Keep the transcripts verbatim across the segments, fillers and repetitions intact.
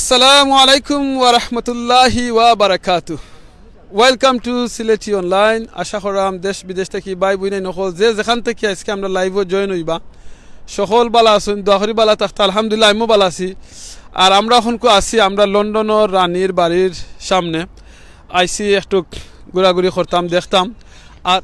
আসসালামু আলাইকুম ওয়া রাহমাতুল্লাহি ওয়া বারাকাতু। Welcome to সিলেটি অনলাইন। আশা করাম দেশ বিদেশ থাকি ভাই বইনাইন অকল যে যেখান থাকি আইজকে আমরার live-ও join অইবা, সকল বালা আছইন, দোয়া করি বালা থাকতা। আলহামদুলিল্লাহ, আমিও বালা আছি। আর আমরা অখনকু আছি আমরা লন্ডনর রানীর বাড়ির সামনে, আইছি একটু ঘুরাঘুরি করতাম, দেখতাম। আর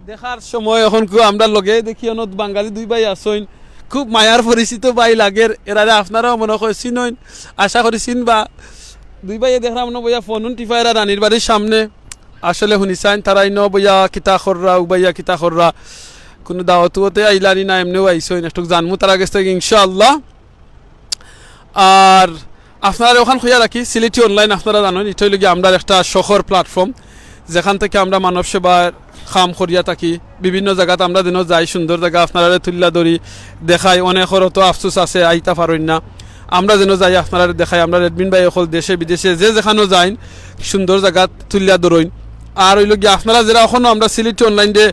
দেখার সময় অখনকু আমরার লগে দেখি অনো বাঙালি দুই ভাই আছইন, খুব মায়ার পরিচিত ভাই লাগের। এরারে আপনারাও মনে কয় চিনইন, আশা করি চিনবা। দুই ভাইয়ে দেখরাম অনো বইয়া ফোন টিপাইরা রানীর বাড়ির সামনে। আসলে হুনিছাইন তারা ইনো বইয়া কিতা কররা, উবাইয়া কিতা কররা, কুনু দাওয়াত উওতে আইলা নি না এমনেউ আইছইন, একটু জানমু তারার গেছ থাকি ইনশাআল্লাহ। আর আপনারারে অখান কইয়া রাখি, সিলেটি অনলাইন আপনারা জানইন, ইটা অইলো গিয়া আমরার একটা শখর platform, যেখান থাকি আমরা মানব সেবার কাম করিয়া থাকি। বিভিন্ন জাগাত আমরা যেন যাই, সুন্দর জাগা আপনারারে তুলিয়া ধরি, দেখাই। অনেকর তো আফসোস আছে, আইতা পারইন না। আমরা যেন যাই, আপনারারে দেখাই। আমরার admin ভাই অকল দেশে বিদেশে যে যেখানো যাইন, সুন্দর জাগাত তুলিয়া ধরইন। আর অইলো গিয়া আপনারা যেরা অখনো আমরা সিলেটি অনলাইনরে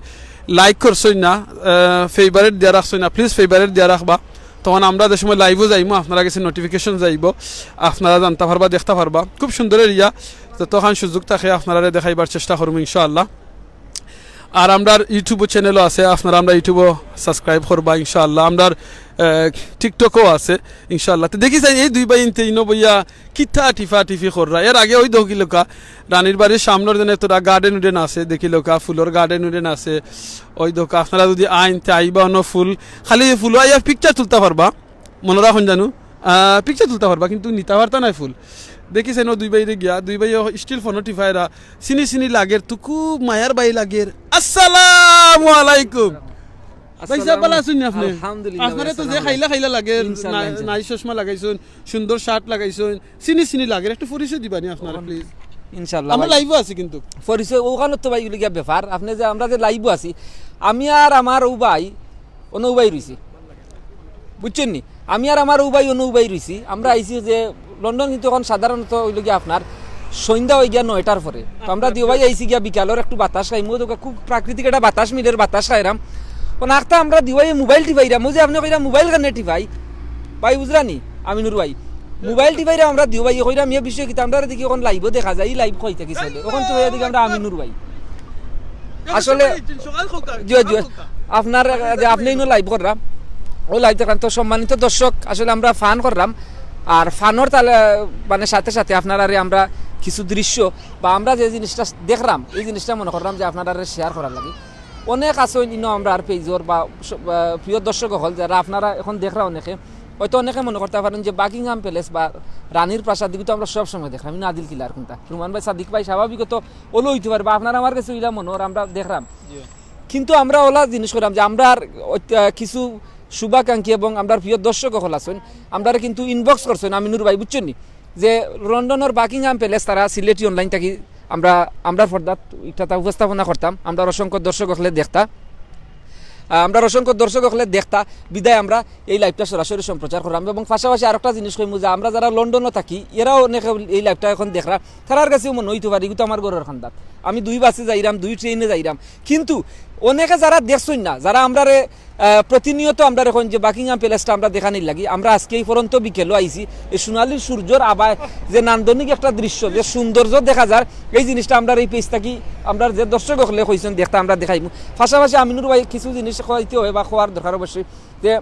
like করছইন না, আহ, favourite দিয়া রাখছইন না, please favourite দিয়া রাখবা। তখন আমরা যে সময় live-ও যাইমু, আপনারার গেছে notification যাইবো, আপনারা জানতা পারবা, দেখতা পারবা। খুব সুন্দর area, যতখান সুযোগ থাকে আপনারারে দেখাইবার চেষ্টা করমু ইনশাআল্লাহ। আর আমরার YouTube channel-ও আছে, আপনারা আমরার YouTube-ও subscribe করবা ইনশাআল্লাহ। আমরার, আহ, TikTok-ও আছে ইনশাআল্লাহ। তো দেখিছাইন এই দুই ভাইন্তে ইনো বইয়া কিতা টিফা টিফি কররা। এর আগে ওই দেখিলাউক্কা রানীর বাড়ির সামনর যেন তোরা garden উডেন আছে, দেখিলাউক্কা ফুলর garden উডেন আছে। ওই দেউক্কা আপনারা যুদি আইন তে আইবা অনো ফুল, খালি ফুলো আইয়া picture তুলতা পারবা, মনো রাখইন জানু, আহ, picture তুলতা পারবা কিন্তু নিতা পারতা নায় ফুল। দেখিছাইন অউ দুই ভাইরে গিয়া, দুই ভাইয়ে still ফোনো টিপাইরা, চিনি চিনি লাগের, তো খুব মায়ার ভাই লাগের। আসসালামু আলাইকুম। ভাই সাব, ভালা আছইন নি আপনে? আলহামদুলিল্লাহ, আপনারে তো যে আসসালামু খাইলা খাইলা লাগের, ইনশাআল্লাহ, না-, ইনশাআল্লাহ। Nice চশমা লাগাইছইন, সুন্দর shirt লাগাইছইন, চিনি চিনি লাগের, একটু পরিচয় দিবা নি আপনারা, please? ইনশাআল্লাহ আমরা ভাই। Live-ও আছি কিন্তু। পরিচয় অখানো তো ভাই অইলো গিয়া ব্যাপার, আপনে যে আমরা যে live-ও আছি, আমি আর আমার অউ ভাই, অনো অউ ভাই রইছি, বুঝছইন নি? আমি আর আমার অউ ভাই, অনো অউ ভাই রইছি। আমরা আইছি যে লন্ডন কিন্তু অখন সাধারণত অইলো গিয়া আপনার সন্ধ্যা অই গিয়া নয়টার পরে। তো আমরা দিও ভাই আইছি গিয়া বিকালর একটু বাতাস খাইমু, তো খুব প্রাকৃতিক একটা বাতাস মিলের, বাতাস খাইরাম। অখন আখতা আমরা দিও ভাই mobile টিপাইরাম, অউ যে আপনে কইরা mobile কেনে টিপাই, ভাই বুঝরা নি? আমিনুর ভাই, mobile টিপাইরাম আমরা দিও ভাই, কইরাম ইয়ে বিষয় কিতা, আমরারে দেখি অখন live-ও দেখা যায়, ই live কই থাকি চলে। অখন তো দেখি আমরা আমিনুর ভাই। আসলে, জি, জি, আপনার যে আপনে ইনো live কররা, অউ live দেখরাম। তো সম্মানিত দর্শক, আসলে আমরা fun কররাম, আর fun-র তালে, মানে, সাথে সাথে আপনারারে আমরা কিছু দৃশ্য বা আমরা যে জিনিসটা দেখরাম, এই জিনিসটা মনো কররাম যে আপনারারে share করার লাগি। অনেক আছইন ইনো আমরার page-র বা স-, বা প্রিয় দর্শক অকল, যারা আপনারা অখন দেখরা অনেকে, হয়তো অনেকে মনো করতা পারইন যে Buckingham Palace বা রানীর প্রাসাদ, ইগু তো আমরা সব সময় দেখরাম, ইনো আদিল কিলার কুনটা। রুমান ভাই, সাদিক ভাই, স্বাভাবিকত অলা অইতে পারে বা আপনার আমার গেছে ইলা মনো অর, আমরা দেখরাম। জি। কিন্তু আমরা অলা জিনিস কররাম যে আমরার, আহ, কিছু শুভাকাঙ্ক্ষী এবং আমরার প্রিয় দর্শক অকল আছইন, আমরারে কিন্তু inbox করছইন আমিনুর ভাই, বুঝছইন নি? যে লন্ডনর Buckingham Palace তারা সিলেটি online থাকি আমরা, আমরার পর্দাত ইটা তা উপস্থাপনা করতাম, আমরার অসংখ্য দর্শক অকলে দেখতা, আহ, আমরার অসংখ্য দর্শক অকলে দেখতা, বিদায় আমরা এই live-টা সরাসরি সম্প্রচার কররাম। এবং পাশাপাশি আরোকটা জিনিস কইমু যে আমরা যারা লন্ডনো থাকি, এরাও অনেকে এই live-টা অখন দেখরা, তারার গেছেও মনো অইতো পারে, ইগু তো আমার ঘরর কান্দাত, আমি দুই বাসে যাইরাম, দুই ট্রেনে যাইরাম, কিন্তু অনেকে যারা দেখছইন না, যারা আমরারে আহ, প্রতিনিয়ত আমরারে কইন যে Buckingham Palace-টা আমরা দেখানির লাগি। আমরা আজকে এই পড়ন্ত বিকেলো আইছি, এই সোনালী সূর্যর আভায় যে নান্দনিক একটা দৃশ্য, যে সৌন্দর্য দেখা যার, এই জিনিসটা আমরার এই page থাকি আমরার যে দর্শক অকলে কইছইন দেখতা আমরা দেখাইমু। পাশাপাশি আমিনুর ভাই কিছু জিনিস কইতে অয় বা কওয়ার দরকার অবশ্যই, যে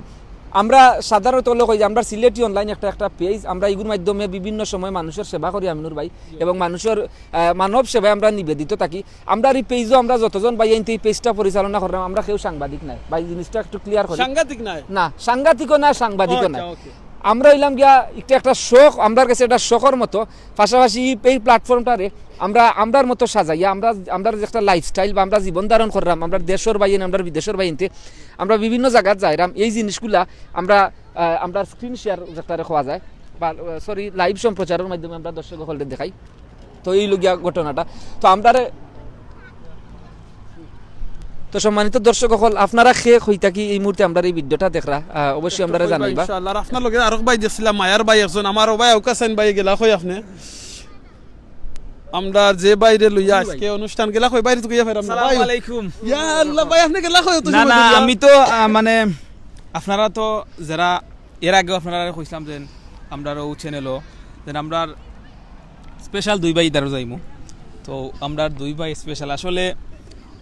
আমরা সাধারণত অকলে কই যে আমরার সিলেটি online একটা, একটা page, আমরা ইগুর মাধ্যমে বিভিন্ন সময় মানুষর সেবা করি আমিনুর ভাই, এবং মানুষর, আহ, মানব সেবায় আমরা নিবেদিত থাকি। আমরার এই page-ও আমরা যতজন ভাইয়াইন্তে এই page-টা পরিচালনা কররাম, আমরা কেউ সাংবাদিক নায়। ভাই, জিনিসটা একটু clear করি। সাংঘাতিক নায়? না, সাংঘাতিকও নায়, সাংবাদিকও নায়। আচ্ছা, okay। আমরা অইলাম গিয়া একটা, একটা শখ, আমরার গেছে একটা শখর মতো। পাশাপাশি এই, এই platform-টারে আমরা, আমরার মতো সাজাইয়া, আমরা, আমরার যে একটা lifestyle বা আমরা জীবন ধারণ কররাম, আমরার দেশর ভাইয়াইন, আমরার বিদেশর ভাইয়াইন্তে, আমরা বিভিন্ন জাগাত যাইরাম, এই জিনিসগুলা আমরা, আহ, আমরার screen share যেটারে কওয়া যায়, বা, আহ, sorry, live সম্প্রচারর মাধ্যমে আমরা দর্শক অকলরে দেখাই। তো এই লগিয়া ঘটনাটা। তো আমরারে, তো সম্মানিত দর্শক অকল, আপনারা কে কই থাকি এই মুহূর্তে আমরার এই video-টা দেখরা, আহ, অবশ্যই আমরারে জানাইবা। ইনশাআল্লাহ। আর আপনার লগে আরক ভাই দেখছিলাম, মায়ার ভাই একজন, আমার ও ভাই আউকা সাইন ভাই, গেলা কই আপনে? আমরা যে ভাইরে লইয়া আজকে অনুষ্ঠান গেলা কই, ভাইরে তো গিয়া ফেরাম না। আসসালামু আলাইকুম। ইয়া আল্লাহ, ভাই আপনে গেলা কই? না, না, আমি তো, আহ, মানে, আপনারা তো যারা এর আগেও আপনারারে কইছিলাম যে আমরার অউ চ্যানেলও, যেন আমরার স্পেশাল দুই ভাই ইদারও যাইমু। তো আমরার দুই ভাই স্পেশাল আসলে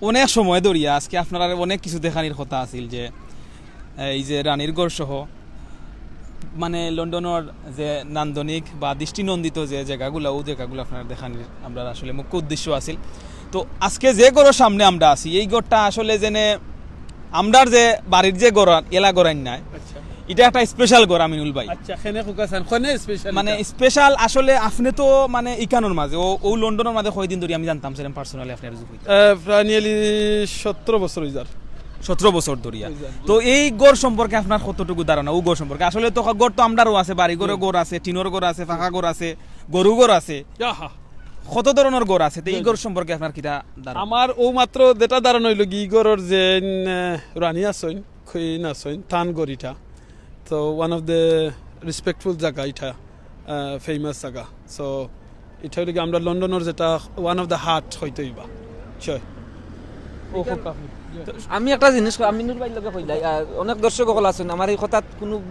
অনেক সময় ধরিয়া আজকে আপনারারে অনেক কিছু দেখানির কথা আছিল যে, এই যে রানীর ঘর সহ মানে লন্ডনর যে নান্দনিক বা দৃষ্টিনন্দিত যে জাগাগুলা, অউ জাগাগুলা আপনারারে দেখানির আমরার আসলে মুখ্য উদ্দেশ্য আছিল। তো আজকে যে ঘরর সামনে আমরা আছি, এই ঘরটা আসলে যেনে আমরার যে বাড়ির যে ঘর, এলা ঘর আইন নাই, আচ্ছা। ইটা একটা স্পেশাল ঘর আমিনুল ভাই। আচ্ছা, খেনে খুকা চান, খেনে স্পেশাল মানে ইটা? স্পেশাল আসলে আপনে তো মানে ইকানোর মাঝে, অউ, অউ লন্ডনর মাঝে কয়দিন ধরি আমি জানতাম সেরকম পার্সোনালি আপনার যুগ হইতে? আহ, প্রায় নিয়ারলি সতেরো বছর অই যার। সতেরো বছর ধরিয়া। অই যার। তো এই ঘর সম্পর্কে আপনার কতটুকু ধারণা, অউ ঘর সম্পর্কে? আসলে তো ঘর তো আমরারও আছে, বাড়ি ঘরও হুম। ঘর আছে, টিনর ঘর আছে, ফাঁকা ঘর আছে, গরু ঘর আছে, ইয়াহা। কত ধরনর ঘর আছে। তো এই জি, ঘর জি। সম্পর্কে আপনার কিতা ধারণা? আমার অউ মাত্র যেটা ধারণা অইলো কি, ই ঘরর যে, উম, আহ, রানী আছইন, কুইন আছইন, তান ঘর ইটা। তো one of the respectful জাগা ইটা, আহ, famous জাগা। So, ইটা অইলো কি আমরা লন্ডনর যেটা one of the heart হইতে অইবা। চয়। ও, খুব কাফি। আমি একটা জিনিস কই, আমিনুর ভাইর লগে কইলাই, আহ, অনেক দর্শক অকল আছইন, আমার এই কথাত কুনু,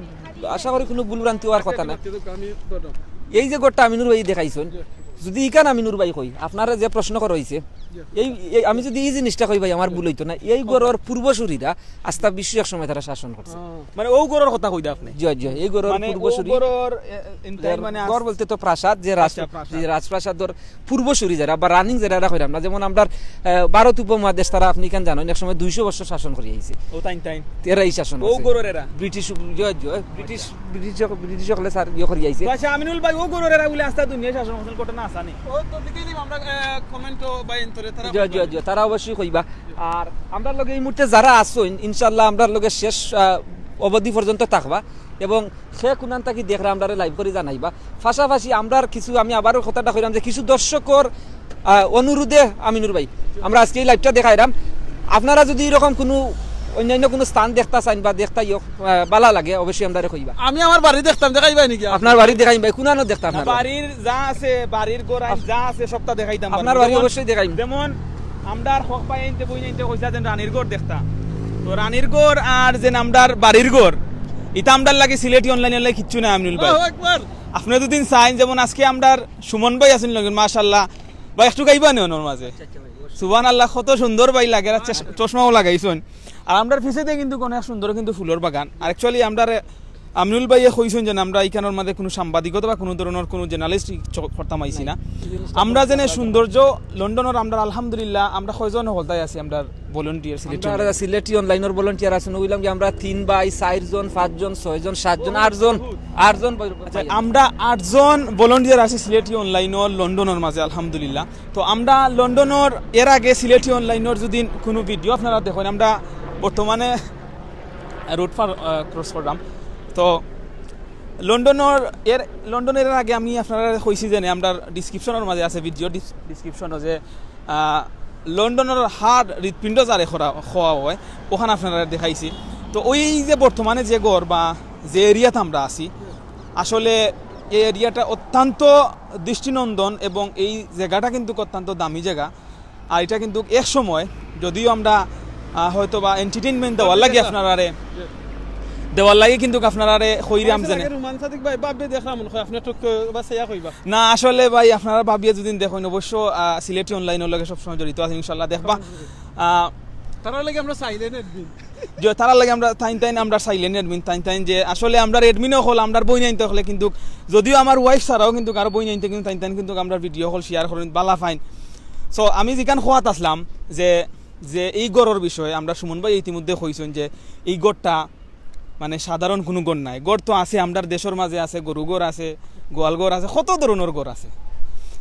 আশা করি কুনু ভুল ভ্রান্তি অওয়ার কথা নাই। আমি ধরো। এই যে ঘরটা আমিনুর ভাই দেখাইছইন, জি। যদি ইখান আমিনুর ভাই কই, আপনারে যে প্রশ্ন করা অইছে, জি। এই, এই, আমি যদি এই জিনিসটা কই ভাই, আমার ভুল অইতো না। এই ঘরর পূর্বসূরিরা আস্তা বিশ্ব এক সময় তারা শাসন করছে। হ্যাঁ। মানে অউ ঘরর কথা কইতা আপনে? জি, জি, এই ঘরর মানে অউ পূর্বসূরি। ঘরর, এ, এ, ইনতাই মানে ঘর আস- বলতে তো প্রাসাদ, যে রাজ-, আচ্ছা, প্রাসাদ। যে রাজপ্রাসাদর পূর্বসূরি যারা বা রানিং যারা, এরা কইরাম না, যেমন আমরার, আহ, ভারত উপমহাদেশ, তারা আপনে ইখান জানইন, এক সময় দুইশো বছর শাসন করি আইছে। ও তাইন তাইন। এরাই শাসন অউ করছে। ঘরর এরা? ব্রিটিশ, জি, জি, ব্রিটিশ, ব্রিটিশ, ব্রিটিশ অকলে স্যার ইয়ে করি আইছে। তো আচ্ছা, আমিনুল ভাই, অউ ঘরর এরা বুলে আস্তা দুনিয়া শাসন করছইন, ঘটনা আছে নি? ও তো detail-ই আমরা, আহ, comment-ও বা এন্তরে তারা জি, জি, কইবা। জি, তারা অবশ্যই কইবা। আর আমরার লগে এই মুহূর্তে যারা আছইন, ইনশাআল্লাহ আমরার লগে শেষ, আহ, অবধি পর্যন্ত থাকবা এবং সে কুনান থাকি দেখরা আমরারে live করি জানাইবা। পাশাপাশি আমরার কিছু, আমি আবারও কথাটা কইরাম যে কিছু দর্শকর, আহ, অনুরোধে আমিনুর ভাই, আমরা আজকে এই live-টা দেখাইরাম। আপনারা যদি এরকম কুনু অন্যান্য কুনু স্থান দেখতা চাইন বা দেখতা ইয়ো, আহ, বালা লাগে, অবশ্যই আমরারে কইবা। আমি আমার বাড়ি দেখতাম, দেখাইবা নি কি? আপনার বাড়ি দেখাইম ভাই, কুনানো দেখতা না, আপনার বাড়ি? বাড়ির যা আছে, বাড়ির ঘর আইন যা আছে, সবটা দেখাইতাম। আপনার বাড়ি যেমন, অবশ্যই দেখাইম। যেমন আমরার হক ভাই আইনতে বই আইনতে কইছা যেন রানীর ঘর দেখতা। তো রানীর ঘর আর যেন আমরার বাড়ির ঘর, ইটা আমরার লাগি সিলেটি online-র লাগি কিচ্ছু না, আমিনুল ভাই। আল্লাহু আকবার। আপনে যদি চাইন, যেমন আজকে আমরার সুমন ভাই আছইন লগে, মাশাআল্লাহ। ভাই, একটু গাইবা নি অনর মাঝে? সুবহানাল্লাহ, কত সুন্দর ভাই লাগে, আর চশ-, চশমাও লাগাইছইন। আর আমরার পিছেদে কিন্তু অনেক সুন্দর কিন্তু ফুলর বাগান। আর actually আমরারে আমিনুল ভাইয়ে কইছইন যে আমরা ইখানর মাঝে কুনু সাংবাদিকতা বা কুনু ধরনর কুনু journalist চ-, করতাম আইছি না। আমরা যেন সৌন্দর্য লন্ডনর, আমরা আলহামদুলিল্লাহ, আমরা কয়জন হকলতাই আছি, আমরা volunteer সিলেটি আমরা online। সিলেটি online-র volunteer আছি, অইলাম কি আমরা তিন ভাই, চাইরজন, পাঁচজন, ছয়জন, সাতজন, আটজন, আটজন বই-, আচ্ছা, আমরা আটজন volunteer আছি সিলেটি online-র লন্ডনর মাঝে, আলহামদুলিল্লাহ। তো আমরা লন্ডনর এর আগে সিলেটি online-র যদি কুনু video আপনারা দেখইন, আমরা বর্তমানে road পার, আহ, cross করলাম। তো লন্ডনর এর, লন্ডনর এর আগে আমি আপনারারে কইছি যে আমরা description-র মাঝে আছে video, ডিস-, description-ও যে, আহ, লন্ডনর হাড় হৃৎপিণ্ড যারে করা, কওয়া অয়, অখান আপনারারে দেখাইছি। তো অউ যে বর্তমানে যে ঘর বা যে area-ত আমরা আছি, আসলে এই area-টা অত্যন্ত দৃষ্টিনন্দন এবং এই জাগাটা কিন্তু অত্যন্ত দামি জাগা। আর ইটা কিন্তু এক সময় যদিও আমরা, আহ, হয়তো বা entertainment দেওয়ার লাগি আপনারারে, দেওয়ার লাগি কিন্তু আপনারারে কইরাম আচ্ছা, যেন। রুমান সাদিক ভাই, ভাবিয়ে দেখলাম মনে হয়, আপনি একটু ক-, বা সেয়া কইবা। না, আসলে ভাই, আপনারা ভাবিয়ে যদি দেখইন, অবশ্য, আহ, সিলেটি online-র লগে সবসময় জড়িত আছি, ইনশাআল্লাহ দেখবা। আহ, তারার লাগি আমরা silent admin। যে তারার লাগি আমরা তাইন তাইন, আমরা silent admin, তাইন তাইন যে আসলে আমরার admin অকল, আমরার বইনাইন্তে অকলে কিন্তু, যদিও আমার wife ছাড়াও কিন্তু আরো বইনাইন্তে কিন্তু তাইন তাইন কিন্তু আমরার video অকল share করইন, বালা পাইন। So, আমি যেখান কওয়াত আছলাম যে, যে এই ঘরর বিষয়ে আমরা সুমন ভাই ইতিমধ্যে কইছইন যে এই ঘরটা মানে সাধারণ কুনু ঘর নায়। ঘর তো আছে, আমরার দেশর মাঝে আছে, গরু ঘর আছে, গোয়াল ঘর আছে, কত ধরনর ঘর আছে।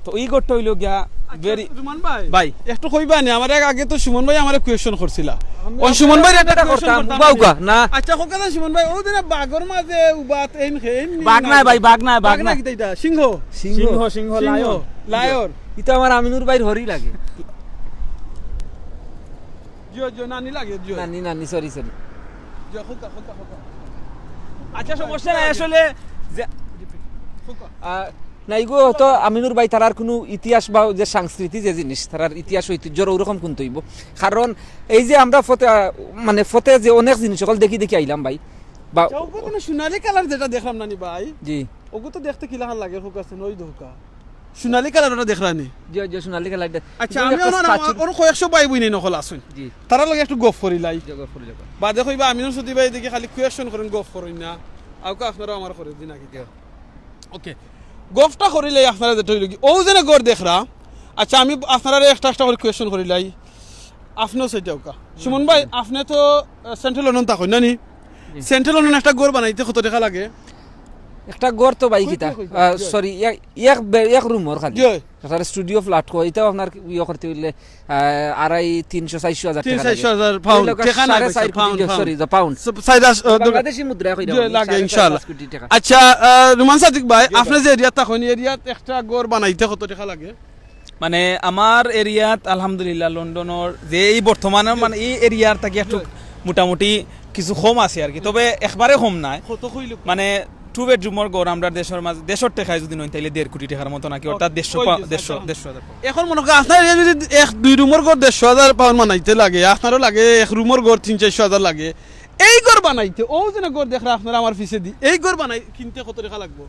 তো এই ঘরটা অইলো গিয়া আচ্ছা, very রুমান ভাই, ভাই। একটু কইবা নি, আমার এক আগে তো সুমন ভাই আমারে question করছিলা। আমি ও সুমন ভাই একটা একটা question করতাম, করতাম। উবা উগা, না। আচ্ছা, কইতা সুমন ভাই, অউ দিন বাঘর মাঝে উবাত এইন খে, এইন নি বাঘ নাই। নাই ভাই, বাঘ নাই, বাঘ বাঘ না নাই। কিতা ইটা? সিংহ? সিংহ। সিংহ, সিংহ, সিংহ, lion। Lion। ইটা আমার আমিনুর ভাইর হরি লাগে। জিও, জিও, নানি লাগে, জিও। নানি, নানি, sorry, sorry। জিও, খুকা, খুকা, খুকা। আচ্ছা, সমস্যা নাই, আসলে যে খুকা। আহ, না, ইগু তো আমিনুর ভাই তারার কুনু ইতিহাস বা যে সংস্কৃতি যে জিনিস, তারার ইতিহাস ঐতিহ্যর অউরকম কুনতা অইবো। কারণ এই যে আমরা ফতে, আহ, মানে ফতে যে অনেক জিনিস অকল দেখি দেখি আইলাম ভাই। বা চৌকো কুনু সোনালী colour যেটা দেখলাম নানি ভাই। জি। ওগু তো দেখতে কিলাখান লাগে, হোক আছে, নই দোকা। সোনালী কালার ওটা দেখরা নি? জি, জি, সোনালী কালার এটা। আচ্ছা, জি, আমি একটা অনো, statue। অনো কয়েকশো ভাই বইন অকল আছইন। জি। তারার লগে একটু গফ করিলাই। জি, গফ করিলাই। বাদে কইবা, "আমিনুর সুদি ভাই দেখি খালি question করইন, গফ করইন না।" আউকা আপনারাও আমার করে দিন আগে। জি। ওকে। গফটা করিলাই আপনারা যেটা অইলো কি, অউ যেনে ঘর দেখরা। আচ্ছা, আমি আপনারারে একটা একটা করি question করিলাই। আপনেও সেটা ওকা। সুমন ভাই, আপনে তো, আহ, সেন্ট্রাল লন্ডন থাকইন না নি? জি। সেন্ট্রাল লন্ডন একটা ঘর বানাইতে কত টেকা লাগে? একটা ঘর তো ভাই কই, কিতা? কই, কই, আহ, কই? Sorry, এক, এক বে-, এক রুমর খালি। জি। একটা studio flat কয়, ইটাও আপনার ইয়ে করতে অইলে, আহ, আড়াই, তিনশো, চাইরশো হাজার তিন, টেকা লাগে। চাইরশো হাজার pound, অইলো টেকা না সাড়ে পয়সা, চাইর কোটি, pound, pound। Sorry, the pound। স-, সাড়ে চাইর, আহ, বাংলাদেশি মুদ্রায় কইরা জি, আমি লাগে, সাড়ে চাইর ইনশাআল্লাহ। পাঁচ কোটি টেকা। আচ্ছা, আহ, রুমান সাদিক ভাই, জি, আপনে ভাই। যে এরিয়াত থাকইন, এরিয়াত একটা ঘর বানাইতে কত টেকা লাগে? মানে, আমার এরিয়াত আলহামদুলিল্লাহ লন্ডনর যে এই বর্তমানে, জি। মানে, এই এরিয়ার থাকি একটু জি। মোটামুটি কিছু কম আছে আর কি, তবে একবারে কম নাই। কত কইলো? মানে, টু বেডরুমর ঘর আমরা দেশর মাঝে, দেশর টেকায় যদি নই, তাইলে দেড় কোটি টেকার মতো নাকি, অর্থাৎ দেড়শো ওই পা-, যে, দেড়শো, আচ্ছা। দেড়শো হাজার পাউন্ড। এখন মনো করো, আপনার এরিয়া যদি এক দুই রুমর ঘর দেড়শো হাজার পাউন্ড বানাইতে লাগে, আপনারও লাগে এক রুমর ঘর তিন চাইরশো হাজার লাগে। এই ঘর বানাইতে, অউ যেনে ঘর দেখরা আপনারা আমার পিছেদি, এই ঘর বানাই কিনতে কত টেকা লাগবো?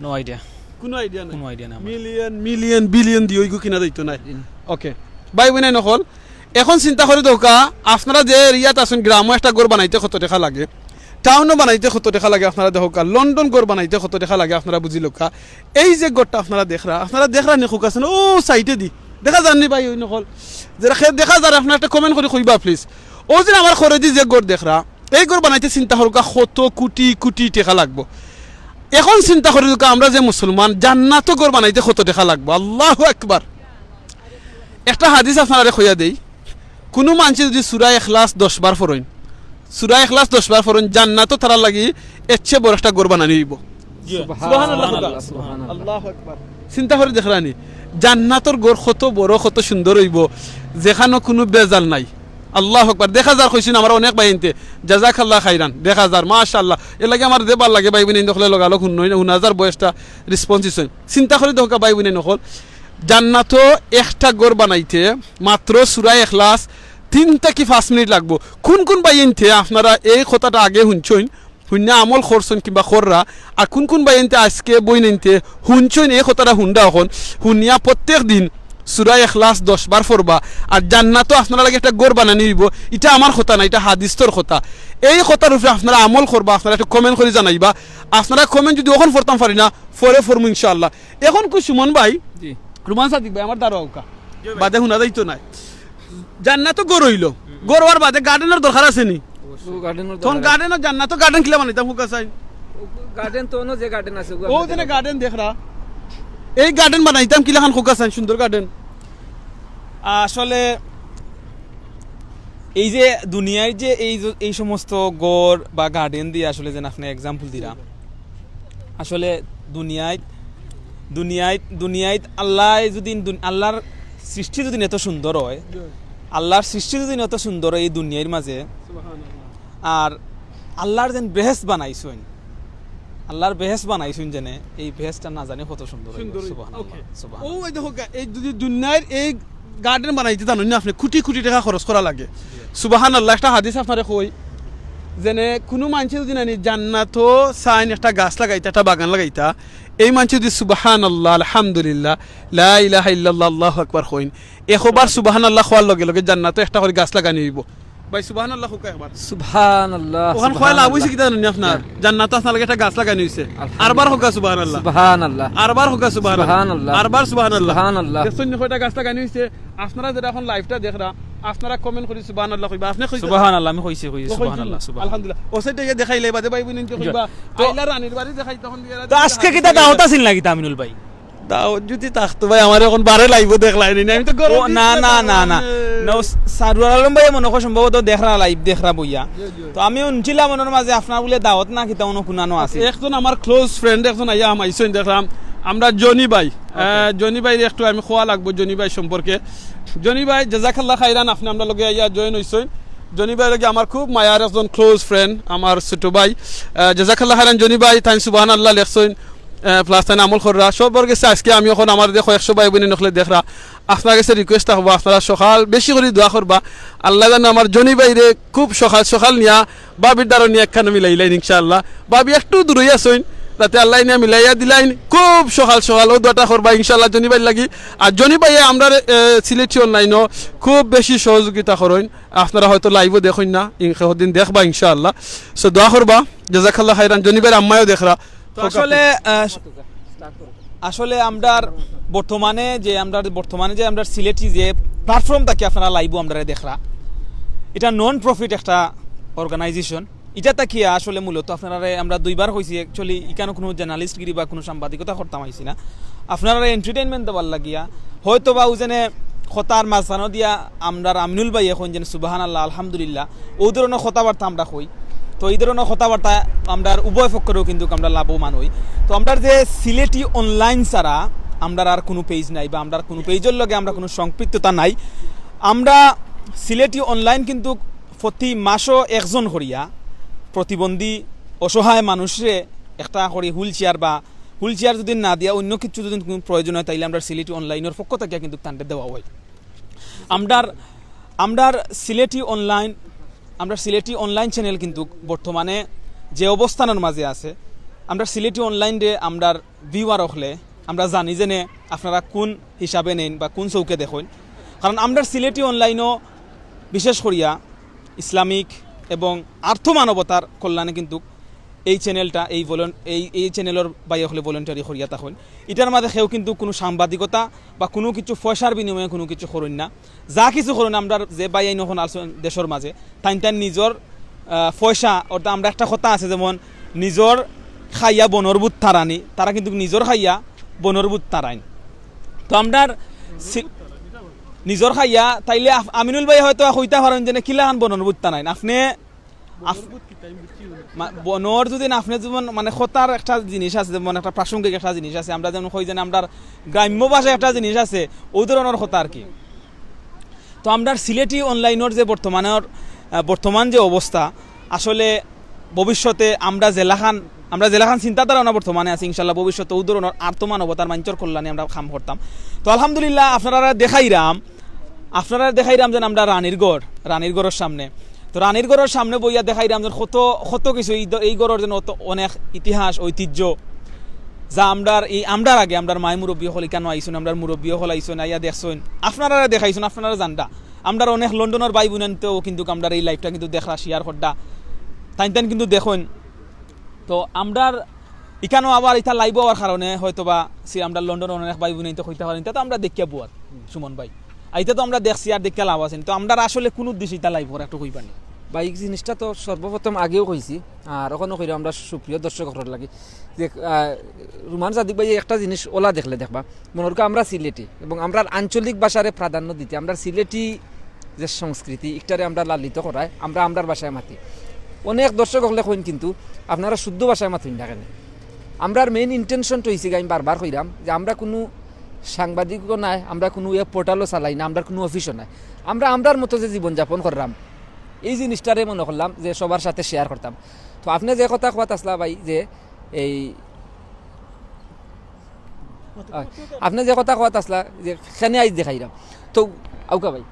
No idea। কোনো আইডিয়া নাই? কোনো আইডিয়া নাই আমার। মিলিয়ন, মিলিয়ন, বিলিয়ন দিয়া অইগু কিনা যাইতো নায়। জি। ওকে। ভাই বইনাইন অকল, এখন চিন্তা করি দেখউক্কা, আপনারা যে এরিয়াত আছইন, গ্রামো একটা ঘর বানাইতে কত টেকা লাগে, টাউনো বানাইতে কত টেকা লাগে, আপনারা দেখউক্কা, লন্ডন ঘর বানাইতে কত টেকা লাগে, আপনারা বুঝিলাউক্কা। এই যে ঘরটা আপনারা দেখরা, আপনারা দেখরা নি কউক্কা চাইন, অউ সাইডেদি। দেখা যার নি ভাই বইনাইন অকল? যেরা দেখা যার, আপনারা একটা comment করি কইবা please। অউ যে আমার করেদি যে ঘর দেখরা, এই ঘর বানাইতে চিন্তা করউক্কা কত কোটি কোটি টেকা লাগবো। এখন চিন্তা করি দেখউক্কা, আমরা যে মুসলমান, জান্নাতো ঘর বানাইতে কত টেকা লাগবো? আল্লাহু আকবার। একটা হাদিস আপনারারে কইয়া দেই, কুনু মানষে যদি সূরা ইখলাস দশ বার পড়ইন, সূরা ইখলাস দশ বার পড়ইন, জান্নাতো তারার লাগি এর চেয়ে বড় একটা ঘর বানানি অইবো। জি। সুবহানাল্লাহ। সুবহানাল্লাহ, সুবহানাল্লাহ। আল্লাহু আকবার। চিন্তা করি দেখরা নি, জান্নাতর ঘর কত বড়, কত সুন্দর অইবো, যেখানো কুনু বেজাল নাই। আল্লাহু আকবার। দেখা যার কইছইন আমার অনেক ভাইয়াইন্তে, জাযাকাল্লাহ খাইরান। দেখা যার, মাশাআল্লাহ। এরলাগি আমার যে ভালা লাগে ভাই বইনাইন অকলে লগালগ হুনইন, হুনা যার voice টা response দিছইন। চিন্তা করি দেখউক্কা ভাই বইনাইন অকল, জান্নাতো একটা ঘর বানাইতে মাত্র সূরা ইখলাস তিন থাকি পাঁচ মিনিট লাগবো। কুন কুন ভাইয়াইন্তে আপনারা এই কথাটা আগে হুনছইন, হুনিয়া আমল করছইন কিংবা কররা, আর কুন কুন ভাইয়াইন্তে আইজকে বইনাইন্তে হুনছইন এই কথাটা হুনরা অখন, হুনিয়া প্রত্যেক দিন সূরা ইখলাস দশ বার পড়বা, আর জান্নাতো আপনারার লাগি একটা ঘর বানানি অইবো। ইটা আমার কথা না, ইটা হাদিসর কথা। এই কথার উপরে আপনারা আমল করবা, আপনারা একটু comment করি জানাইবা। আপনারা comment যদি অখন পড়তাম পারি না, পরে পড়মু ইনশাআল্লাহ। এখন কই সুমন ভাই, জি। রুমান সাদিক ভাই, আমার দ্বারা আউক্কা। জি ভাই। বাদে হুনা যাইতো নায়। জান্নাতো ঘর অইলো, হুম। ঘর অওয়ার বাদে garden-র দরকার আছে নি? অবশ্যই। ও garden-র তখন দরকার আছে। Garden-ও জান্নাতো garden কিলা বানাইতাম কউক্কা চাইন? Garden তো অনো যে garden আছে, অউ যেনে garden দেখরা, এই garden বানাইতাম কিলাখান কউক্কা চাইন, সুন্দর garden। আসলে এই যে দুনিয়ার যে এই যে, এই সমস্ত ঘর বা garden দিয়া আসলে যেন আপনে example দিরা, আসলে দুনিয়াত, দুনিয়াত, দুনিয়াত আল্লায় যদি দুন-, আল্লার সৃষ্টি যদি এত সুন্দর অয়, জি। আল্লার সৃষ্টি যদি এত সুন্দর অয় এই দুনিয়ার মাঝে, সুবহানাল্লাহ। আর আল্লার যেন বেহেশত বানাইছইন, আল্লার বেহেশত বানাইছইন যেনে, এই বেহেশতটা না জানি কত সুন্দর অইবো। সুন্দর অইবো। সুবহানাল্লাহ, ওকে। সুবহানাল্লাহ। অউ এই দেখউক্কা, এই যদি দুনিয়ার এই garden বানাইতে জানইন না আপনে, কোটি কোটি টেকা খরচ করা লাগে। জি। সুবহানাল্লাহ, একটা হাদিস আপনারে কই, যেনে কুনু মানষে যদি নানি জান্নাতো চাইন একটা গাছ লাগাইতা, একটা বাগান লাগাইতা, এই মানষে যদি সুবহানাল্লাহ, আলহামদুলিল্লাহ, লা ইলাহা ইল্লাল্লাহ, আল্লাহু আকবার কইন, একবার সুবহানাল্লাহ কওয়ার লগে লগে জান্নাতো একটা করি গাছ লাগানি অইবো। ভাই, সুবহানাল্লাহ কউক্কা একবার। সুবহানাল্লাহ, অখান কওয়া লাভ অইছে সুবহানাল্লাহ। কিতা জানইন আপনার? হ্যাঁ। জান্নাতো আপনার লাগি একটা গাছ লাগানি অইছে। আলহামদুলিল্লাহ। আরবার কউক্কা সুবহানাল্লাহ। সুবহানাল্লাহ। আরবার কউক্কা সুবহানাল্লাহ। সুবহানাল্লাহ। আরবার সুবহানাল্লাহ। সুবহানাল্লাহ। দেখছইন নি কয়টা গাছ লাগানি অইছে? আপনারা যেরা অখন live-টা দেখরা, আপনারা comment করি সুবহানাল্লাহ কইবা। আপনে কইতা সুবহানাল্লাহ, আমি কইছি, কইছি, ও কইছি। সুবহানাল্লাহ, সুবহানাল্লাহ। আলহামদুলিল্লাহ। ও সাইডে গিয়া দেখাইলে বাদে ভাই বইনাইন্তে কইবা। জি। আইলা রানীর বাড়ি দেখাইতা অখন। তো আজকে কিতা দাওয়াত আছিল নাকি তামিনুল ভাই? দাওয়াত যদি থাকতো ভাই, আমারে অখন বারে live-ও দেখলায় নি। আমি তো গরম ও, না, দিছি না, না, না, না। না। না, ও সারওয়ার আলম ভাই মনে অয় সম্ভবত দেখরা, live দেখরা বইয়া। জি, জি। তো আমি হুনছিলাম অনর মাঝে আপনার বুলে দাওয়াত না কিতা অনো কুনানো আছে। একজন আমার close friend একজন আইয়া হামাইছইন দেখলাম। আমরা জনি ভাই, ওকে। আহ, জনি ভাইরে একটু আমি কওয়া লাগবো জনি ভাই সম্পর্কে। জনি ভাই, জাযাকাল্লাহ খাইরান, আপনে আমরার লগে আইয়া join অইছইন। জনি ভাইর লগে আমার খুব মায়ার একজন close friend, আমার ছোট ভাই। আহ, জাযাকাল্লাহ খাইরান জনি ভাই, তাইন সুবহানাল্লাহ লেখছইন। আহ, plus তাইন আমল কররা। সবর গেছে আজকে আমি অখন আমার যে কয়েকশো ভাই বইনাইন অকলে দেখরা, আপনার গেছে request থাকবো, আপনারা সকাল বেশি করি দোয়া করবা। আল্লায় যেন আমার জনি ভাইরে খুব সকাল সকাল নিয়া ভাবির দ্বারো নিয়া একখানো মিলাইলাইন ইনশাআল্লাহ। ভাবি একটু দূরই আছইন, তাতে আল্লায় নিয়া মিলাইয়া দিলাইন। খুব সকাল সকাল অউ দোয়াটা করবা ইনশাআল্লাহ জনি ভাইর লাগি। আর জনি ভাইয়ে আমরার, এ, সিলেটি অনলাইনও খুব বেশি সহযোগিতা করইন। আপনারা হয়তো live-ও দেখইন না, ইন-, হদিন দেখবা ইনশাআল্লাহ। So দোয়া করবা। জাজাকাল্লাহ খাইরান। জনি ভাইর আম্মায়ও দেখরা। তো আসলে, আহ, আসলে আমরার বর্তমানে যে, আমরার বর্তমানে যে আমরার সিলেটি যে platform থাকি আপনারা live-ও আমরারে দেখরা, ইটা non profit একটা organization। ইটা থাকিয়া আসলে মূলত আপনারারে আমরা দুইবার কইছি, actually ইখানো কুনু journalist-গিরি বা কুনু সাংবাদিকতা করতাম আইছি না, আপনারারে entertainment দেওয়ার লাগিয়া। হয়তো বা অউ যেনে কথার মাঝখানো দিয়া আমরার আমিনুল ভাইয়ে কইন যেন সুবহানাল্লাহ, আলহামদুলিল্লাহ, অউ ধরনর কথাবার্তা আমরা কই। তো ই ধরনর কথাবার্তা আমরার উভয় পক্ষরও কিন্তুক আমরা লাভবান অই। তো আমরার যে সিলেটি অনলাইন ছাড়া আমরার আর কুনু page নাই বা আমরার কুনু page-র লগে আমরা কুনু সম্পৃক্ততা নাই। আমরা সিলেটি অনলাইন কিন্তুক প্রতি মাসও একজন করিয়া প্রতিবন্ধী অসহায় মানুষরে একটা করি wheelchair বা wheelchair যুদি না দিয়া অইন্য কিচ্ছু যুদি কুনু প্রয়োজন অয়, তাইলে আমরার সিলেটি অনলাইনর পক্ষ থাকিয়া কিন্তুক তানরে দেওয়া অয়। আমরার, আমরার সিলেটি অনলাইন, আমরার সিলেটি অনলাইন channel কিন্তুক বর্তমানে যে অবস্থানর মাঝে আছে, আমরার সিলেটি অনলাইনরে আমরার viewer অকলে আমরা জানি যেনে আপনারা কুন হিসাবে নেইন বা কুন চউখে দেখইন। কারণ আমরার সিলেটি অনলাইনও বিশেষ করিয়া ইসলামিক এবং আর্থ মানবতার কল্যাণে কিন্তুক এই channel-টা, এই volun-, এই, এই channel-র ভাই অকলে volunteer করিয়া থাকইন। ইটার মাঝে কেউ কিন্তুক কুনু সাংবাদিকতা বা কুনু কিচ্ছু পয়সার বিনিময়ে কুনু কিচ্ছু করইন না। যা কিছু করইন, আমরার যে ভাইয়াইন অকল আছইন দেশর মাঝে, তাইন তাইন নিজর, আহ, পয়সা, অর্থাৎ আমরা একটা কথা আছে যেমন, "নিজর খাইয়া বনর ভূত তাড়ানি", তারা কিন্তুক নিজর খাইয়া বনর ভূত তাড়াইন। তো আমরার সি-, নিজর খাইয়া, তাইলে আফ-, আমিনুল ভাই হয়তো কইতা পারইন যেনে কিলাখান বনর ভূত তাড়াইন। আপনে আফ-, মা-, বনর যুদি না, আপনে যেমন মানে কথার একটা জিনিস আছে, যেমন একটা প্রাসঙ্গিক একটা জিনিস আছে, আমরা যেমন কই যেনে আমরার গ্রাম্য ভাষায় একটা জিনিস আছে, অউ ধরনর কথা আর কি। তো আমরার সিলেটি অনলাইনর যে বর্তমানর, আহ, বর্তমান যে অবস্থা, আসলে ভবিষ্যতে আমরা যেলাখান, আমরা যেলাখান চিন্তাধারা না বর্তমানে আছি, ইনশাআল্লাহ ভবিষ্যতে অউ ধরনর আর্থ মানবতার মানষর কল্যাণে আমরা কাম করতাম। তো আলহামদুলিল্লাহ, আপনারারে দেখাইরাম, আপনারারে দেখাইরাম যেন আমরা রানীর ঘর, রানীর ঘরর সামনে। তো রানীর ঘরর সামনে বইয়া দেখাইরাম যেন কত, কত কিছু এই দ-, এই ঘরর যেন অত অনেক ইতিহাস, ঐতিহ্য, যা আমরার এই, আমরার আগে আমরার মাই মুরব্বি অকল ইকানো আইছইন, আমরার মুরব্বি অকল আইছইন, আইয়া দেখছইন, আপনারারে দেখাইছইন, আপনারা জানরা। আমরার অনেক লন্ডনর ভাই বোনাইন্তেও কিন্তুক আমরার এই live-টা কিন্তুক দেখরা, share কররা, তাইন তাইন কিন্তুক দেখইন। তো আমরার ইকানো আবার ইতা live অওয়ার কারণে হয়তো বা সি আমরার লন্ডনর অনেক ভাই বোনাইন্তে কইতা পারইন, ইতা তো আমরা দেখিয়া বুয়ার, সুমন ভাই। আর ইতা তো আমরা দেখছি আর দেখিয়া লাভ আছে নি। তো আমরার আসলে কুন উদ্দেশ্যে ইতা live করা একটু কইবা নি? ভাই, এই জিনিসটা তো সর্বপ্রথম আগেও কইছি, আর অখনো কইরাম আমরার সুপ্রিয় দর্শক অকলর লাগি যে, আহ, রুমান সাদিক ভাই একটা জিনিস অলা দেখলে দেখবা, মনো করউক্কা আমরা সিলেটি এবং আমরার আঞ্চলিক ভাষারে প্রাধান্য দিতে, আমরার সিলেটি যে সংস্কৃতি, ইকটারে আমরা লালিত করায়, আমরা আমরার ভাষায় মাতি। অনেক দর্শক অকলে কইন, "কিন্তু আপনারা শুদ্ধ ভাষায় মাতইন না কেনে?" আমরার main intention-টা অইছে গি, আমি বারবার কইরাম যে আমরা কুনু সাংবাদিকও নায়, আমরা কুনু web portal-ও চালাই না, আমরার কুনু office-ও নায়। আমরা আমরার মতো যে জীবনযাপন কররাম, এই জিনিসটারে মনো করলাম যে সবার সাথে share করতাম। তো আপনে যে কথা কওয়াত আছলা ভাই, যে এই, আহ, আপনে যে কথা কওয়াত আছলা যে কেনে আইজ দেখাইরাম, তো আউক্কা ভাই,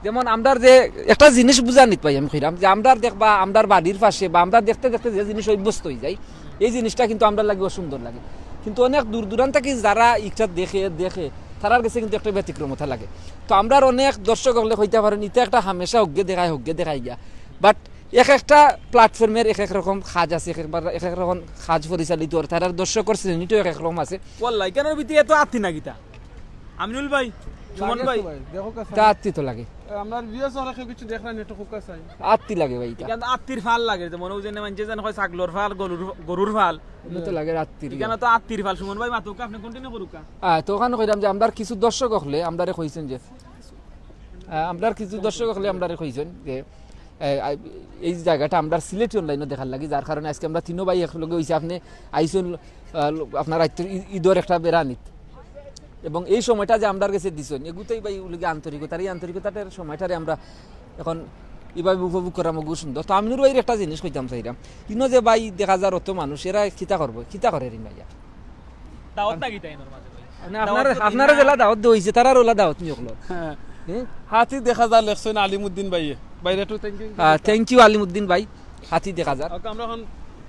যেমন আমরার যে একটা জিনিস বুঝানিত ভাই, আমি কইরাম যে আমরার দেখবা, আমরার বাড়ির পাশে বা আমরা দেখতে দেখতে যে জিনিস অভ্যস্ত অইযাই, এই জিনিসটা কিন্তু আমরার লাগি অসুন্দর লাগে। কিন্তু অনেক দূর দূরান্ত থাকি যারা ইকটা দেখে, দেখে, তারার গেছে কিন্তু একটা ব্যতিক্রমতা লাগে। তো আমরার অনেক দর্শক অকলে কইতা পারইন, "ইতা একটা হামেশা হউকগে দেখায়, হউকগে দেখায় গিয়া।" But এক একটা platform-এর এক এক রকম কাজ আছে, এক একবার এক এক রকম কাজ পরিচালিত অর, তারার দর্শকর শ্রেণীটাও এক এক রকম আছে। ওয়াল্লাহ, ইকানোর ভিতরে এত আত্তি না কিতা? আমিনুল ভাই, সুমন ভাই। দেখো কাছে। তা আত্তি তো লাগে। এ, আমরার viewers অকলে কেউ কিছু দেখরা নি, একটু কউক্কা চাই। আত্তি লাগে ভাই ইতা। ইকান তো আত্তির ফাল লাগে, যেমন অউ যেনে মানষে যেন কয় ছাগলর ফাল, গরুর, গরুর ফাল। ইনো তো লাগে আত্তির। ইকান তো আত্তির ফাল। সুমন ভাই মাতউক্কা, আপনে continue করউক্কা। আহ, তো অখান কইরাম যে আমরার কিছু দর্শক অকলে আমরারে কইছইন যে, আহ, আমরার কিছু দর্শক অকলে আমরারে কইছইন যে, এ, আ, এই জাগাটা আমরার সিলেটি online-ও দেখার লাগি, যার কারণে আইজকে আমরা তিনো ভাই একলগে অইছি। আপনে আইছইন, আ, লো-, আপনার আইতে ই-, ইদর একটা বেড়ানিত। এবং এই সময়টা যে আমরার গেছে দিছইন, এগুতেই ভাই অউ লাগি আন্তরিকতা, আর এই আন্তরিকতাটার সময়টারে আমরা অখন ইভাবে উপভোগ করাম, অগু সুন্দর। তো আমিনুর ভাইর একটা জিনিস কইতাম চাইরাম, ইনো যে ভাই দেখা যার অত মানুষ, এরা কিতা করবো, কিতা করের ইন ভাইয়া? দাওয়াত না কিতা ইনোর মাঝে ভাই? মানে আপনার, দাওয়াত তো আপনারে দিলা। যেলা দাওয়াত দেওয়া অইছে, তারার অলা দাওয়াত নি অকলর। হ্যাঁ। হ্যাঁ? হাতি দেখা যার লেখছইন আলিমুদ্দিন ভাইয়ে। ভাইরে একটু thank you। Ah, thank you Alimuddin ভাই, হাতি দেখা যার। OK, আমরা অখন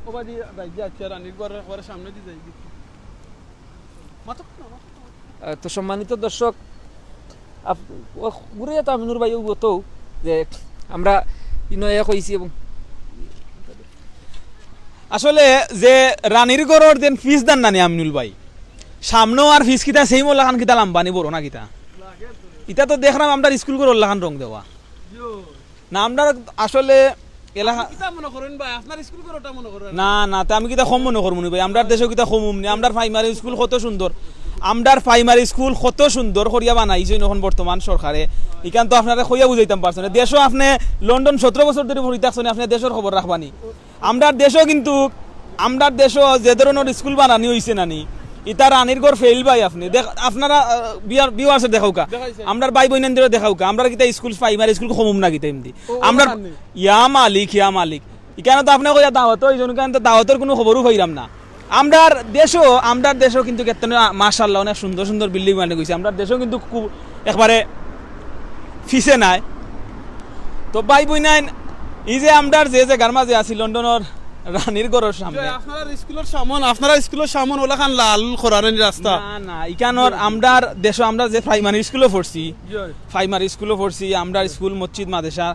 ওবাদি যাই যে আচ্ছা, রানীর ঘর একবারে সামনে দিয়ে যাই দেখি। মাথা না, মাথা না। আহ, তো সম্মানিত দর্শক, আপ-, ও ঘুরে যেত আমিনুর ভাই, ও তো যে আমরা ইনো এক হইছি এবং আসলে যে রানীর ঘরর যেন ফিস দান নানি আমিনুল ভাই, সামনেও আর ফিস কিতা সেই মোল্লা খান কিতা লাম্বানি বড় না কিতা? ইটা তো দেখলাম আমরা স্কুল ঘরর লাখান রং দেওয়া। না, আমরা আসলে এলাকা কিতা মনে করেন ভাই? আপনার স্কুল ঘরটা মনে করেন? না, না, তে আমি কিতা কম মনে করমু নি ভাই? আমরার দেশো কিতা কম নি? আমরার প্রাইমারি স্কুল কত সুন্দর, আমরার প্রাইমারি স্কুল কত সুন্দর করিয়া বানাইছে এখন বর্তমান সরকারে। ইখান তো আপনারে কইয়া বুঝাইতাম পারছো না। দেশো আপনে লন্ডন সতেরো বছর ধরি পড়ি থাকছো নি, আপনে দেশর খবর রাখবানি। আমরার দেশো কিন্তু, আমরার দেশো যে ধরনর স্কুল বানানি হইছে নানি, ইতা রানীর ঘর ফেইল ভাই। আপনে দেখ, আপনারা, আহ, ভিউয়ার-, ভিউয়ার্সে দেখাউকা, দেখাইছে। আমরার ভাই বইনাইনতরে দেখাউকা, আমরার কিতা স্কুল, প্রাইমারি স্কুল কমুম না কিতা এমনি? ও, আমরার বানানি। ইয়া মালিক, ইয়া মালিক। ইখানো তো আপনে কইয়া দাওয়াত, ওই জন্য ইখান তো দাওয়াতর কুনু খবরও পাইরাম না। আমরার দেশো, আমরার দেশো কিন্তু কেতনে মাশাআল্লাহ অনেক সুন্দর সুন্দর বিল্ডিং বানানি গেছে। আমরার দেশো কিন্তু খুব একবারে ফিসে নাই। তো ভাই বইনাইন, এই যে আমরার যে জাগার মাঝে আছি লন্ডনর রানীর ঘরর সামনে। যে আপনার স্কুলর সামন, আপনার স্কুলর সামন ওলাখান লাল করানি রাস্তা। না, না, ইখানোর জি। আমরার দেশো আমরা যে প্রাইমারি স্কুলো পড়ছি, জি। প্রাইমারি স্কুলো পড়ছি, আমরার স্কুল, মসজিদ, মাদ্রাসা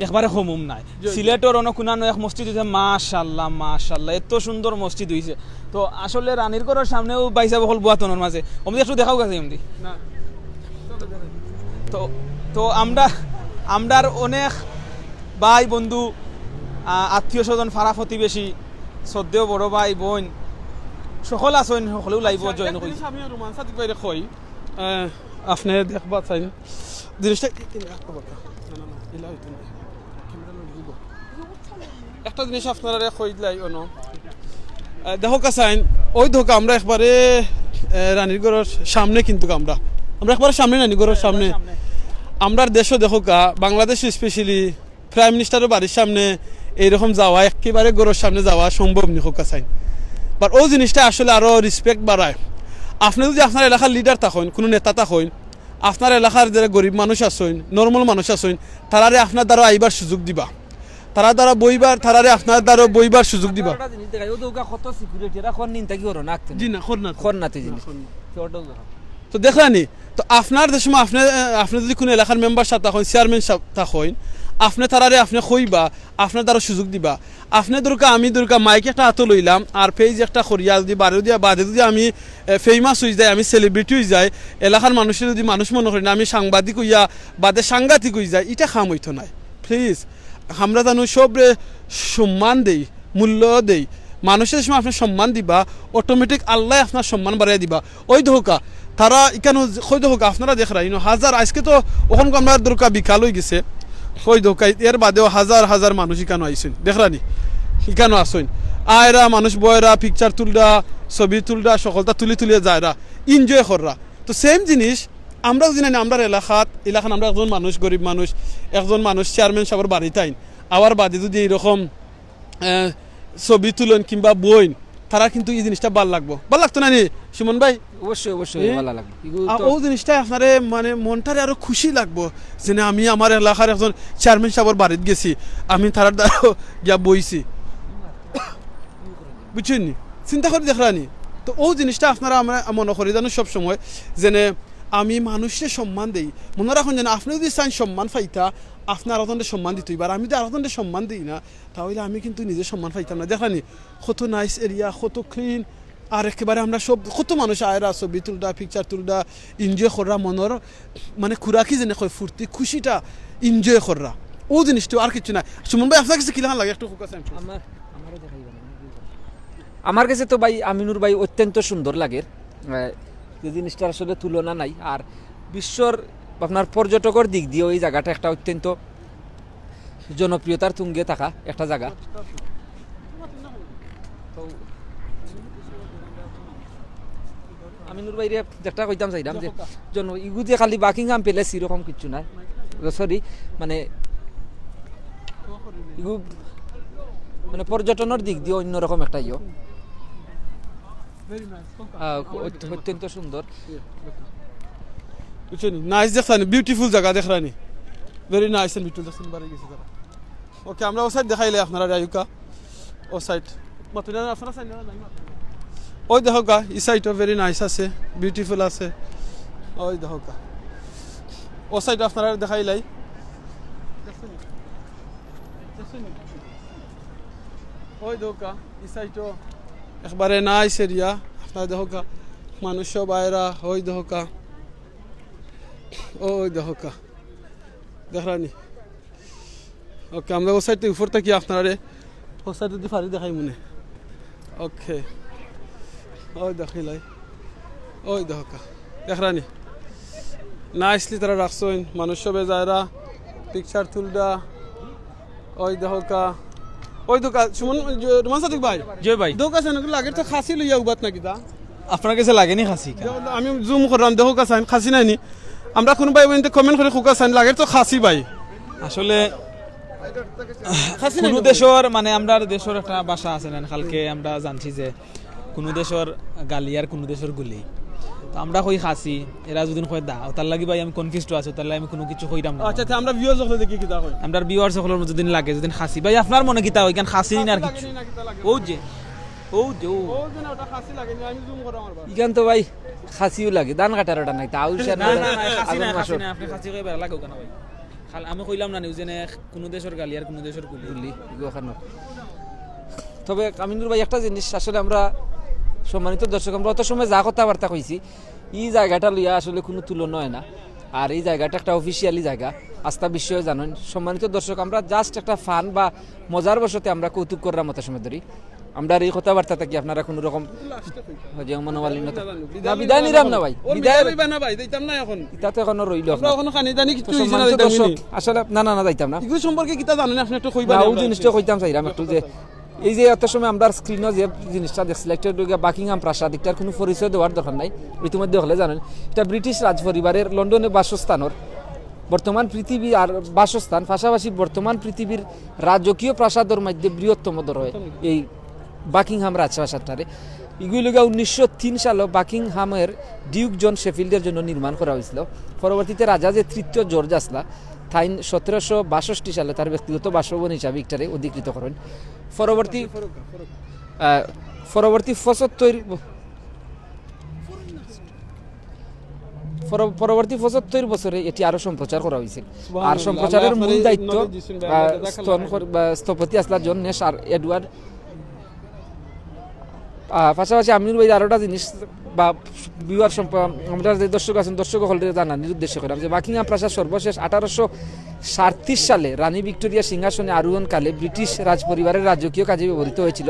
একবারে কমুম নাই। জি, জি। সিলেটর অনো কুনানো এক মসজিদ হইছে, মাশাআল্লাহ, মাশাআল্লাহ, এত সুন্দর মসজিদ হইছে। তো আসলে রানীর ঘরর সামনেও ভাইসাব অকল বুয়াতনর মাঝে। অমনি একটু দেখাউকা চাই এমনি। না। তো, তো আমরা, আমরার অনেক ভাই, বন্ধু, আ, আত্মীয় স্বজন, পাড়া প্রতিবেশী, শ্রদ্ধেয় বড় ভাই, বইন, সকল আছইন, সকলেও live-ও আচ্ছা, join একটা করি। জিনিস আমি রোমান সাদিক ভাইরে কই, আহ, আপনে দেখবা চাইন। জিনিসটা কি, কি, না, না, না, ইলা হইতো না। একটা জিনিস আপনারারে কই দিলাই অনো। আহ, দেখউক্কা চাইন, ওই দেখউক্কা আমরা একবারে, আহ, রানীর ঘরর সামনে কিন্তু আমরা। আমরা একবারে সামনে রানীর ঘরর সামনে। আমরার দেশো দেখউক্কা, বাংলাদেশো specially Prime Minister-র বাড়ির সামনে এইরকম যাওয়া, একেবারে ঘরর সামনে যাওয়া সম্ভব নি কউক্কা চাইন। But ও জিনিসটা আসলে আরো respect বাড়ায়। আপনে যদি আপনার এলাকার leader থাকইন, কুনু নেতা থাকইন, আপনার এলাকার যারা গরিব মানুষ আছইন, normal মানুষ আছইন, তারারে আপনার দ্বারা আইবার সুযোগ দিবা, তারার দ্বারা বইবার, তারারে আপনার দ্বারা বইবার সুযোগ দিবা। একটা জিনিস দেখাই, ও দেখউক্কা কত security, এরা কোন নিন থাকি করো না, জি না, কর না তো। কর না তো এই না, জিনিস। কর না। তো ওটাও দেখো। তো দেখলানি, তো আপনার যে সময় আপনি, আপনি যদি কুনু এলাকার মেম্বার সাব থাকইন, চেয়ারম্যান সাব থাকইন, আপনি তারারে আপনি কইবা, আপনার দ্বারা সুযোগ দিবা। আপনি দরকার, আমি দরকার, মাইক একটা আতো লইলাম, আর page একটা করিয়া যদি বাদে দিয়া, বাদে যদি আমি, এ, famous হই যাই, আমি celebrity হই যাই, এলাকার মানুষরে যদি মানুষ মনে করি না, আমি সাংবাদিক হইয়া বাদে সাংঘাতিক হই যাই, ইটা কাম হইতো নায়। Please, আমরা জানো সবরে সম্মান দেই, মূল্য দেই। মানুষরে যে সময় আপনি সম্মান দিবা, automatic আল্লায় আপনার সম্মান বাড়াইয়া দিবা। ওই দেখউক্কা, তারা ইখানো কই দেখউক্কা, আপনারা দেখরা, ইনো হাজার, আইজকে তো ওখানকার আমরা দরকার বিকাল হই গেছে, কই দেখউক্কা, এর বাদেও হাজার হাজার মানুষ ইখানো আইছইন, দেখরানি, ইখানো আছইন। আয়রা মানুষ বয়রা, picture তুলরা, ছবি তুলরা, সকলতা তুলি তুলিয়া যায়রা, enjoy কররা। তো same জিনিস, আমরা যদি না, আমরার এলাকাত, এলাকাত আমরা একজন মানুষ, গরিব মানুষ, একজন মানুষ চেয়ারম্যান সাবর বাড়িত আইন, আওয়ার বাদে যদি এইরকম, আহ, ছবি তুলইন কিংবা বইন, তারা কিন্তু এই জিনিসটা ভালা লাগবো। ভালা লাগতো না নি, সুমন ভাই? অবশ্যই, অবশ্যই এ? ভালা লাগবো। এগুলো আ, তো ও জিনিসটা আপনারে মানে মনটারে আরো খুশি লাগবো, যে না, আমি আমার এলাকার একজন চেয়ারম্যান সাবর বাড়িত গেছি, আমি তারার দ্বারা গিয়া বইছি। বুঝছইন নি? চিন্তা করি দেখরা নি? তো ও জিনিসটা আপনারা আমরা মনে করি জানো সব সময়, যেনে আমি মানুষরে সম্মান দেই। মনে রাখইন যেন আপনি যদি চাইন সম্মান পাইতা, আপনি আরো জনরে সম্মান দিতে হইব। আর আমি যদি আরো জনরে সম্মান দিই না, তাহলে আমি কিন্তু নিজে সম্মান পাইতাম না। দেখরা নি? কত nice area, কত clean, আর একেবারে আমরা সব, কত মানুষ আয়রা ছবি তুলরা, picture তুলরা, enjoy কররা, মনর মানে খুরাকি যেনে কয় ফুর্তি, খুশিটা enjoy কররা। ও জিনিসটা আর কিচ্ছু না। সুমন ভাই, আপনার কাছে কিলাখান লাগে একটু focus আনবেন। আমার, আমারও দেখাইবা না, আমার কাছে তো ভাই আমিনুর ভাই অত্যন্ত সুন্দর লাগে, আহ, যে জিনিসটার আসলে তুলনা নাই। আর বিশ্বর আপনার পর্যটকর দিক দিয়েও এই জায়গাটা একটা অত্যন্ত জনপ্রিয়তার তুঙ্গে থাকা একটা জায়গা। তো আমিনুর ভাইরে যেটা কইতাম চাইলাম যে জন-, ইগু যে খালি বাকিংহাম প্যালেস এরকম কিচ্ছু নাই, সরি, মানে ইগু মানে পর্যটনের দিক দিয়ে অন্যরকম একটা ইয়ে। আহ, অত-, অত্যন্ত সুন্দর। বুঝছইন নি? Nice দেখছইন নি? Beautiful জায়গা দেখরা নি? Very nice and beautiful দেখছইন নি? বাড়ি গেছে তারা। Okay, আমরা ও side দেখাইলে আপনারা আইউক্কা। ও side। মাতুন না, আপনারা চাইন না, নাই মাতুন। ওই দেখউক্কা, ই সাইডও very nice আছে, beautiful আছে। ওই দেখউক্কা, ও সাইড আপনারারে দেখাইলাই। ওই দেখউক্কা, ই সাইডও একবারে nice area। আপনারা দেখউক্কা, মানুষ সব আইরা। ওই দেখউক্কা, ওই দেখউক্কা, দেখরানি। ওকে, আমরা ও সাইডে উপর থাকি আপনারারে ও সাইডে দি ফারি দেখাই মনে। ওকে, ওই দেখিলাই, ওই দেখউক্কা, দেখরানি। Nicely তারা রাখছইন, মানুষ সবে যাইরা picture তুলরা। ওই দেখউক্কা, ওই দেখউক্কা, সুমন, রুমান সাদিক ভাই। জি ভাই। দেখউক্কা, লাগের তো খাসি লইয়া উবাত নাকি তা? আপনার গেছে লাগেনি খাসি? আমি zoom করলাম, দেখউক্কা চাইন, খাসি নাইনি। আমরা কুনু ভাই বইনতে comment করি কউক্কা চাইন, লাগের তো খাসি ভাই। আসলে খাসি কুনু নাইনি। দেশর, মানে, আমরার দেশর একটা ভাষা আছে না, কালকে আমরা জানছি যে কুনু দেশর গালি আর কুনু দেশর গুলি। তো আমরা কই খাসি, এরা যুদি কয় দা, ওটার লাগি ভাই আমি confused আছি, ওটার লাগি আমি কুনু কিছু কইরাম না। আচ্ছা, আচ্ছা, আমরা viewers অকলে দেখি কিতা কয়। আমরার viewers অকলর যুদি লাগে, যুদি খাসি, ভাই আপনার মনে কিতা অয়, ইখান খাসি নি না আর কিছু? ও যে, ও যে, ও। ও যে না, ওটা খাসি লাগেনি, আমি zoom করলাম আরবার। ইখান তো ভাই খাসিও লাগে, ধান কাটার ওটা নাই, তাও সে না, না, না, খাসি না, খাসি না, আপনে খাসি কইবার লাগেও কেনে ভাই? খাল-, আমি কইলাম না নি, ওই যে নে, কুনু দেশর গালি আর কুনু দেশর গুলি। গুলি, ইগু ওখানো। তবে আমিনুর ভাই, একটা জিনিস আসলে আমরা, সম্মানিত দর্শক, আমরা অত সময় যা কথাবার্তা কইছি, ই জাগাটা লইয়া আসলে কুনু তুলনা অয় না। আর ই জাগাটা একটা officially জাগা, আস্তা বিশ্বয়ে জানইন। সম্মানিত দর্শক, আমরা just একটা fun বা মজার বশতে আমরা কৌতুক কররাম অত সময় ধরি। আমরার ই কথাবার্তা থাকি আপনারা কুনু রকম, জি, মনোমালিন্য তো না, বিদায় নিরাম না ভাই, ও বিদায়। বিদায় লইবা না ভাই, যাইতাম না এখন। ইটা তো এখনো রইল আমরা আপনার। অখন খানি দানি তো কিছু হইছে না, সম্মানিত যাইতাম দর্শক, নি। আসলে না, না, না, যাইতাম না। ইগু সম্পর্কে কিতা জানইন আপনে একটু কইবা না, ওই জিনিসটা কইতাম চাইরাম একটু যে এই যে অত সময় আমরার screenও যে জিনিসটা দেখছিলা, একটা অইলো গিয়া বাকিংহাম প্রাসাদ, ইটার কুনু পরিচয় দেওয়ার দরকার নাই, ইতিমধ্যে হকলে জানইন। ইটা ব্রিটিশ রাজপরিবারের লন্ডনে বাসস্থানর বর্তমান পৃথিবী আর বাসস্থান, পাশাপাশি বর্তমান পৃথিবীর রাজকীয় প্রাসাদর মধ্যে বৃহত্তম ধরা অয় এই বাকিংহাম রাজপ্রাসাদটারে। ইগু অইলো গিয়া উনিশশো তিন সালো বাকিংহামের ডিউক জন শেফিল্ডের জন্য নির্মাণ করা হয়েছিল। পরবর্তীতে রাজা যে তৃতীয় জর্জ আছলা, তাইন সতেরোশো বাষট্টি সালে তার ব্যক্তিগত বাসভবন হিসাবে ইটারে অধিকৃত করেন। পরবর্তী, আহ, পরবর্তী পঁচাত্তর পর-, পরবর্তী পঁচাত্তর বছরে এটি আরো সম্প্রচার করা হয়েছে। আর সুবহানাল্লাহ। সম্প্রচারের আল্লাহ মূল আপনারে দায়িত্ব, উন্নতি দিছেন ভাই, আহ, জাযাকাল্লাহ। স্থন কর-, বা স্থপতি আছলা জন নেশ আর এডওয়ার্ড। আহ, পাশাপাশি আমিনুর ভাই আরোটা জিনিস বা viewer সম্প-, আমরা যে দর্শক আছেন, দর্শক হকলরে জানানির উদ্দেশ্যে কইরাম যে বাকিংহাম প্রাসাদ সর্বশেষ আঠারোশো সাতত্রিশ সালে রানী ভিক্টোরিয়া সিংহাসনে আরোহণকালে ব্রিটিশ রাজপরিবারের রাজকীয় কাজে ব্যবহৃত হয়েছিল।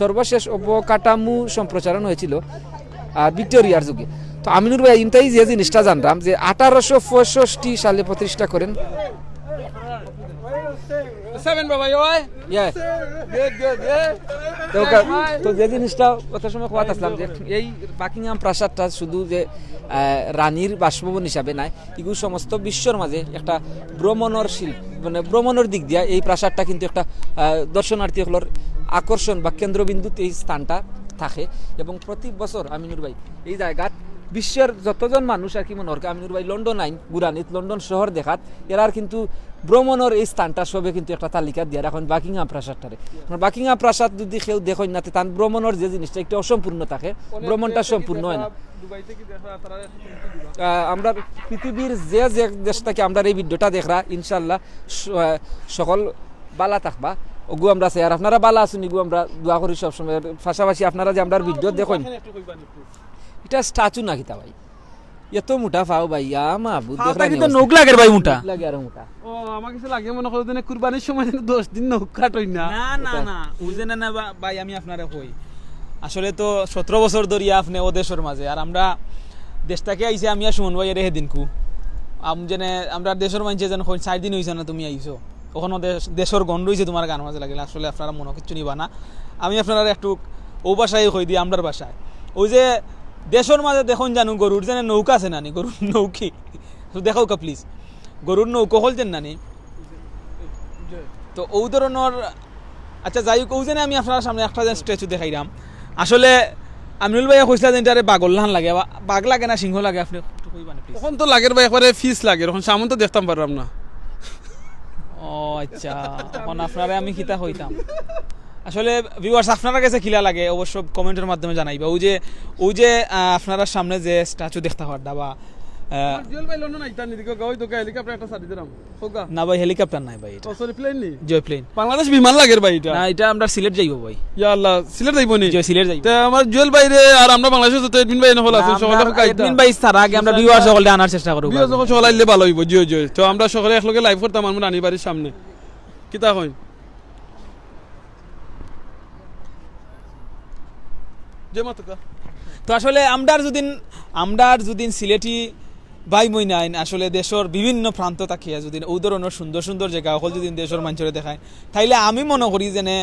সর্বশেষ অবকাঠামো সম্প্রসারণ হয়েছিল, আহ, ভিক্টোরিয়ার যুগে। তো আমিনুর ভাই, ইনতাই যে জিনিসটা জানলাম যে আঠারোশো পঁয়ষট্টি সালে প্রতিষ্ঠা করেন। Seven বাবা, you all right? Yeah. Good, good, yeah. তো কা-, তো যে জিনিসটা অত সময় কওয়াত আছলাম যে এই বাকিংহাম প্রাসাদটা শুধু যে, আহ, রানীর বাসভবন হিসাবে নায়, ইগু সমস্ত বিশ্বর মাঝে একটা ভ্রমণর শিল্প, মানে ভ্রমণর দিক দিয়া এই প্রাসাদটা কিন্তু একটা, আহ, দর্শনার্থী হকলর আকর্ষণ বা কেন্দ্রবিন্দুত এই স্থানটা থাকে। এবং প্রতি বছর আমিনুর ভাই এই জাগাত বিশ্বর যতজন মানুষ আর কি মনে অর, আমিনুর ভাই লন্ডন আইন গুরানিত লন্ডন শহর দেখাত, এরার কিন্তু ভ্রমণর এই স্থানটা সবে কিন্তু একটা তালিকা দিয়া রাখইন বাকিংহাম প্রাসাদটারে। কারণ বাকিংহাম প্রাসাদ যদি কেউ দেখইন না, তে তান ভ্রমণর যে জিনিসটা একটা অসম্পূর্ণ থাকে, অনেক ভ্রমণটা দেশ থেকে সম্পূর্ণ অয় না। দেখরা, দুবাই থেকে দেখরা, তারা এখন কিন্তু দিবা। আহ, আমরা পৃথিবীর যে যে দেশ থাকি আমরার এই ভিডিওটা দেখরা, ইনশাআল্লাহ স-, আহ, সকল বালা থাকবা। ওগু আমরা চাই, আর আপনারা বালা আছইন, ইগু আমরা দোয়া করি সবসময়। পাশাপাশি আপনারা যে আমরার ভিডিও দেখইন, এখানে একটু কইবা নি, please? ইটা স্ট্যাচু না কিতা ভাই? এত মোটা পাও ভাই, ইয়া মাবুদ, পাওটা দেখরা কিন্তু নি নৌক অবস্থা। লাগের ভাই মোটা। নৌক লাগে আরো মোটা। ও, আমার কাছে লাগে মনে করো যেন কুরবানির সময় যেন দশ দিন নৌক কাটই না। না, না, ওটা। না, ওই যে না, না, বা-, ভাই, আমি আপনারে কই, আসলে তো সতেরো বছর ধরিয়া আপনে ও দেশর মাঝে, আর আমরা দেশ থাকি আইছি, আমি আর সুমন ভাই এরে হেদিনকু। আম-, যেন আমরা দেশর মানষে যেন কই, "চাইর দিন অইছে না তুমি আইছো, অখনো দেশ, দেশর গন্ধ অইছে তোমার গার মাঝে লাগিল।" আসলে আপনারা মনো কিচ্ছু নিবা না, আমি আপনারারে একটু ও ভাষায় কই দিই, আমরার ভাষায়। ওই যে দেশর মাঝে দেখইন জানু গরুর যেন নৌকা আছে নানি, গরুর নৌকি, তো দেখাউক্কা please। গরুর নৌকা হকল যেন নানি। তো ও ধরনর, আচ্ছা, যাই হোক, ও যেন আমি আপনার সামনে একটা যেন স্ট্যাচু দেখাইরাম। আসলে আমিনুল ভাইয়ে কইছলা যে ইটারে বাঘর লাখান লাগে, বা-, বাঘ লাগে না সিংহ লাগে, আপনে একটু কইবা না, please। অখন তো লাগের ভাই, একবারে ফিস লাগের, অখন সামন তো দেখতাম পাররাম না। ও আচ্ছা, অখন আপনারে আমি কিতা কইতাম? আসলে ভিউয়ার্স, আপনারার কাছে কিলা লাগে অবশ্য কমেন্টর মাধ্যমে জানাইবা। ওই যে, ওই যে, আহ, আপনারার সামনে যে স্ট্যাচু দেখতা পাররা বা, আহ, জুয়েল ভাই লন্ডন আইতা নি, দেখো, ওই তো হেলিকপ্টার একটা ছাড়ি দিলাম। না ভাই, হেলিকপ্টার নাই ভাই, এটা। ও, সরি, প্লেন নি? জি, প্লেন। বাংলাদেশ বিমান লাগের ভাই এটা। না, এটা আমরা সিলেট যাইবো ভাই। ইয়া আল্লাহ, সিলেট যাইবো নি? জি, সিলেট যাইবো। তে আমার জুয়েল ভাই রে, আর আমরা বাংলাদেশে যত অ্যাডমিন ভাই এনে হল আছেন, আমরা সকলে আইতা। অ্যাডমিন ভাই তার আগে আমরা ভিউয়ার্স সকলরে আনার চেষ্টা করবো। ভিউয়ার্স সকল আইলে ভালো হইবো। জি, জি। তো আমরা সকলে একলগে লাইভ করতাম আমার নানি বাড়ির সামনে। কিতা কইন? জয় মাতুকা। তো আসলে আমরার যুদিন, আমরার যুদিন সিলেটি ভাই বইনাইন আসলে দেশর বিভিন্ন প্রান্ত থাকিয়া যুদিন ও ধরনর সুন্দর সুন্দর জাগা অকল যুদিন দেশর মানষরে দেখাইন, তাইলে আমি মনো করি যেনে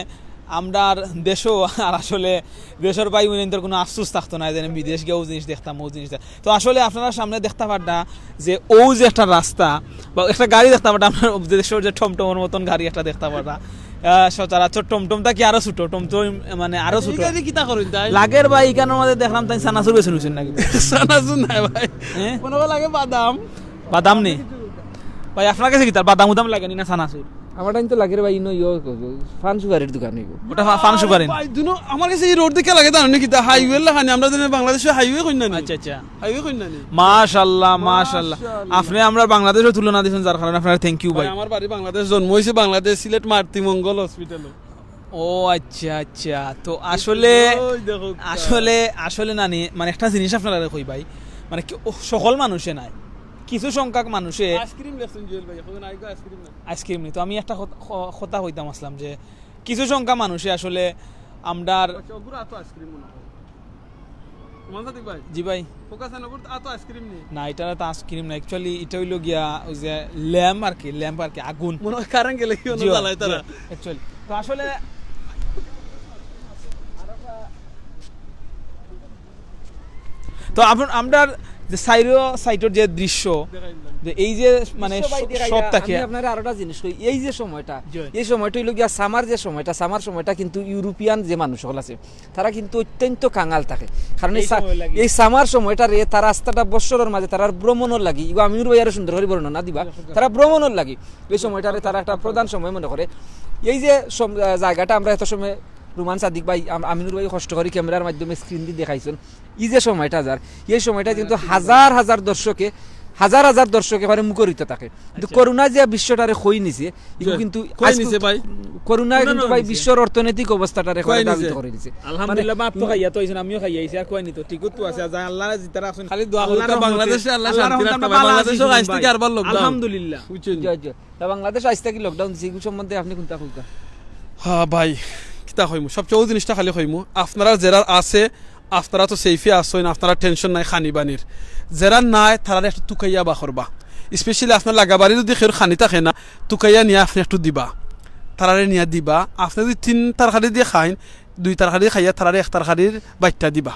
আমরার দেশও আর আসলে দেশর ভাই বইনাইন্তর কুনু আফসোস থাকতো না, যেনে বিদেশ গিয়া ও জিনিস দেখতাম, ও জিনিস দেখ-, তো আসলে আপনারার সামনে দেখতা পাররা যে ও যে একটা রাস্তা বা একটা গাড়ি দেখতা পাররা, আমরার দেশর যে টমটমর মতন গাড়ি একটা দেখতা পাররা। আহ, সচরাচর টমটম থাকি আরো ছোট, টমটম মানে আরো ছোট। এই গাড়ি কিতা করইন তাই? লাগের ভাই, ইখানর মাঝে দেখলাম তাইন চানাচুর বেচইন নাকি? চানাচুর নায় ভাই। হ্যাঁ? মনে হয় লাগে বাদাম। বাদাম নি? ভাই, আপনার কাছে কিতা বাদাম উদাম লাগে নি না চানাচুর? আমার টাইম তো লাগের ভাই, ইনো ইয়ো, পান সুপারির দোকান অইবো। ওটা পা-, পান সুপারি? ভাই, দুনো, আমার কাছে এই রোড দেখে লাগে জানো নি কিতা? হাইওয়ে লাখানি, আমরা যেনে বাংলাদেশে হাইওয়ে কইন না নি? আচ্ছা, আচ্ছা। হাইওয়ে কইন না নি? মাশাআল্লাহ, মাশাআল্লাহ। মাশাআল্লাহ। আপনি আমরার বাংলাদেশও তুলনা দিছেন, যার কারণে আপনারে thank you ভাই, ভাই। আমার বাড়ি বাংলাদেশ, জন্ম হইছি বাংলাদেশ, সিলেট মাতৃমঙ্গল হসপিটালো। ও আচ্ছা, আচ্ছা। তো আসলে, ওই দেখো। আসলে, আসলে নানি, মানে একটা জিনিস আপনারারে কই ভাই, মানে কি, ও, সকল মানুষে নায়, কিছু সংখ্যক মানুষে। আইসক্রিম লেখছেন জুয়েল ভাই, এখন আইগো আইসক্রিম না। আইসক্রিম নি, তো আমি একটা কথা, ক-, কথা কইতাম আসলাম যে কিছু সংখ্যক মানুষে আসলে আমরার আচ্ছা, ওগুলো তো আইসক্রিম মনে হয়। রুমান সাদিক ভাই। জি ভাই। ফোকাস এনগুর আতো আইসক্রিম নি? না, এটা তো আইসক্রিম না, actually এটা হইলো গিয়া ওই যে ল্যাম্প আর কি, ল্যাম্প আর কি, আগুন। মনে হয় কারেন্ট গেলে কি হলো জি, জ্বালায় তারা? জি, actually। তো আসলে তো আপন-, আমরার যে সাইরো সাইটর যে দৃশ্য, দেখাইলাম। যে এই যে মানে দৃশ্য ভাই স-, দেখাইলা, সব থাকে। আমি আপনারে আরোটা জিনিস কই, এই যে সময়টা, জি। এই সময়টা হইলো গিয়া সামার যে সময়টা, সামার সময়টা কিন্তু ইউরোপিয়ান যে মানুষ সকল আছে, তারা কিন্তু অত্যন্ত কাঙাল থাকে। কারণ এই এই সা-, সময় লাগে। এই সামার সময়টা রে, তারা আস্তাটা বৎসরর মাঝে তারার ভ্রমণর লাগি, ইগো আমিনুর ভাই আরো সুন্দর করি বর্ণনা দিবা, সুন্দর। তারা ভ্রমণর লাগি এই সময়টারে তারা একটা প্রধান সময় মনে করে। এই যে সম-, আহ, জায়গাটা আমরা এত সময় রুমান সাদিক ভাই, আম-, আমিনুর ভাই কষ্ট করি ক্যামেরার মাধ্যমে স্ক্রিন দি দেখাইছইন, এই যে সময়টা যার, এই সময়টা কিন্তু হাজার হাজার দর্শকে, হাজার হাজার দর্শকে মানে মুখরিত থাকে। কিন্তু আচ্ছা। করোনা যে বিশ্বটারে খই নিছে, ইগু জি। কিন্তু খই আজকে নিছে ভাই। করোনা না, কিন্তু না, ভাই নিছে। বিশ্বর অর্থনৈতিক অবস্থাটারে খই খই নিছে। দাবিত করে দিছে। আলহামদুলিল্লাহ, মানে, মাফ তো খাইয়া তো আইছেন, আমিও খাইয়া আইছি, আর খই নিত, ঠিক তো আছে, যা আল্লাহ জিতারা আছেন। খালি দোয়া আল্লাহর করুন, রহমতে, বাংলাদেশে আল্লাহ আল্লাহর শান্তি রহমতে রাখতে আমরা ভাই, ভালো আছি বাংলাদেশও ভাই। আইজ থাকি আরবার lockdown। আলহামদুলিল্লাহ। জি, জি। তা বাংলাদেশ আইজ থাকি lockdown দিছে, ইগু সম্বন্ধে আপনি কোনটা কইতা? হ্যাঁ ভাই, কিতা কইমু, সবচেয়ে ও জিনিসটা খালি কইমু, আপনারা যেরার আছে, আপনারা তো সেফে আছইন, আপনারা টেনশন নাই খানি বানির। যেরার নাই, তারারে একটু তুকাইয়া বার করবা। Specially আপনার লাগাবাড়ি যদি কেউর খানি থাকে না, তুকাইয়া নিয়া আপনি একটু দিবা, তারারে নিয়া দিবা। আপনি যদি তিন তরকারি দিয়ে খাইন, দুই তরকারি খাইয়া তারারে এক তরকারির বাইট্টা দিবা।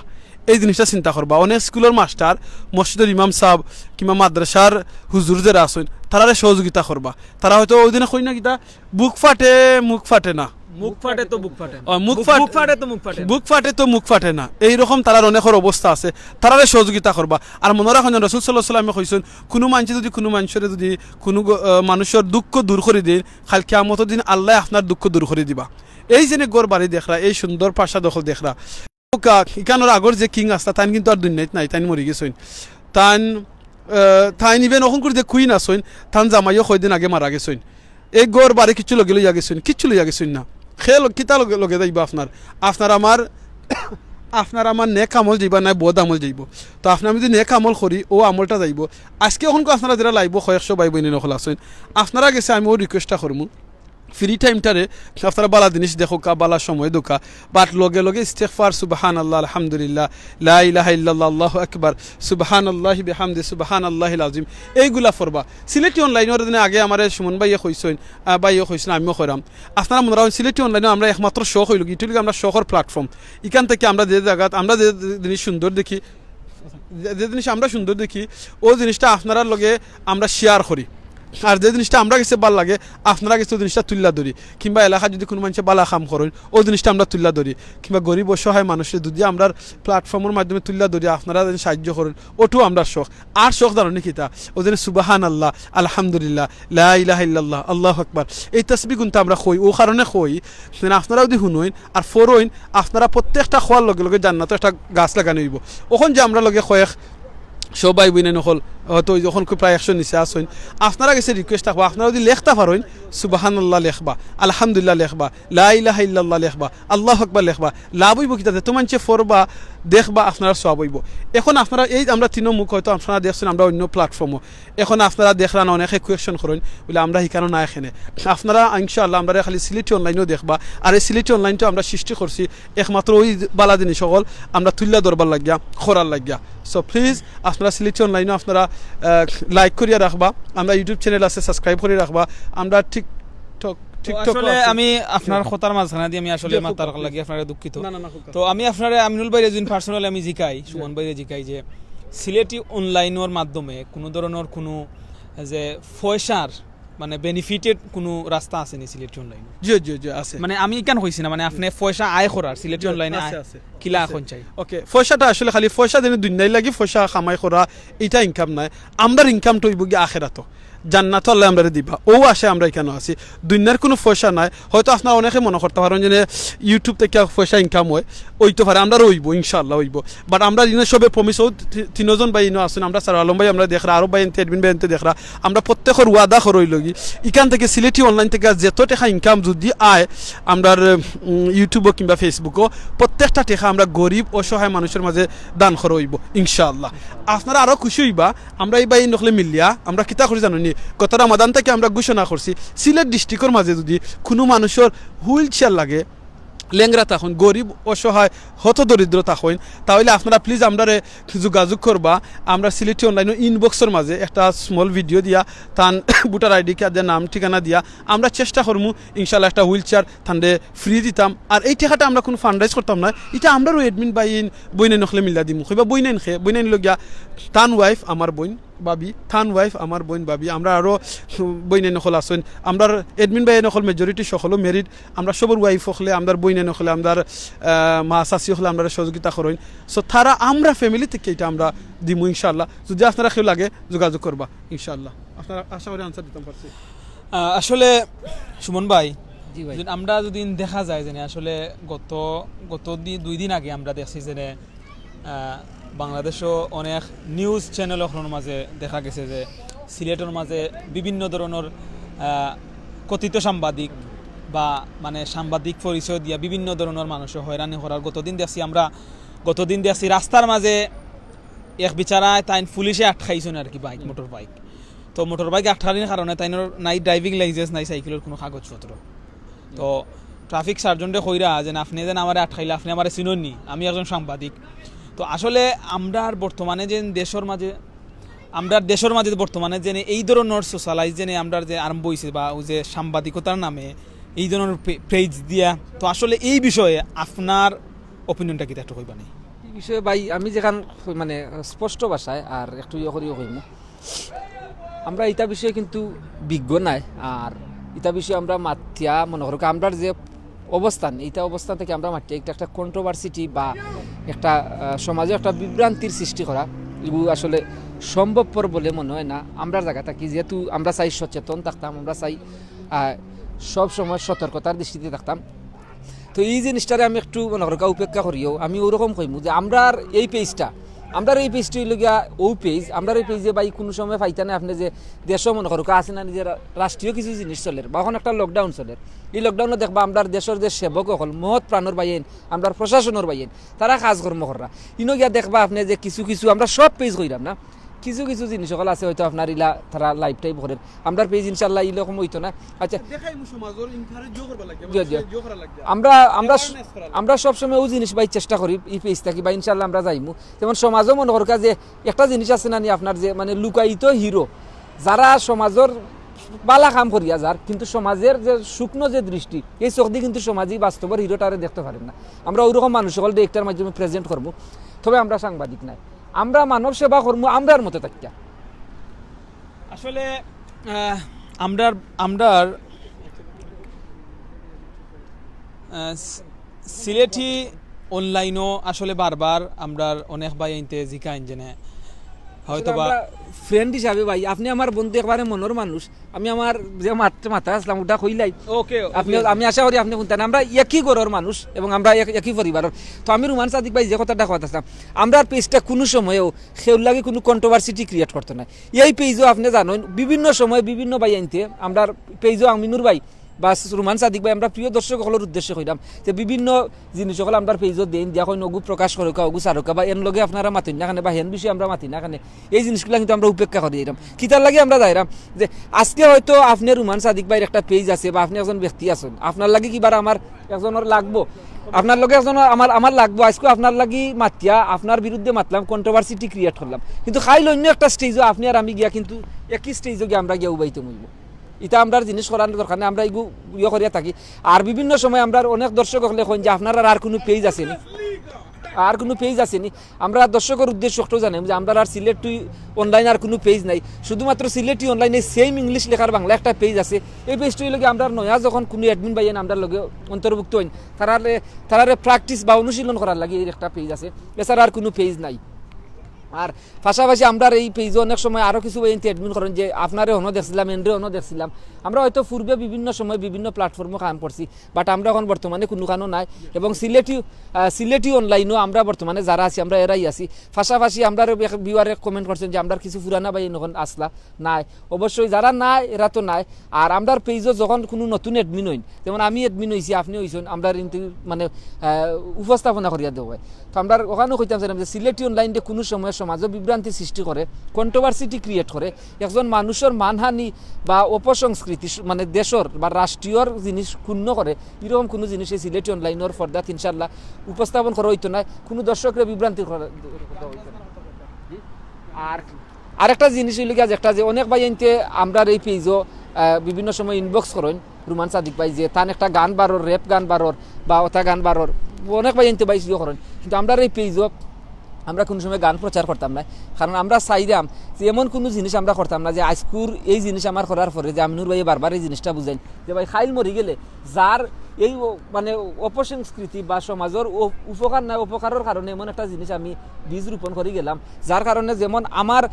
এই জিনিসটা চিন্তা করবা। অনেক স্কুলর মাস্টার, মসজিদর ইমাম সাব, কিংবা মাদ্রাসার হুজুর যেরা আছইন, তারারে সহযোগিতা করবা। তারা হয়তো ওই দিনে কই না কিতা, বুক ফাটে, মুখ ফাটে না। মুখ ফাটে তো বুক ফাটে না। অ, মুখ বুক, ফাট-, বুক ফাটে তো মুখ ফাটে না। বুক ফাটে তো মুখ ফাটে না। এইরকম তারার অনেকর অবস্থা আছে। তারারে সহযোগিতা করবা। আর মনে রাখইন, রাসূল সাল্লাল্লাহু আলাইহি ওয়াসাল্লামে কইছইন, কুনু মানষে যদি কুনু মানষরে যদি কুনু গ-, আহ, মানুষর দুঃখ দূর করি দেইন, কাইল কিয়ামতর দিন আল্লায় আপনার দুঃখ দূর করি দিবা। এই যেনে ঘর বাড়ি দেখরা, এই সুন্দর প্রাসাদ অকল দেখরা। ইকানোর আগর যে কিং আছলা, তাইন কিন্তু আর দুনিয়াত নাই, তাইন মরি গেছইন। তাইন, আহ, তাইন even অখন করি যে কুইন আছইন, তান জামাইও কয়দিন আগে মারা গেছইন। এই ঘর বাড়ি কিচ্ছু লগে লইয়া গেছইন, কিচ্ছু লইয়া গেছইন না। খে লগ-, কিতা লগে, লগে যাইবা আপনার? আপনার আমার, আপনার আমার নেক আমল যাইবা না বদ আমল যাইবো? তো আপনার আমি যদি নেক আমল করি, ও আমলটা যাইবো। আজকে অখন আপনারা যেরা live-ও কয়েকশো ভাই বইন অকল আছইন, আপনারা গেছে আমি ও request-টা করমু, free time-টারে আপনারা বালা জিনিস দেখউক্কা, বালা সময় দেউক্কা, but লগে লগে ইস্তেগফার, সুবহানাল্লাহ, আলহামদুলিল্লাহ, লা ইলাহা ইল্লাল্লাহ, আল্লাহু আকবার, সুবহানাল্লাহি বিহামদি, সুবহানাল্লাহিল আজিম, এইগুলা পড়বা। সিলেটি online-র দিনে আগে আমারে সুমন ভাইয়ে কইছইন, আহ, ভাইয়ে কইছইন, আমিও কইরাম। আপনারা মনে রাখইন, সিলেটি online-ও আমরা একমাত্র শখ অইলো কি, ইটা অইলো কি আমরা শখর platform। ইখান থাকি আমরা যে জাগাত, আমরা যে জিনিস সুন্দর দেখি, যে, যে জিনিস আমরা সুন্দর দেখি, ও জিনিসটা আপনারার লগে আমরা share করি। আর যে জিনিসটা আমরার গেছে ভালা লাগে, আপনারার গেছে অউ জিনিসটা তুলিয়া ধরি, কিংবা এলাকাত যুদি কুনু মানষে ভালা কাম করইন, অউ জিনিসটা আমরা তুলিয়া ধরি, কিংবা গরিব অসহায় মানুষরে যুদি আমরার প্ল্যাটফর্মর মাধ্যমে তুলিয়া ধরি, আপনারা যেন সাহায্য করইন, অউটাউ আমরার শখ। আর শখ জানইন নি কিতা? অউ যেন সুবহানাল্লাহ, আলহামদুলিল্লাহ, লা ইলাহা ইল্লাল্লাহ, আল্লাহু আকবার, এই তাসবিহ গুনতা আমরা কই, অউ কারণে কই, যেন আপনারা যুদি হুনইন আর পড়ইন, আপনারা প্রত্যেকটা কওয়ার লগে লগে জান্নাতো একটা গাছ লাগানি অইবো। অখন যে আমরার লগে কয়েক শো ভাই বইনাইন অকল, হয়তো অউ যে অখন প্রায় একশো নিচে আছইন, আপনারার গেছে রিকোয়েস্ট থাকবো, আপনারা যুদি লেখতা পারইন, সুবহানাল্লাহ লেখবা, আলহামদুলিল্লাহ লেখবা, লা ইলাহা ইল্লাল্লাহ লেখবা, আল্লাহু আকবার লেখবা, লাভ অইবো কিতা? যত মানষে পড়বা, দেখবা, আপনারার সওয়াব অইবো। অখন আপনারা, এই আমরা তিনো মুখ হয়তো আপনারা দেখছইন আমরা অইন্য প্ল্যাটফর্মো, অখন আপনারা দেখরা না, অনেকে কোয়েশ্চন করইন, বুলে আমরা হিখানো নাই কেনে। আপনারা ইনশাআল্লাহ আমরারে খালি সিলেটি অনলাইনেও দেখবা, আর এই সিলেটি অনলাইন তো আমরা সৃষ্টি করছি একমাত্র অউ ভালা জিনিস অকল আমরা তুলিয়া ধরবার লাগিয়া, করার লাগিয়া। So please আপনারা সিলেটি অনলাইনেও আপনারা লাইক করিয়া রাখবা, আমরা YouTube চ্যানেল আছে সাবস্ক্রাইব করি রাখবা, আমরা টিকটক, তো আসলে আমি আপনার কথার মাঝখানে দি আমি আসলে মাতার লাগি আপনারে দুঃখিত। তো আমি আপনারে, আমিনুল ভাইরে যদি পার্সোনালি আমি জিকাই, সুমন ভাইরে জিকাই যে সিলেটি অনলাইনর মাধ্যমে কুনু ধরনর কুনু যে পয়সার মানে বেনিফিটেড কুনু রাস্তা আছে নি সিলেটি অনলাইন? জি, জি, জি, আছে। মানে আমি ইখান কইছি না, মানে আপনে পয়সা আয় করার সিলেটি অনলাইনে আছে, আয় আছে। কিলা আছে। অখন চাই। ওকে, পয়সাটা আসলে খালি পয়সা যেন দুনিয়ার লাগি পয়সা কামাই করা, ইটা ইনকাম নায়। আমরার ইনকামটা অইবো গিয়া আখেরাতো। জান্নাতো আল্লায় আমরারে দিবা, অউ আশায় আমরা ইখানো আছি। দুনিয়ার কুনু পয়সা নায়। হয়তো আপনারা অনেকে মনো করতা পারইন যে YouTube থাকি পয়সা ইনকাম অয়, অইতো পারে, আমরারও অইবো, ইনশাআল্লাহ অইবো। But আমরা ইনো সবে প্রমিস, অউ তি-, তিনোজন ভাই ইনো আছইন, আমরা স্যার আলম ভাই, আমরা দেখরা, আরো ভাই এনতে, অ্যাডমিন ভাই এনতে দেখরা, আমরা প্রত্যেকর ওয়াদা করি অইলো গি, ইখান থাকি সিলেটি অনলাইন থাকি যত টেকা ইনকাম যুদি আয়, আমরার, উম, YouTube-ও কিংবা Facebook-ও প্রত্যেকটা টেকা আমরা গরিব অসহায় মানুষর মাঝে দান করা অইবো ইনশাআল্লাহ। আপনারা আরো খুশি অইবা, আমরা এই ভাইয়াইন অকলে মিলিয়া আমরা কিতা করি জানইন নি? গত রমাদান থাকি আমরা ঘোষণা করছি, সিলেট ডিস্ট্রিক্টর মাঝে যুদি কুনু মানুষর হুইল চেয়ার লাগে, লেংড়া থাকইন, গরিব অসহায় হতদরিদ্র থাকইন, তা অইলে আপনারা প্লিজ আমরারে যোগাযোগ করবা। আমরা সিলেটি অনলাইনর ইনবক্সর মাঝে একটা স্মল ভিডিও দিয়া, তান ভোটার আইডি কার্ড দিয়া, নাম ঠিকানা দিয়া, আমরা চেষ্টা করমু ইনশাআল্লাহ একটা হুইল চেয়ার তানরে ফ্রি দিতাম। আর এই টেকাটা আমরা কুনু ফান্ডরাইজ করতাম না, ইটা আমরারও অ্যাডমিন ভাইয়াইন বইনাইন অকলে মিলা দিমু। কইবা বইনাইন কে? বইনাইন অইলো গিয়া তান ওয়াইফ আমার বইন ভাবি, তান ওয়াইফ আমার বইন ভাবি, আমরা আরো বইনাইন অকল আছইন, আমরার অ্যাডমিন ভাইয়াইন অকল মেজরিটি সকলও ম্যারিড, আমরা সবর ওয়াইফ অকলে, আমরার বইনাইন অকলে, আমরার, আহ, মা চাচি অকলে আমরারে সহযোগিতা করইন। So তারা আমরা ফ্যামিলি থাকি ইটা আমরা দিমু ইনশাআল্লাহ। যুদি আপনারা কেউ লাগে যোগাযোগ করবা ইনশাআল্লাহ। আপনারা আশা করি আনসার দিতাম পারছি। আহ, আসলে সুমন ভাই, জি ভাই। যদি আমরা যদি দেখা যায় যে আসলে গত, গত দি-, দুই দিন আগে আমরা দেখছি যে, আহ, বাংলাদেশও অনেক নিউজ চ্যানেল অকলর মাঝে দেখা গেছে যে সিলেটর মাঝে বিভিন্ন ধরনর, আহ, কথিত সাংবাদিক বা মানে সাংবাদিক পরিচয় দিয়া বিভিন্ন ধরনর মানুষে হয়রানি করার গতদিন দেখছি আমরা, গতদিন দেখছি রাস্তার মাঝে এক বিচারায় তাইন পুলিশে আটকাইছইন আর কি, বাইক, মোটর বাইক। তো মোটর বাইক আটকানির কারণে তাইনর নাই ড্রাইভিং লাইসেন্স, নাই সাইকেলর কুনু কাগজপত্র। তো ট্রাফিক সার্জনরে কইরা যেন আপনে যেন আমারে আটকাইলা, আপনে আমারে চিনইন নি, আমি একজন সাংবাদিক। তো আসলে আমরার বর্তমানে যে দেশর মাঝে, আমরার দেশর মাঝে বর্তমানে যেন এই ধরনর সোশ্যালাইজ যেন আমরার যে আরম্ভ অইছে বা অউ যে সাংবাদিকতার নামে এই ধরনর পে-, পেজ দিয়া, তো আসলে এই বিষয়ে আপনার ওপিনিয়নটা কিতা একটু কইবা নি? এই বিষয়ে ভাই আমি যেখান মানে স্পষ্ট ভাষায় আর একটু ইয়ে করিও কইমু, আমরা ইতা বিষয়ে কিন্তু বিজ্ঞ নায়। আর ইতা বিষয়ে আমরা মাতিয়া মনে করুক আমরার যে অবস্থান, ইতা অবস্থান থাকি আমরা মাতিয়া একটা, একটা কন্ট্রোভার্সিটি বা একটা, আহ, সমাজে একটা বিভ্রান্তির সৃষ্টি করা, এগু আসলে সম্ভবপর বলে মনে হয় না। আমরার জাগা থাকি যেহেতু আমরা চাই সচেতন থাকতাম, আমরা চাই, আহ, সব সময় সতর্কতার দৃষ্টিতে থাকতাম। তো এই জিনিসটারে আমি একটু মনে করুক উপেক্ষা করিও, আমি ওরকম কইমু যে আমরার এই পেজটা, আমরার এই পেজটা অইলো গিয়া অউ পেজ, আমরার এই পেজে ভাই কুনু সময় পাইতা না আপনে যে দেশও মনে করুক আছে না নিজের রাষ্ট্রীয় কিছু জিনিস চলের বা অখন একটা লকডাউন চলের, এই লকডাউনো দেখবা আমরার দেশর যে সেবক অকল মহৎ প্রাণর ভাইয়াইন, আমরার প্রশাসনর ভাইয়াইন, তারা কাজকর্ম কররা। ইনো গিয়া দেখবা আপনে যে কিছু কিছু আমরা সব পেজ কইরাম না, কিছু কিছু জিনিস অকল আছে হয়তো আপনার ইলা তারা লাইভ টাইপ করের। আমরার পেজ ইনশাআল্লাহ ইরকম অইতো না। আচ্ছা, দেখাইমু সমাজর encourage করবার লাগি, জি, জি। মানুষরে করার লাগি। আমরা, আমরা, Awareness করার লাগি। আমরা সবসময় অউ জিনিস ভাই চেষ্টা করি ই পেজ থাকি বা ইনশাআল্লাহ আমরা যাইমু। যেমন সমাজও মনে করুক যে একটা জিনিস আছে না নি আপনার যে মানে লুকায়িত হিরো, যারা সমাজর বালা কাম করিয়া যার, কিন্তু সমাজর যে শুকনো যে দৃষ্টি, এই চোখ দি কিন্তু সমাজে বাস্তবর হিরোটারে দেখতে পারের না। আমরা ওরকম মানুষ অকল ইটার মাধ্যমে প্রেজেন্ট করমু, তবে আমরা সাংবাদিক নায়, আমরা মানব সেবা করমু আমরার মতো থাকিয়া। আসলে আহ, আমরার আমরার আহ, সি- সিলেটি অনলাইনও আসলে বারবার আমরার অনেক ভাইয়াইন্তে জিকাইন যেনে হয়তো বা ফ্রেন্ড হিসাবে ভাই, আপনি আমার বন্ধু, একবারে মনর মানুষ। আমি আমার যে মাত- মাথা আসলাম ওটা কইলাই। ওকে, আপনি, আমি আশা করি আপনি শুনতেন। আমরা একই ঘরর মানুষ এবং আমরা এক- একই পরিবারর। তো আমি রুমান সাদিক ভাই যে কথাটা কথা আসলাম, আমরার পেজটা কোনো সময়ও কেউর লাগি কোনো কন্ট্রোভার্সিটি ক্রিয়েট করতো না। এই পেজও আপনি জানেন, বিভিন্ন সময় বিভিন্ন ভাইয়াইন্তে আমরার পেজও আমিনুর ভাই বা রুমান সাদিক ভাই, আমরা প্রিয় দর্শক সকলের উদ্দেশ্যে কইলাম যে বিভিন্ন জিনিস সকল আমরার পেজও দেন, দিয়া কইন অগু প্রকাশ করুকা, অগু সারুকা, বা এর লগে আপনারা মাতইন না কেনে, বা হেন বিষয়ে আমরা মাতি না কেনে, এই জিনিসগুলা কিন্তু আমরা উপেক্ষা করি যাইরাম। কিতার লাগি আমরা যাইরাম যে আজকে হয়তো আপনি রুমান সাদিক ভাইর একটা পেজ আছে বা আপনি একজন ব্যক্তি আছেন, আপনার লাগি কিবার আমার একজনের লাগবো, আপনার লগে একজন আমার আমার লাগবো, আজকে আপনার লাগি মাতিয়া আপনার বিরুদ্ধে মাতলাম, কন্ট্রোভার্সিটি ক্রিয়েট করলাম, কিন্তু কাইল অন্য একটা স্টেজও আপনি আর আমি গিয়া কিন্তু একই স্টেজও গিয়া আমরা গিয়া উবাইতে মইব। ইটা আমরার জিনিস করার দরকার নাই, আমরা ইগু ইয়ে করিয়া থাকি। আর বিভিন্ন সময় আমরার অনেক দর্শক হকলে কইন যে আপনারার আর কোনো পেজ আছে নি, আর কোনো পেজ আছে নি। আমরা দর্শকর উদ্দেশ্যে একটু জানাই যে আমরার আর সিলেটি অনলাইন আর কোনো পেজ নাই, শুধুমাত্র সিলেটি অনলাইনে সেম ইংলিশ লেখার বাংলা একটা পেজ আছে। এই পেজটা অইলো গিয়া আমরার নয়া যখন কোনো অ্যাডমিন ভাইয়াইন আমরার লগে অন্তর্ভুক্ত হইন, তারারে তারারে প্র্যাকটিস বা অনুশীলন করার লাগি এই একটা পেজ আছে, এছাড়া আর কোনো পেজ নাই। আর পাশাপাশি আমরার এই পেজও অনেক সময় আরও কিছু ভাইয়াইন্তে অ্যাডমিন করেন যে আপনারে হনো দেখছিলাম, এনরে হনো দেখছিলাম। আমরা হয়তো পূর্বে বিভিন্ন সময় বিভিন্ন প্ল্যাটফর্মও কাম করছি, বাট আমরা এখন বর্তমানে কোনো কানো নাই। এবং সিলেটি আহ, সিলেটি অনলাইনও আমরা বর্তমানে যারা আছি, আমরা এরাই আছি। পাশাপাশি আমরার এক ভিউয়ারে কমেন্ট করছেন যে আমরার কিছু পুরানা ভাইয়াইন এখন আসলা নাই। অবশ্যই যারা নাই, এরা তো নাই। আর আমরার পেজও যখন কোনো নতুন অ্যাডমিন হইন, যেমন আমি অ্যাডমিন হইছি, আপনি হইছেন, আমরার কিন্তু মানে আহ, উপস্থাপনা করিয়া দেওয়া হয়। তো আমরা ওখানেও কইতাম চাইলাম যে সিলেটি অনলাইনে কোনো সময় সমাজে বিভ্রান্তি সৃষ্টি করে, কন্ট্রোভার্সিটি ক্রিয়েট করে, একজন মানুষের মানহানি বা অপসংস্কৃতি স- মানে দেশর বা রাষ্ট্রীয় জিনিস ক্ষুণ্ণ করে, এরকম কোনো জিনিস এই সিলেটি অনলাইনের পর্দাত ইনশাল্লাহ উপস্থাপন করা হইতো না, কোনো দর্শকরে বিভ্রান্তি করা করা হইতো না। আর আরেকটা জিনিস হইল কি, আজ একটা যে অনেক ভাইয়াইন্তে আমরার এই পেজও আহ, বিভিন্ন সময় ইনবক্স করেন রুমান সাদিক ভাই যে তান একটা গান বারোর, র্যাপ গান বারোর বা ওটা গান বারোর, অনেক ভাইয়াইন্তে ভাই ইয়ে করেন, কিন্তু আমরার এই পেজও আমরা কোনো সময় গান প্রচার করতাম না। কারণ আমরা চাইরাম যে এমন কোনো জিনিস আমরা করতাম না যে আইজকুর এই জিনিস আমার করার পরে যে আমিনুর ভাইয়ে বারবার এই জিনিসটা বুঝাইন যে ভাই কাইল মরি গেলে যার এই ও- মানে অপসংস্কৃতি বা সমাজের ও- উপকার নাই, অপকারের কারণে এমন একটা জিনিস আমি বীজ রোপণ করি গেলাম, যার কারণে যেমন আমার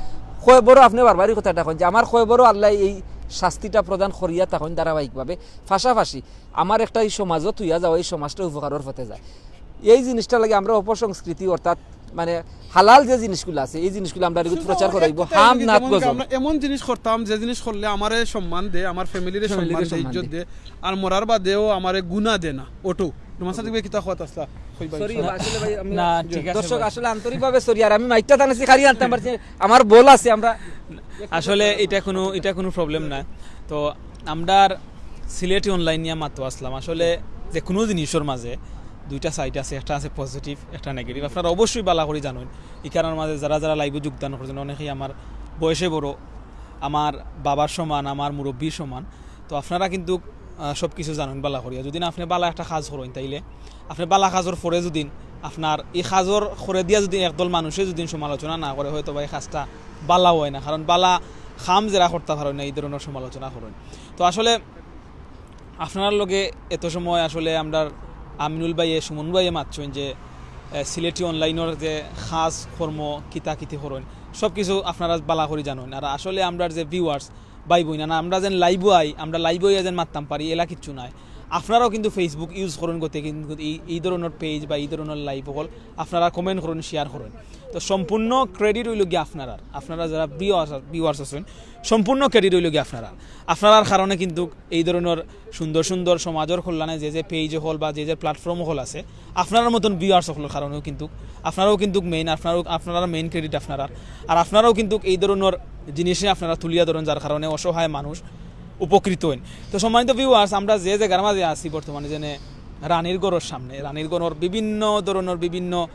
কয়বরও, আপনি বারবারই কথাটা কইন যে আমার কয়বরও আল্লাহ এই শাস্তিটা প্রদান করিয়া থাকইন ধারাবাহিকভাবে, পাশাপাশি আমার একটা এই সমাজও তুইয়া যাওয়া, এই সমাজটা উপকারের পথে যায়। এই জিনিসটা লাগে আমরা অপসংস্কৃতি, অর্থাৎ মানে হালাল যে জিনিসগুলো আছে, এই জিনিসগুলো আমরা এগুলো প্রচার করাইব। হাম নাত গজল। আমরা এমন জিনিস করতাম যে জিনিস করলে আমারে সম্মান দে, আমার ফ্যামিলিরে সম্মান দে, ইজ্জত দে, আর মরার বাদেও আমারে গুণা দে না। অটো রুমান সাদিক ভাই কিতা কথা আসলা? কই ভাই, সরি, আসলে ভাই, আমি না, ঠিক আছে দর্শক ভাই। আসলে আন্তরিকভাবে সরি, আর আমি মাইকটা টানাছি, খালি আনতাম পারছি, আমার বল আছে, আমরা আসলে এটা কোনো, এটা কোনো প্রবলেম না। তো আমরার সিলেটি অনলাইন নিয়া মাতো আসলাম। আসলে যে কোনো জিনিসের মাঝে দুইটা সাইড আছে, একটা আছে পজিটিভ, একটা নেগেটিভ। আপনারা অবশ্যই বালা করি জানেন, ইখানর মাঝে যারা যারা লাইভে যোগদান করছেন, অনেকেই আমার বয়সে বড়, আমার বাবার সমান, আমার মুরব্বির সমান। তো আপনারা কিন্তু, আহ, সব কিছু জানেন বালা করিয়া। যদি না আপনি বালা একটা কাজ করেন, তাইলে আপনি বালা কাজর পরে যদি আপনার এই কাজর করে দিয়া যদি একদল মানুষে যদি সমালোচনা না করে, হয়তো বা এই কাজটা বালা হয় না। কারণ বালা কাম যারা করতে পারেন না, এই ধরনের সমালোচনা করেন। তো আসলে আপনার লগে এত সময় আসলে আমরার আমিনুল ভাইয়ে, সুমন ভাইয়ে মাতছেন যে, আহ, সিলেটি অনলাইনের যে কাজ কর্ম, কিতা কিতি করেন, সব কিছু আপনারা বালা করি জানেন। আর আসলে আমরার যে ভিউয়ার্স, ভাই বইন, না, আমরা যেন লাইভও আই, আমরা লাইভও আইয়া যেন মাততাম পারি, এলা কিচ্ছু নাই। আপনারাও কিন্তু Facebook ইউজ করেন গতে, কিন্তু এই, এই ধরনের পেজ বা এই ধরনের লাইভ হকল আপনারা কমেন্ট করেন, শেয়ার করেন। তো সম্পূর্ণ ক্রেডিট হইল গিয়া আপনারার, আপনারা যারা ভিউয়ার্স, ভিউয়ার্স আছেন, সম্পূর্ণ ক্রেডিট হইল গিয়া আপনারার। আপনারার কারণে কিন্তু এই ধরনের সুন্দর সুন্দর সমাজের কল্যাণে যে যে পেজ হকল বা যে যে প্ল্যাটফর্ম হকল আছে, আপনারার মতন ভিউয়ার্স হকলর কারণেও কিন্তু আপনারাও কিন্তু মেইন, আপনারাও, আপনারার মেইন ক্রেডিট আপনারার। আর আপনারাও কিন্তু এই ধরনের জিনিসে আপনারা তুলিয়া ধরেন, যার কারণে অসহায় মানুষ উপকৃত হইন। তো সম্মানিত ভিউয়ার্স, আমরা যে জায়গার মাঝে আছি বর্তমানে, যেনে রানীর গড়ের সামনে, রানীর গড়ের বিভিন্ন ধরনের বিভিন্ন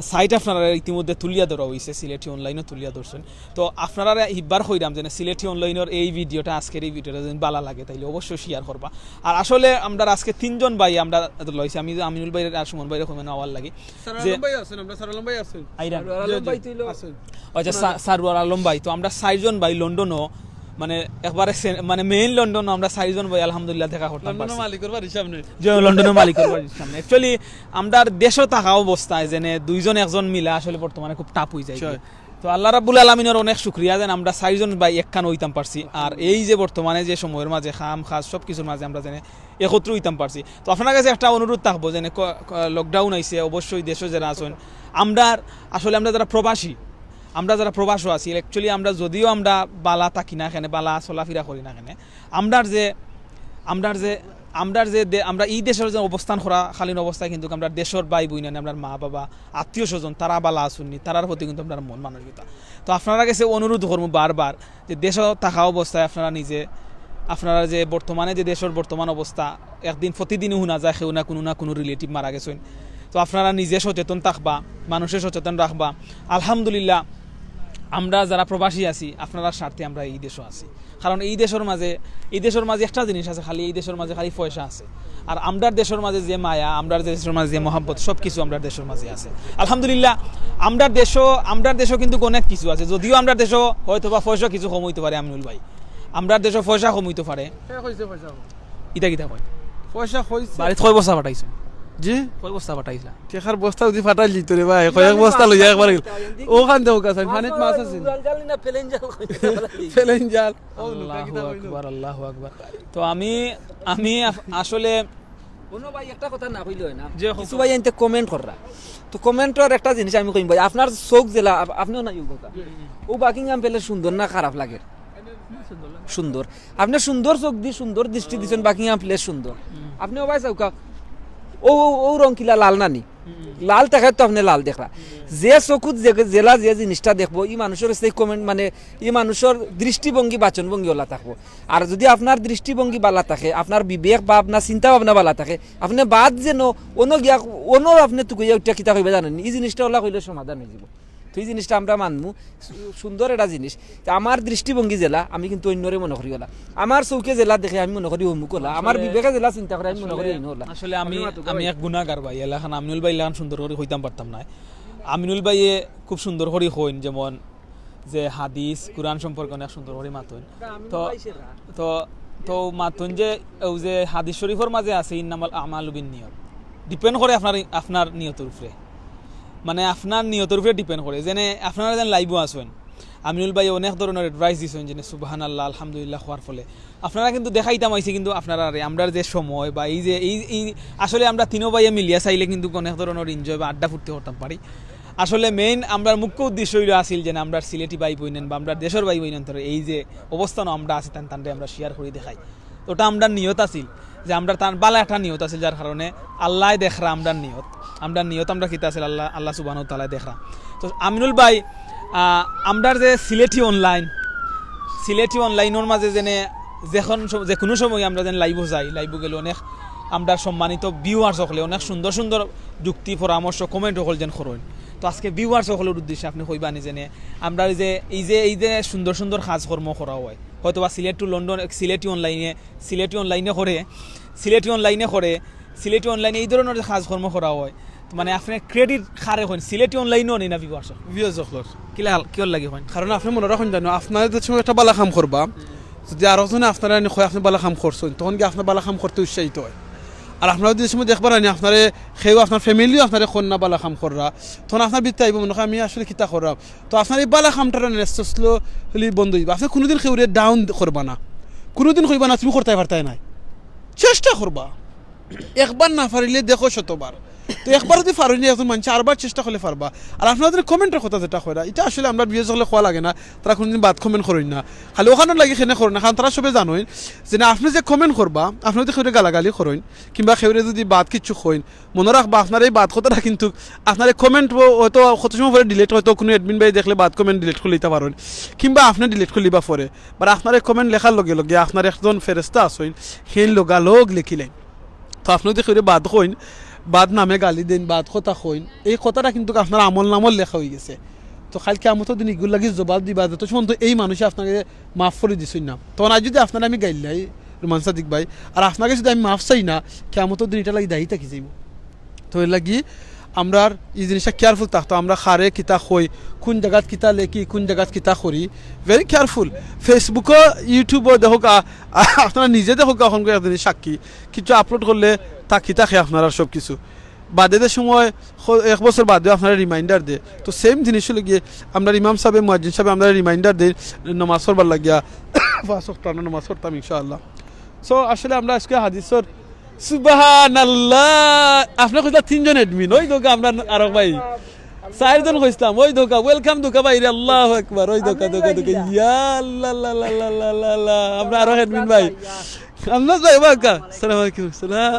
সাইট আপনারা ইতিমধ্যে তুলিয়া ধরা হইছে, সিলেটি অনলাইনও তুলিয়া ধরছেন। তো আপনারা হিব্বার কইরাম যেন সিলেটি অনলাইনের এই ভিডিওটা, আজকের এই ভিডিওটা যদি বালা লাগে, তাইলে অবশ্যই শেয়ার করবা। আর আসলে আমরা আজকে তিনজন ভাই আমরা লইছি, আমি আমিনুল ভাই আর সুমন ভাইরে কমেন আওয়ার লাগি। স্যার যে আলম ভাই আছেন, আমরা স্যার আলম ভাই আছেন। আইরান। স্যার আলম ভাই তুইলো। আছেন। আচ্ছা, সা-, সারওয়ার আলম ভাই, তো আমরা চারজন ভাই লন্ডনও মানে একবারে সে-, মানে মেইন লন্ডন আমরা চাইরজন ভাই আলহামদুলিল্লাহ দেখা করতাম লন্ডনের পারছি। মালিকর বাড়ির সামনে। যে লন্ডনের মালিকর বাড়ির সামনে। Actually আমরা দেশো থাকা অবস্থায় যেনে দুইজন একজন মিলা আসলে বর্তমানে খুব টাফ অই যায়। Sure. তো আল্লাহ রাব্বুল আলামিনর অনেক শুকরিয়া যেন আমরা চাইরজন ভাই একখান অইতাম পারছি। আর এই যে বর্তমানে যে সময়র মাঝে কাম কাজ সব কিছুর মাঝে আমরা যেনে একত্র অইতাম পারছি। তো আপনার কাছে একটা অনুরোধ থাকবো যেনে ক-, ক-, লকডাউন আইছে, অবশ্যই দেশো যারা আছেন, আমরা আসলে আমরা যারা প্রবাসী, আমরা যারা প্রবাসও আছি, actually আমরা যদিও আমরা বালা থাকি না কেনে, বালা চলাফিরা করি না কেনে, আমরার যে আমরার যে আমরার যে দে-, আমরা এই দেশর যে অবস্থান করা কালীন অবস্থায় কিন্তু আমরা দেশর ভাই বইন, আমরার মা বাবা, আত্মীয় স্বজন তারা বালা আছইন নি, তারার প্রতি কিন্তু আমরার মন মানসিকতা। তো আপনারা গেছে অনুরোধ করমু বারবার যে দেশো থাকা অবস্থায় আপনারা নিজে, আপনারা যে বর্তমানে যে দেশর বর্তমান অবস্থা, একদিন প্রতিদিনই হুনা যায় কেউ না কুনু না কুনু রিলেটিভ মারা গেছইন। তো আপনারা নিজে সচেতন থাকবা, মানুষরে সচেতন রাখবা। আলহামদুলিল্লাহ আমরা যারা প্রবাসী আছি আপনারার স্বার্থে আমরা এই দেশো আছি। কারণ এই দেশর মাঝে, এই দেশর মাঝে একটা জিনিস আছে, খালি এই দেশর মাঝে খালি পয়সা আছে। আর আমরার দেশর মাঝে যে মায়া, আমরার দেশর মাঝে যে মহব্বত, সব কিছু আমরার দেশর মাঝে আছে। আলহামদুলিল্লাহ আমরার দেশো, আমরার দেশো কিন্তু অনেক কিছু আছে। যদিও আমরার দেশো হয়তো বা পয়সা কিছু কম অইতো পারে আমিনুল ভাই, আমরার দেশো পয়সা কম অইতো পারে। কে কইছে পয়সা কম? ইটা কিতা কয়? পয়সা কইছে। বাড়িত কয় বস্তা পাঠাইছে? জি? কয় বস্তা পাঠাইছলা? টেকার বস্তা যদি ফাটাই লিতো রে ভাই, কয়েক বস্তা লইয়া একবার গেল। ওখান দেও কাছে পানিত মাছ আছে। উড়াল জাল না প্লেন জাল কইতে পারে। প্লেন জাল। ও, আল্লাহু কিতা কইলো? আকবার, আল্লাহু আকবার। তো আমি, আমি আফ-, আসলে কোনো ভাই একটা কথা না কইলে হয় না। যে হোক। কিছু ভাই এনতে কমেন্ট কররা। তো কমেন্টর একটা জিনিস আমি কইম ভাই, আপনার চোখ জেলা, আপ-, আপনিও না ইউগো কা। ও বাকিংহাম প্যালেস সুন্দর না খারাপ লাগে? সুন্দর। আপনি সুন্দর চোখ দি সুন্দর দৃষ্টি দিছেন, বাকিংহাম প্যালেস সুন্দর। আপনি ও ভাই চাউকা, ও, ও, ও রং কিলা লাল নানি? লাল থাকে তো আপনি লাল দেখরা। যে চকুত যে, জেলা যে জিনিসটা দেখবো, ই মানুষর সেই কমেন্ট, মানে, ই মানুষর দৃষ্টিভঙ্গি, বাচনভঙ্গি ওলা থাকবো। আর যদি আপনার দৃষ্টিভঙ্গি বালা থাকে, আপনার বিবেক বা আপনার চিন্তা ভাবনা বালা থাকে, আপনি বাদ যেন অন্য গিয়া, অন্য আপনি তুকুইয়া উঠিয়া কিতা কইবা জানেন? ই জিনিসটা ওলা কইলে সমাধান হয়ে যাব। তো এই জিনিসটা আমরা মানমু, সু-, সুন্দর একটা জিনিস। তে আমার দৃষ্টিভঙ্গি জেলা, আমি কিন্তু অন্যরে মনে করি ওলা। আমার চোখে জেলা দেখে আমি মনে করি অমুক ওলা, আমার আসলে, বিবেকে জেলা চিন্তা করে আমি মনে করি অন্য ওলা। আসলে আমি, আপনি মাতুক আমি ভাই। এক গুনাগার ভাই, এলাখান আমিনুল ভাই এলাখান সুন্দর করি কইতাম পারতাম না। আমিনুল ভাইয়ে খুব সুন্দর করি কইন, যেমন যে হাদিস কুরআন সম্পর্কে অনেক সুন্দর করি মাতইন। তো, তো, তো মাতইন যে ও যে হাদিস শরীফর মাঝে আছে ইন্নামাল আমালু বিন নিয়ত, ডিপেন্ড করে আপনার, আপনার নিয়তর উপরে, মানে আপনার নিয়তর উপরে ডিপেন্ড করে। যেনে আপনারা যেন লাইভও আছেন, আমিনুল ভাই অনেক ধরনের অ্যাডভাইস দিছেন, যেনে সুবহানাল্লাহ, আলহামদুলিল্লাহ হওয়ার ফলে আপনারা কিন্তু দেখাইতাম আইছে, কিন্তু আপনারা রে, আমরার যে সময় বা এই যে এই, এই আসলে আমরা তিনো ভাইয়ে মিলিয়া চাইলে কিন্তু অনেক ধরনের এনজয় বা আড্ডা ফুর্তি করতাম পারি। আসলে মেইন আমরার মুখ্য উদ্দেশ্য হইল আছিল যে আমরার সিলেটি ভাই বইনেন বা আমরার দেশর ভাই বইনেন তোর এই যে অবস্থানও আমরা আছি তান তানরে আমরা শেয়ার করি দেখাই। ওটা আমরার নিয়ত আছিল যে আমরা তার বালা একটা নিয়ত আছিল, যার কারণে আল্লাহ দেখরা আমরার নিয়ত, আমরার নিয়ত আমরা কিতা আছিল আল্লাহ, আল্লাহ সুবহানাহু ওয়া তাআলা দেখরা। তো আমিনুল ভাই, আহ, আমরার যে সিলেটি অনলাইন, সিলেটি অনলাইনর মাঝে যেনে যেখন সম-, যে কোনো সময় আমরা যেন লাইভও যাই, লাইভও গেলে অনেক আমরা সম্মানিত ভিউয়ার্স সকলে অনেক সুন্দর সুন্দর যুক্তি পরামর্শ কমেন্ট সকল যেন করইন। তো আজকে ভিউয়ার্স সকলের উদ্দেশ্যে আপনি কইবানি যেনে আমরা এই যে, এই যে, এই যে সুন্দর সুন্দর কাজকর্ম করা হয়, হয়তো বা সিলেট টু লন্ডন, সিলেটি অনলাইনে, সিলেটি অনলাইনে করে, সিলেটি অনলাইনে করে, সিলেটি অনলাইনে এই ধরনের যে কাজকর্ম করা হয়, তো মানে আপনি ক্রেডিট কারে কইন, সিলেটি অনলাইনও নি না ভিউয়ার্স? ভিউয়ার্স সকলর। কিলা, কিওর লাগি কইন? কারণ আপনি মনে রাখইন জানো, আপনারা যে সময় একটা বালা কাম করবা, যদি আরো জনে আপনারা এনে কয় আপনি বালা কাম করছেন, তখন কি আপনার বালা কাম করতে উৎসাহিত হয়। আর আপনারা যে সময় দেখবার আনি আপনারে কেউ আপনার ফ্যামিলিও আপনারে কর না বালা কাম কররা, তখন আপনার ভিতরে আইব মনে হয় আমি আসলে কিতা করলাম। তো আপনার এই বালা কামটা নেক্সটলি বন্ধ হইব। আপনি কোনোদিন কেউরে ডাউন করবা না, কোনোদিন কইবা না তুমি করতে পারতায় নাই, চেষ্টা করবা। একবার না পারিলে দেখো শতবার। তো একবার যদি পারইনি একজন মানুষ আরবার চেষ্টা করলে পারবা। আর আপনারা যদি কমেন্টর কথা যেটা কইরা, এটা আসলে আমরা ভিউয়ার্স সকলে কওয়া লাগে না, তারা কোনোদিন বাদ কমেন্ট করইন না। খালি ওখানে লাগি কেনে করইন না, কারণ তারা সবে জানইন যে না, আপনি যে কমেন্ট করবা, আপনি যদি কেউরে গালাগালি করইন কিংবা কেউরে যদি বাদ কিছু কইন, মনে রাখবা আপনার এই বাদ কথাটা কিন্তু আপনার এই কমেন্ট হয়তো কত সময় পরে ডিলিট, হয়তো কোনো অ্যাডমিন ভাই দেখলে বাদ কমেন্ট ডিলিট করে দিতে পারইন কিংবা আপনি ডিলিট করে দিবা পরে, বাট আপনার এই কমেন্ট লেখার লগে লগে আপনার একজন ফেরেস্তা আছইন, হেন লগালগ লেখিলেন। তো আপনি যদি কেউরে বাদ কইন, বাদ নামে গালি দেন, বাদ কথা কইন, এই কথাটা কিন্তু আপনার আমল নামর লেখা হয়ে গেছে। তো কাইল কিয়ামতর দিন ইগুর লাগি জবাব দিবা, যত সময় তো এই মানুষে আপনাকে মাফ করে দিছইন না। তখন আজ যদি আপনারে আমি গাইল্লাই, রুমান সাদিক ভাই, আর আপনাকে যদি আমি মাফ চাই না, কিয়ামতর দিন এটা লাগি দায়ী থাকি যাইব। তো এর লাগি আমরার ই জিনিসটা কেয়ারফুল থাকতো, আমরা কারে কিতা কই, কুন জাগাত কিতা লেখি, কুন জাগাত কিতা করি, ভেরি কেয়ারফুল। Facebook-ও, YouTube-ও দেখউক্কা, আ-, আপনারা নিজে দেখউক্কা, অখন এক জিনিস সাক্ষী, কিছু আপলোড করলে তা কিতা খে আপনারার সব কিছু। বাদে যে সময় খ-, এক বছর বাদেও আপনারা রিমাইন্ডার দে, তো সেম জিনিস অইলো গিয়া আমরার ইমাম সাবে, মুয়াজ্জিন সাবে আমরারে রিমাইন্ডার দে নমাজ পড়বার লাগিয়া। পাঁচ ওয়াক্ত আমরা নমাজ পড়তাম ইনশাআল্লাহ। So আসলে আমরা আজকে হাদিসর সুবহানাল্লাহ। আপনে কইলা তিনজন অ্যাডমিন, ওই দেখউক্কা আমরা আরক ভাই। চাইরজন কইছলাম, ওই দেখউক্কা, ওয়েলকাম দেখউক্কা ভাইরে, আল্লাহু আকবার, ওই দেখউক্কা, দেখউক্কা, দেখউক্কা, ইয়া আল্লাহ, আল্লাহ, আল্লাহ, আল্লাহ, আল্লাহ, আল্লাহ, আমরা আরক অ্যাডমিন ভাই। আমজাদ ভাই, ওয়েলকাম। আসসালামু আলাইকুম, সালাম।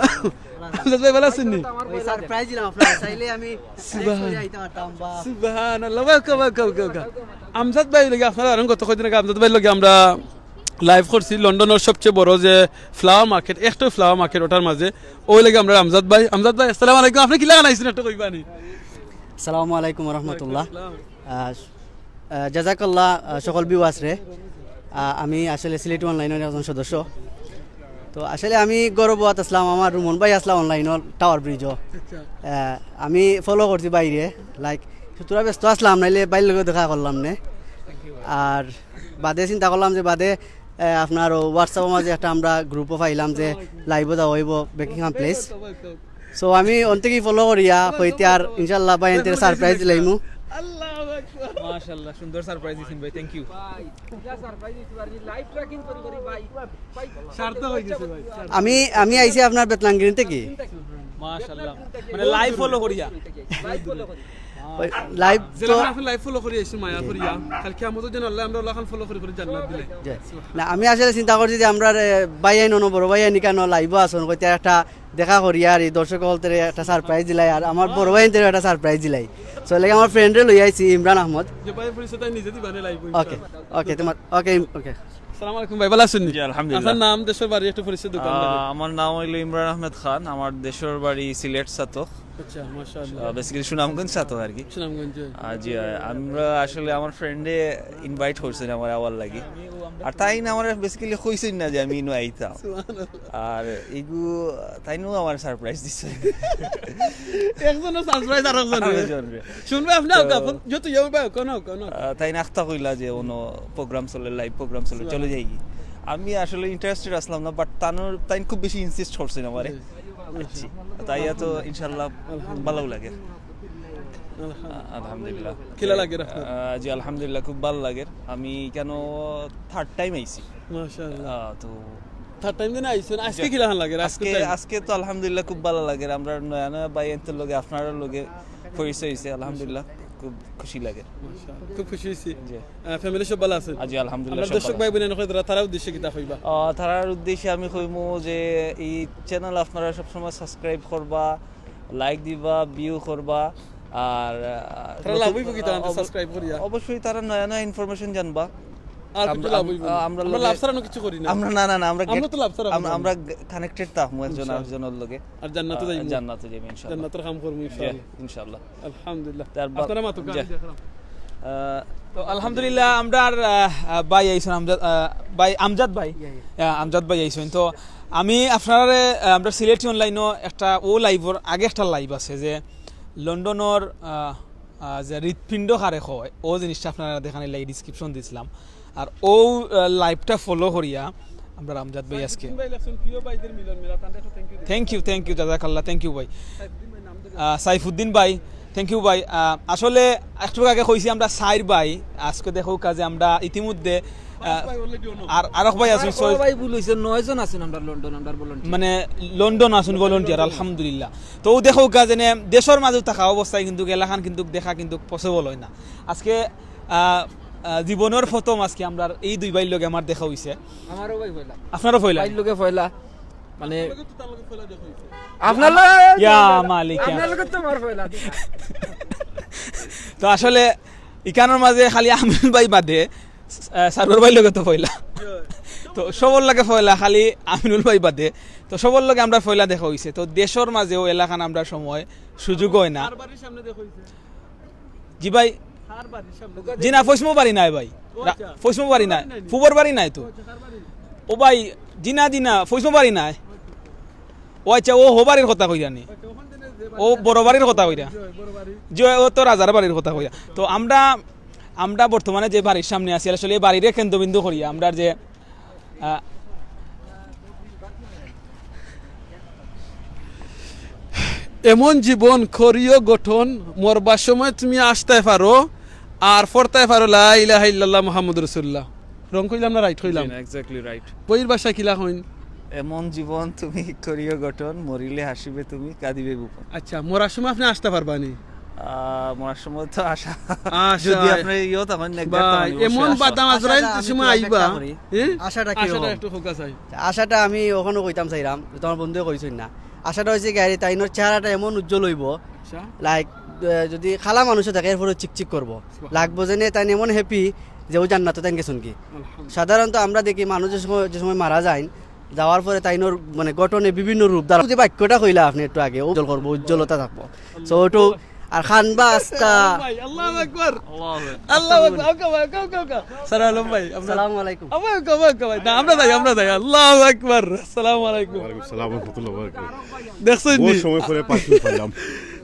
আমজাদ ভাই, ভালা আছইন নি? ওই সারপ্রাইজ দিলাম আপনারে, চাইলে আমি সুবহান-, চলে যাইতাম পারতাম, বা সুবহানাল্লাহ, ওয়েলকাম, ওয়েলকাম, ওয়েলকাম। আমজাদ ভাই লগে আপনারা জানইন, গত কয়দিন আগে আমজাদ ভাই লগে আমরা লাইভ করছি লন্ডনর সবচেয়ে বড় যে ফ্লাওয়ার মার্কেট, একটাই ফ্লাওয়ার মার্কেট, ওটার মাঝে। ওই লাগে আমরা আমজাদ ভাই, আমজাদ ভাই, আসসালামু আলাইকুম। আপনে কিলাখান আইছইন, একটা কইবা নি? আসসালামু আলাইকুম ওয়া রাহমাতুল্লাহ। ওয়ালাইকুম আসসালাম। আহ, আহ, জাযাকাল্লাহ, আহ, সকল ভিউয়ার্সরে। আহ, আমি আসলে সিলেটি অনলাইনর একজন সদস্য। তো আসলে আমি গর্বত আছলাম, আমার রুমন ভাই আছলা অনলাইনর টাওয়ার ব্রিজও। আচ্ছা। আহ, আমি ফলো করছি ভাইরে, লাইক, থুড়া ব্যস্ত আছলাম, নাইলে ভাইর লগে দেখা করলাম নে। আর বাদে চিন্তা করলাম যে বাদে, আহ, আপনার ও WhatsApp-র মাঝে একটা আমরা গ্রুপও পাইলাম যে লাইভও দেওয়া অইবো বেকিংহাম প্লেস। So আমি অন থাকি ফলো করিয়া কইতে আর ইনশাআল্লাহ ভাইয়াইন্তরে সারপ্রাইজ দিলাইমু। আল্লাহু আকবার। মাশাআল্লাহ, সুন্দর সারপ্রাইজ দিছইন ভাই, থ্যাংক ইউ। ভাই, ইটা সারপ্রাইজ দিতে পারি, লাইভ ট্র্যাকিং করি করি ভাই। ভাই, সার্থক অই গেছে ভাই। আমি, আমি আইছি আপনার বেতলাঙ্গিরি থাকি। মাশাআল্লাহ। মানে লাইভ ফলো করিয়া। লাইভ ফলো করি। ওই লাইভ যেলা তো আমরা এখন লাইভ ফলো করি আইছি মায়া করিয়া। কাল কিয়ামতর দিন আল্লায় আমরা অলাখান ফলো করি করি জান্নাত দিলে। জি। না, আমি আসলে চিন্তা করছি যে আমরার, এ, ভাইয়াইন অনো, বড় ভাইয়াইন ইকানো লাইভও আছইন, কইতে একটা দেখা করি আর ই দর্শক অকলরে একটা সারপ্রাইজ দিলাই, আর আমার বড় ভাইয়াইন্তরে একটা সারপ্রাইজ দিলাই। So, এর লাগি আমার ফ্রেন্ডরে লই আইছি, ইমরান আহমদ। যে ভাই পরিচয় তাই নিজে দিবা নে লাইভ। ওকে, ওকে, তোমার, ওকে, ওকে। আসসালামু আলাইকুম ভাই, ভালা আছইন নি? জি, আলহামদুলিল্লাহ। আপনার নাম, দেশর বাড়ি একটু পরিচয় দেখান আহ, ভাই। আমার নাম অইলো ইমরান আহমেদ খান, আমার দেশর বাড়ি সিলেট ছাতক। আচ্ছা, মাশাআল্লাহ। আহ, basically সুনামগঞ্জ ছাতক আর কি। সুনামগঞ্জ, জি। আহ, জি, আহ, আমরা আসলে আমার ফ্রেন্ডে ইনভাইট করছইন আমার আওয়ার লাগি। আর তাইন আমারে basically কইছইন না যে আমি ইনো আইতাম। সুবহানাল্লাহ। আর ইগু তাইনও আমারে সারপ্রাইজ দিছে। একজনও সারপ্রাইজ আর একজন। আরো জনরে। শুনবে আপনি তো, যত ইয়ে ভাই, কোনো, কোনো। আহ, তাইন আখতা কইলা যে অনো প্রোগ্রাম চলে, লাইভ প্রোগ্রাম চলে, চলে যাইগি। আমি আসলে ইন্টারেস্টেড আছলাম না, but তানর, তাইন খুব বেশি ইনসিস্ট করছইন আমারে। জি। আচ্ছা। তাই তো ইনশাআল্লাহ ভালাউ লাগে। আলহামদুলিল্লাহ। আলহামদুলিল্লাহ। কিলা লাগের আপনার? আহ, জি, আলহামদুলিল্লাহ, খুব ভালা লাগের। আমি কেন থার্ড টাইম আইছি। মাশাআল্লাহ। আহ, তো থার্ড টাইম দিন আইছইন, আজকে জি। কিলাখান লাগের? আজকে, আজকে তো আলহামদুলিল্লাহ খুব ভালা লাগের। আমরা নয়া নয়া ভাইয়াইন্তর লগে, আপনারার লগে পরিচয় অইছে, আলহামদুলিল্লাহ খুব খুশি লাগের। মাশাআল্লাহ, খুব খুশি অইছি। জি। আহ, ফ্যামিলি সব ভালা আছইন? জি, আলহামদুলিল্লাহ, আমরার সব দর্শক ভালা ভাই আছইন। বইন অকলরে তারা, তারার উদ্দেশ্যে কিতা কইবা? আহ, তারার উদ্দেশ্যে আমি কইমু যে ই চ্যানেল আপনারা সবসময় সাবস্ক্রাইব করবা, লাইক দিবা, ভিউ করবা, আর, আহ, তারা লাভ অইবো কিতা অব-, সাবস্ক্রাইব করিয়া? অবশ্যই তারা নয়া নয়া ইনফরমেশন জানবা। আর কিছু আমরা, লাভ অইবো না। আমরা আমরা লগে লাভ ছাড়া অন্য কিছু করি না। আমরা না, না, না, আমরা আমরা গেট-, তো লাভ ছাড়া আমরা, করি না। আমরা কানেক্টেড থাকমু একজন আচ্ছা। আরেকজনর লগে। আর জান্নাতো আহ, যাইমু। জান্নাতো যাইমু ইনশাআল্লাহ। জান্নাতর কাম করমু জি, ইনশাআল্লাহ। ইনশাআল্লাহ। আলহামদুলিল্লাহ। তারপর আপনারা মাতুক্কা, জি। আমি দেখলাম। আহ, তো আলহামদুলিল্লাহ, আমরার, আহ, আহ, ভাই আইছইন, আমজাদ, আহ, ভাই, আমজাদ ভাই। ইয়া, ইয়া। আহ, আমজাদ ভাই আইছইন। তো আমি আপনারারে, আহ, আমরা সিলেটি অনলাইনও একটা, ও লাইভর আগে একটা লাইভ আছে যে লন্ডনর, আহ, আহ, যে হৃৎপিণ্ড কারে কয়, ও জিনিসটা আপনারারে দেখানির লাগি ডেসক্রিপশন দিছলাম। আর ও, আহ, লাইভটা ফলো করিয়া আমরার আমজাদ ভাই আজকে। সাইফুদ্দিন ভাই লেখছেন, প্রিয় ভাইদের মিলন মেলা, তানরে একটা thank you দিন। Thank you, thank you, জাযাকাল্লাহ, thank you ভাই। সাইফুদ্দিন ভাই, নাম ধরে আহ, সাইফুদ্দিন ভাই, thank you ভাই। আহ, আসলে একটু আগে কইছি আমরা চাইর ভাই, আজকে দেখউক্কা যে আমরা ইতিমধ্যে, আহ, পাঁচ ভাই already অনো। আর আরক ভাই আছইন, আমার বড় ছয় ভাই ভুল অইছে, নয়জন আছইন আমরার লন্ডন, আমরার ভলান্টিয়ার। মানে লন্ডন আছইন ভলান্টিয়ার, আলহামদুলিল্লাহ। তো দেখউক্কা যেনে দেশর মাঝে থাকা অবস্থায় কিন্তুক এলাখান কিন্তুক দেখা কিন্তুক পসিবল অয় না। আজকে, আহ, আহ, জীবনর প্রথম আজকে আমরার এই দুই ভাইর লগে আমার দেখা অইছে। আমারও ভাই পয়লা। আপনারও পয়লা? ভাইর লগে পয়লা। মানে, আপনার লগে, ইয়া মালিক, ইয়া। আপনার লগে তো আমার পয়লা। তো আসলে ইখানর মাঝে খালি আমিনুল ভাই বাদে, আহ, সারোয়ার ভাইর লগে তো পয়লা। তো সবর লগে পয়লা, খালি আমিনুল ভাই বাদে। তো সবর লগে আমরার পয়লা দেখা অইছে। তো দেশর মাঝেও এলাখান আমরার সময় সুযোগ অয় না। কার বাড়ির সামনে দেখা অইছে? জি ভাই। কার বাড়ির সামনে? জি না, ফৈসমো বাড়ি নায় ভাই। ও আচ্ছা। ফৈসমো বাড়ি নায়। ফুবর বাড়ি নাই তো। ও আচ্ছা, কার বাড়ি? ও ভাই, জি না, জি না, ফৈসমো বাড়ি নায়। ও আচ্ছা, ও হউ বাড়ির কথা কইরানি। আচ্ছা, ওখান থেকে যে ও বড় বাড়ির কথা কইরা। জি, ও তো রাজার বাড়ির কথা কইরা। তো আমরা, আমরা বর্তমানে যে বাড়ির সামনে আছি, আসলে এই বাড়িরে কেন্দ্রবিন্দু করিয়া আমরা যে, আহ, এমন জীবন করিও গঠন, মরবার সময় তুমি আসতে পারো, আর পড়তে পারো লা ইলাহা ইল্লাল্লাহ মুহাম্মদুর রাসূলুল্লাহ। Wrong কইলাম না right কইলাম? জি না, exactly right। বইর ভাষায় কিলা কইন? এমন জীবন তুমি করিও গঠন, মরিলে হাসিবে তুমি, কাঁদিবে ভুবন। আচ্ছা, মরার সময় আপনে আসতা পারবা নি? আহ, মরার সময় তো আশা, আশা যদি আয়। আপনে ইয়ো তখন নেককার ভাই, তখন অবশ্যই এমন আশা। বাদাম আজরাইল আশাটা আমি সময় একটু আইবা। অপেক্ষা করি। হ্যাঁ? আশাটা কি আশাটা রকম? একটু কউক্কা চাই। আশাটা আমি অখনো কইতাম চাইরাম, যে তুমার বন্ধুয়ে কইছইন না। আশাটা অইছে কি, আরে তাইনর চেহারাটা এমন উজ্জ্বল অইবো, আচ্ছা। Like, আহ, যদি কালা মানুষও দেখে, এরপরে চিকচিক করবো। সুবহানাল্লাহ। লাগবো যেন তাইন এমন happy যে ও জান্নাতো তাইন গেছইন গি। আলহামদুলিল্লাহ। সাধারণত আমরা দেখি মানুষ যে সময়, যে সময় মারা যাইন, যাওয়ার পরে তাইনর মানে গঠনে বিভিন্ন রূপ ধারণ। যে বাক্যটা কইলা আপনে একটু আগে, উজ্জ্বল করবো, উজ্জ্বলতা থাকবো। So, একটু আর খান বা আস্তা। ভাই, আল্লাহু আকবার। আল্লাহু আকবার। আল্লাহু আকবার। ওকে ভাই, ওকে, ওকে, ওকে। স্যার আলম ভাই, আমরা আসসালামু আলাইকুম। ওকে, ওকে, ওকে ভাই। না, আমরা যাই, আমরা যাই। আল্লাহু আকবার। আসসালামু আলাইকুম। ওয়ালাইকুম আসসালাম ওয়া রাহমাতুল্লাহি ওয়া বারাকাতুহু। দেখছইন নি? বহুত সময় পরে পাশে পাইলাম।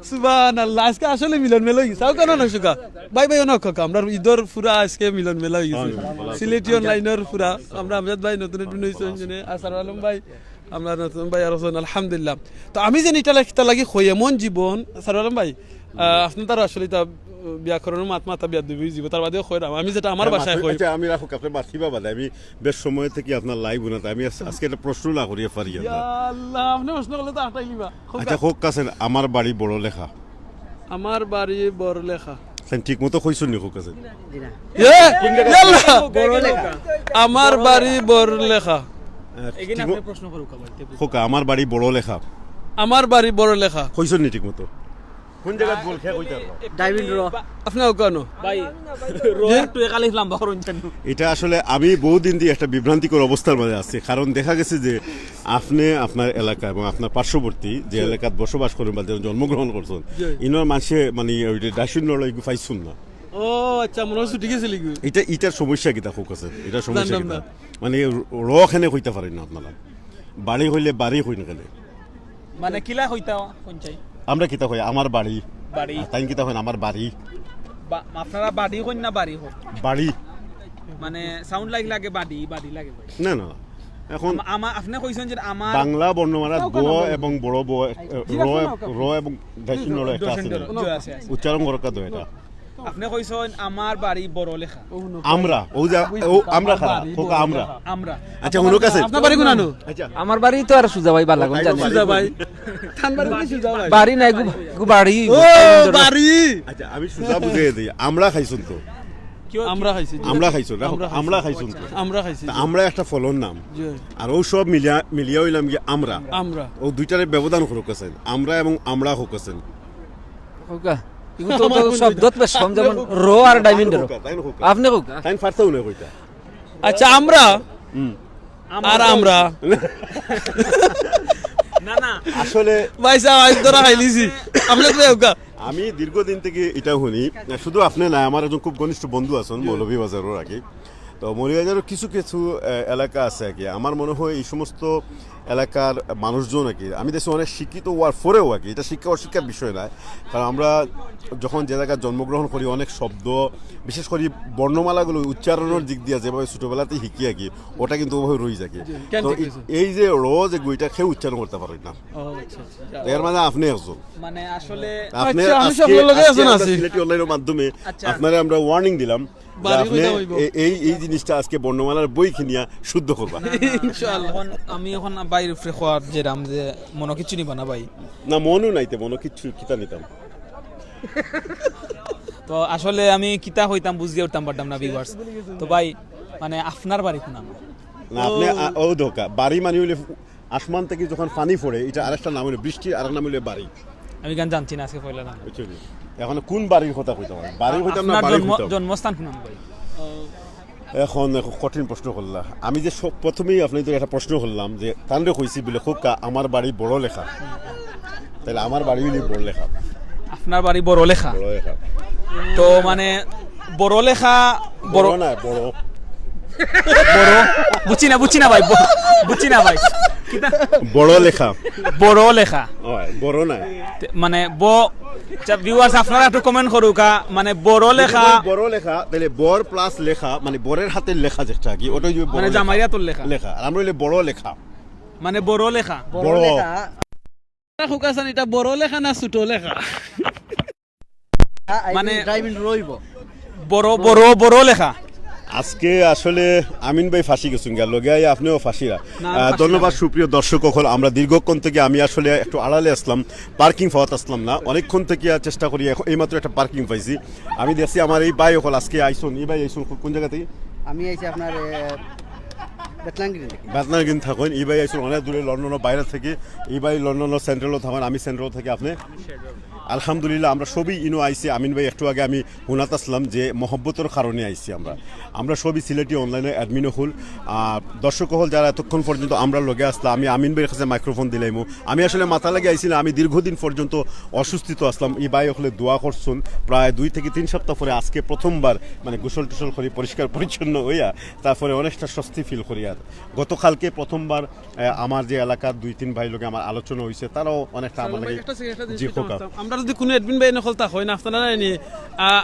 সুবহানাল্লাহ। আজকে আসলে মিলন মেলা অইগেছে। আও কেন না সুখা? ভাই, ভাই, অনো খোকা। আমরা ইদর পুরা আজকে মিলন মেলা অইগেছে। হ্যাঁ, ভালো আছি। সিলেটি online-র পুরা। আমরা আমজাদ ভাই নতুন admin অইছইন, আর স্যার আলম ভাই, আমরা নতুন ভাই আর হোসেন, আলহামদুলিল্লাহ। তো আমি যেন ইটা লেখ-, ইটা লাগি কই, এমন জীবন, স্যার আলম ভাই, আহ, আপনে তার আসলে ইটা, আহ, ব্যাকরণর মাত মাতা বেয়াদবি অইযিবো, তার বাদেও কইরাম। আমি যেটা আমার ভাষায় কই। আচ্ছা, আমি রাখো, আপনে মাতিবা বাদে। আমি বেশ সময় থাকি আপনার live হুনাত। আমি আজ-, আজকে একটা প্রশ্ন না করিয়া পারি না। ইয়া আল্লাহ, আপনে প্রশ্ন করলে তো আটাই নিবা। আচ্ছা, কউক্কা চাইন, আমার বাড়ি বড়লেখা। আমার বাড়ি বড়লেখা। তাইন ঠিক মতো কইছইন নি কউক্কা চাইন? জি না। এ, ইয়াল্লা! বড়লেখা। আমার বাড়ি বড়লেখা। আহ, এগিন ঠিক আপনে ম-, প্রশ্ন করউক্কা ভাই, তে বুঝ- কউক্কা, আমার বাড়ি বড়লেখা। আমার বাড়ি বড়লেখা। কইছইন নি ঠিক মতো? কোন জাগাত বড়লেখা কইতা পারবা? Diamond র। আপনে কউক্কা নু। ভাই, র জি? একটু একালে লাম্বা করইন জানো। ইটা আসলে আমি বহুত দিন ধরি একটা বিভ্রান্তিকর অবস্থার মাঝে আছি, কারণ দেখা গেছে যে আপনে আপনার এলাকা এবং আপনার পার্শ্ববর্তী যে জি। এলাকাত বসবাস করইন বা যে জন্মগ্রহণ করছইন, জি। ইনর মানষে মানে ওই যে ডাসিন নড়া এগু পাইছইন না। ও আচ্ছা, মনে অয় ছুটি গেছিল এগু। ইটা, ইটার সমস্যা কিতা কউক্কা চাইন? ইটার সমস্যা জানলাম কিতা? না। মানে র কেনে কইতা পারইন না আপনারা? বাড়ি কইলে বাড়ি কইন কেনে? মানে কিলা কইতা কইন চাই? আমরা কিতা কই? আমার বাড়ি। বাড়ি। আর তাইন কিতা কইন? আমার বাড়ি। বা-, আপনারা বাড়ি কইন না বাড়ি কইন? বাড়ি। মানে sound like লাগে বাড়ি, বাড়ি লাগে ভাই। না, না, না। এখন আমা-, আমা-, আপনে কইছইন যে আমার বাংলা বর্ণমালা গ এবং বড় ব, এ, জি, র, আপনি র এবং ডাসিন নড়া একটা আছে না? জি, আছে, আছে। উচ্চারণ করউক্কা তো এটা। আপনে কইছইন, "আমার বাড়ি বড়লেখা।" আমরা, ও যে, ও আমরা কারা? কউক্কা আমরা। আমরা। আচ্ছা, হুনো কাছে। আপনার বাড়ি কোনানো? আচ্ছা। আমার বাড়ি তো আর সুজা ভাই বালাগঞ্জ জানি। সুজা ভাই। তান বাড়ি কোন সুজা ভাই? বাড়ি নাই, গু-, গু বাড়ি। ও, বাড়ি। আচ্ছা, আমি সুজা বুঝাই দেই। আমরা খাইছইন তো। কিও, আমরা খাইছি, জি। আমরা খাইছইন, রাখো, আমরা খাইছি। আমরা খাইছইন তো। আমরা খাইছি, তা জি। আমরা একটা ফলর নাম। জি। আর ও সব মিলিয়া, মিলিয়া অইলাম গি আমরা। আমরা। ও দুইটারে ব্যবধান করউক্কা চাইন। আমরা এবং আমরা কউক্কা চাইন। কউক্কা। এগু তো, আমার তো মনে শব্দত বেশ কম, যেমন র আর ডায়মন্ড র। কউক্কা, তাইন কউক্কা। আপনে কউক্কা। তাইন পারতা না কইতা। আচ্ছা, আমরা। হুম। আর আমরা। না, না। আসলে ভাই সাব, আইজ ধরা খাইলিছি। আপনে তো কউক্কা। আমি দীর্ঘদিন থাকি ইটা হুনি। শুধু আপনে না, আমার একজন খুব ঘনিষ্ঠ বন্ধু আছইন, জি। মৌলভীবাজারর আর কি। তো মৌলভীবাজারর কিছু কিছু, আহ, এলাকা আছে আর কি। আমার মনে হয় এই সমস্ত এলাকার মানুষজন আর কি, আমি দেখছি অনেক শিক্ষিত অওয়ার পরেও আর কি, ইটা শিক্ষা অশিক্ষার বিষয় নায়। কারণ আমরা যখন যে জাগাত জন্মগ্রহণ করি, অনেক শব্দ, বিশেষ করি বর্ণমালাগুলো উচ্চারণর দিক দিয়া যেভাবে ছোটবেলাতেই শিখি আর কি, ওটা কিন্তু ওভাবে রই যায়। জি, কেন তো ঠিক এই, আছে? এই যে র যেগু, ইটা কেউ উচ্চারণ করতা পারইন না। ও, আচ্ছা, আচ্ছা। তো এর মাঝে আপনে একজন। মানে আসলে আপনে আচ্ছা, আমি আজকে, সকলের লগে আজকে একজন আমরা আছি। সিলেটি online-র মাধ্যমে আচ্ছা। আপনারে আমরা warning দিলাম। যে বাড়ি আপনে কইতে হইব। এ-, এই, এই জিনিসটা আজকে বর্ণমালার বই কিনিয়া শুদ্ধ করবা। ইনশাআল্লাহ। অখন, আমি অখন ভাইর উপরে কওয়াত যাইরাম যে মনো কিচ্ছু নিবা না ভাই। না, মনো নাই তে, মনো কিচ্ছু কিতা নিতাম। তো আসলে আমি কিতা কইতাম বুঝিয়া উঠতাম পারতাম না viewers। তো ভাই, মানে আপনার বাড়ি কোনানো? না, আপনে, ও। আ, ও ধোকা। বাড়ি মানে অইলে আসমান থাকি যখন পানি পড়ে, ইটা আরেকটা নাম অইলো বৃষ্টি, আরেক নাম অইলো বাড়ি। আমি ইখান জানছি না, আজকে পয়লা জানলাম। বুঝছইন নি? অখন কোন বাড়ির কথা কইতাম আমি? বাড়ি কইতাম না, আপনার বাড়ি জন্ম-, কইতাম। জন্মস্থান কোনানো ভাই? এখন, এখন কঠিন প্রশ্ন করলা। আমি যে সব, প্রথমেই আপনারে একটা প্রশ্ন করলাম যে, তানরে কইছি বুলে, "কউক্কা, আমার বাড়ি বড়লেখা।" তাইলে আমার বাড়ি অইলে বড়লেখা। আপনার বাড়ি বড়লেখা? বড়লেখা। তো মানে বড়লেখা, বড় বড় না, বড়। বড়, বুঝছি না, বুঝছি না ভাই, ব-, বুঝছি না ভাই। কিতা? বড় লেখা। বড় লেখা। অয়, বড় নায়। তে, মানে, ব-, আচ্ছা, ভিউয়ার্স, আপনারা একটু কমেন্ট করুকা, মানে, বড় লেখা। বড় লেখা, তাইলে বর প্লাস লেখা, মানে বরের হাতের লেখা যেটা কি, ওটাই যে বড় মানে, লেখা। জামাইর হাতর লেখা। লেখা। আর আমরা অইলে বড় লেখা। মানে, বড় লেখা। বড়। খুকাসান, এটা বড় লেখা না ছোট লেখা? মানে, টাইমিং রইব। বড়, বড়, বড় লেখা। আজকে আসলে আমিন ভাই ফাঁসি গেছুন গিয়া, লগে আইয়া আপনিও ফাঁসিরা। না, আহ, ফাঁসি ধন্যবাদ না। সুপ্রিয় দর্শক অকল, আমরা দীর্ঘক্ষণ থেকে, আমি আসলে একটু আড়ালে আসলাম, পার্কিং পাওয়াত আসলাম না, অনেকক্ষণ থেকে চেষ্টা করি, এখন এইমাত্র একটা পার্কিং পাইছি। আমি দেখছি আমার এই ভাই অকল আজকে আইছুন, এই ভাই আইছুন কোন জায়গা থেকে? আমি আইছি আপনার বেতলাঙ্গিরি থেকে। বেতনার কিন্তু থাকেন, এই ভাই আইছুন অনেক দূরে, লন্ডনের বাইরে থেকে। এই ভাই লন্ডনের সেন্ট্রালও থাকেন, আমি সেন্ট্রাল থেকে। আপনি? আলহামদুলিল্লাহ, আমরা সবই ইনো আইছি। আমিন ভাই, একটু আগে আমি হুনাত আসলাম যে মহব্বতর কারণে আইছি আমরা। আমরা সবই সিলেটি অনলাইনে অ্যাডমিন অকল। আর দর্শক অকল যারা এতক্ষণ পর্যন্ত আমরা লগে আসলা, আমি আমিন ভাইয়ের কাছে মাইক্রোফোন দিলাইমু। আমি আসলে মাথা লাগে আইছি না, আমি দীর্ঘদিন পর্যন্ত অসুস্থিত আসলাম। এই ভাই অকলে দোয়া করছুন প্রায় দুই থেকে তিন সপ্তাহ পরে, আজকে প্রথমবার মানে গোসল টোসল করি, পরিষ্কার পরিচ্ছন্ন হইয়া, তারপরে অনেকটা স্বস্তি ফিল করি। আর গতকালকে প্রথমবার আহ, আমার যে এলাকার দুই তিন ভাই লগে আমার আলোচনা হইছে, তারাও অনেকটা আমার লগে। জি, খোকা। আমরা যদি কোনো অ্যাডমিন ভাই নকল তা হয় না, আপনারা নি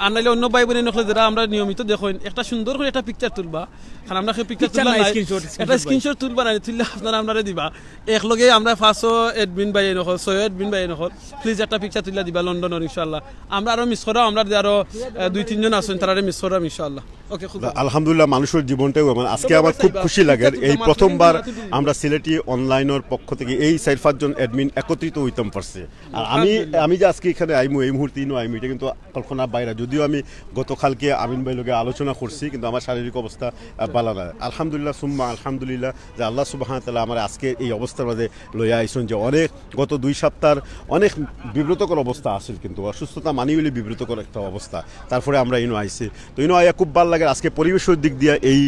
আনাইলে অন্য ভাই বোন নকলে যারা আমরা নিয়মিত দেখইন, একটা সুন্দর করে একটা পিকচার তুলবা। কারণ আমরা সেই পিকচার পিকচার তুললা না, নাই। স্ক্রিনশট, একটা স্ক্রিনশট ভাই। স্ক্রিনশট তুলবা না, তুললে আপনারা আমরা দিবা। এক লগে আমরা পাঁচও অ্যাডমিন ভাই নকল, ছয় অ্যাডমিন ভাই নকল, প্লিজ একটা পিকচার তুললা দিবা লন্ডনের ইনশাআল্লাহ। আমরা আরো মিস করাম, আমরা যে আরো আহ, দুই তিনজন আছেন, তারা মিস করাম ইনশাআল্লাহ। ওকে, খুব ভালো। আলহামদুলিল্লাহ, মানুষের জীবনটাও এমন। আজকে আমার খুব খুশি লাগে, এই প্রথমবার আমরা সিলেটি অনলাইনের পক্ষ থেকে এই চার পাঁচজন অ্যাডমিন একত্রিত হইতাম পারছে। আর আমি, আমি যে আজকে এখানে আইমু, এই মুহূর্তে ইনো আইমু, এটা কিন্তু কল্পনা বাইরে। যদিও আমি গতকালকে আমিন ভাই লগে আলোচনা করছি, কিন্তু আমার শারীরিক অবস্থা আহ, ভালো না। আলহামদুলিল্লাহ সুম্মা আলহামদুলিল্লাহ যে আল্লাহ সুবহানাহু ওয়া তাআলা আমার আজকে এই অবস্থার মাঝে লইয়া আইছুন, যে অনেক গত দুই সপ্তাহ অনেক বিব্রতকর অবস্থা আছিল, কিন্তু অসুস্থতা মানি হইলে বিব্রতকর একটা অবস্থা। তারপরে আমরা ইনো আইছি, তো ইনো আইয়া খুব ভালো লাগে। আজকে পরিবেশের দিক দিয়ে এই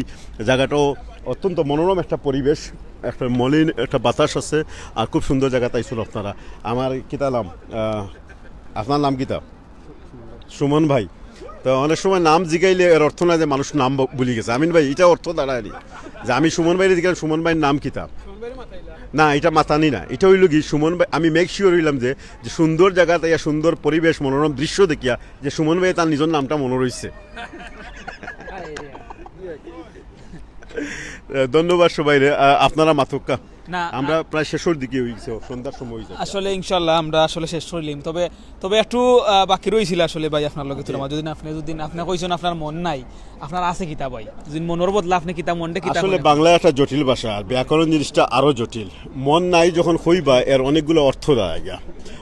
জায়গাটাও অত্যন্ত মনোরম একটা পরিবেশ, একটা মলিন একটা বাতাস আছে, আর খুব সুন্দর জায়গাত আইছুন আপনারা। আমার কিতা নাম, আহ, আপনার নাম কিতা? সুমন ভাই। তো অনেক সময় নাম জিগাইলে এর অর্থ না যে মানুষ নাম ব-, ভুলি গেছে। আমিন ভাই, এটা অর্থ দাঁড়ায়নি যে আমি সুমন ভাইরে জিগাইলাম, সুমন ভাইয়ের নাম কিতা? না, এটা মাতানি না। এটা হইল কি, সুমন ভাই, আমি মেক শিওর হইলাম যে, যে সুন্দর জায়গা তাইয়া সুন্দর পরিবেশ, মনোরম দৃশ্য দেখিয়া যে সুমন ভাই তার নিজের নামটা মনে রইছে। আহ, ধন্যবাদ সবাইরে। আহ, আপনারা মাতুক্কা। না, আমরা প্রায় শেষের দিকে হয়ে গেছে, সন্ধ্যার সময় হয়ে যাচ্ছে। আসলে ইনশাআল্লাহ আমরা আসলে শেষ করিলিম, তবে, তবে একটু আহ, বাকি রইছিল আসলে ভাই আপনার লগে তুলনা। যদি আপনি, যদি আপনি কইছেন আপনার মন নাই, আপনার আছে কিতা ভাই? যদি মনের বদলা আপনি কিতা মনটা কিতা আসলে করেন? বাংলা একটা জটিল ভাষা, আর ব্যাকরণ জিনিসটা আরো জটিল। মন নাই যখন কইবা, এর অনেকগুলো অর্থ দাঁড়ায় গিয়া।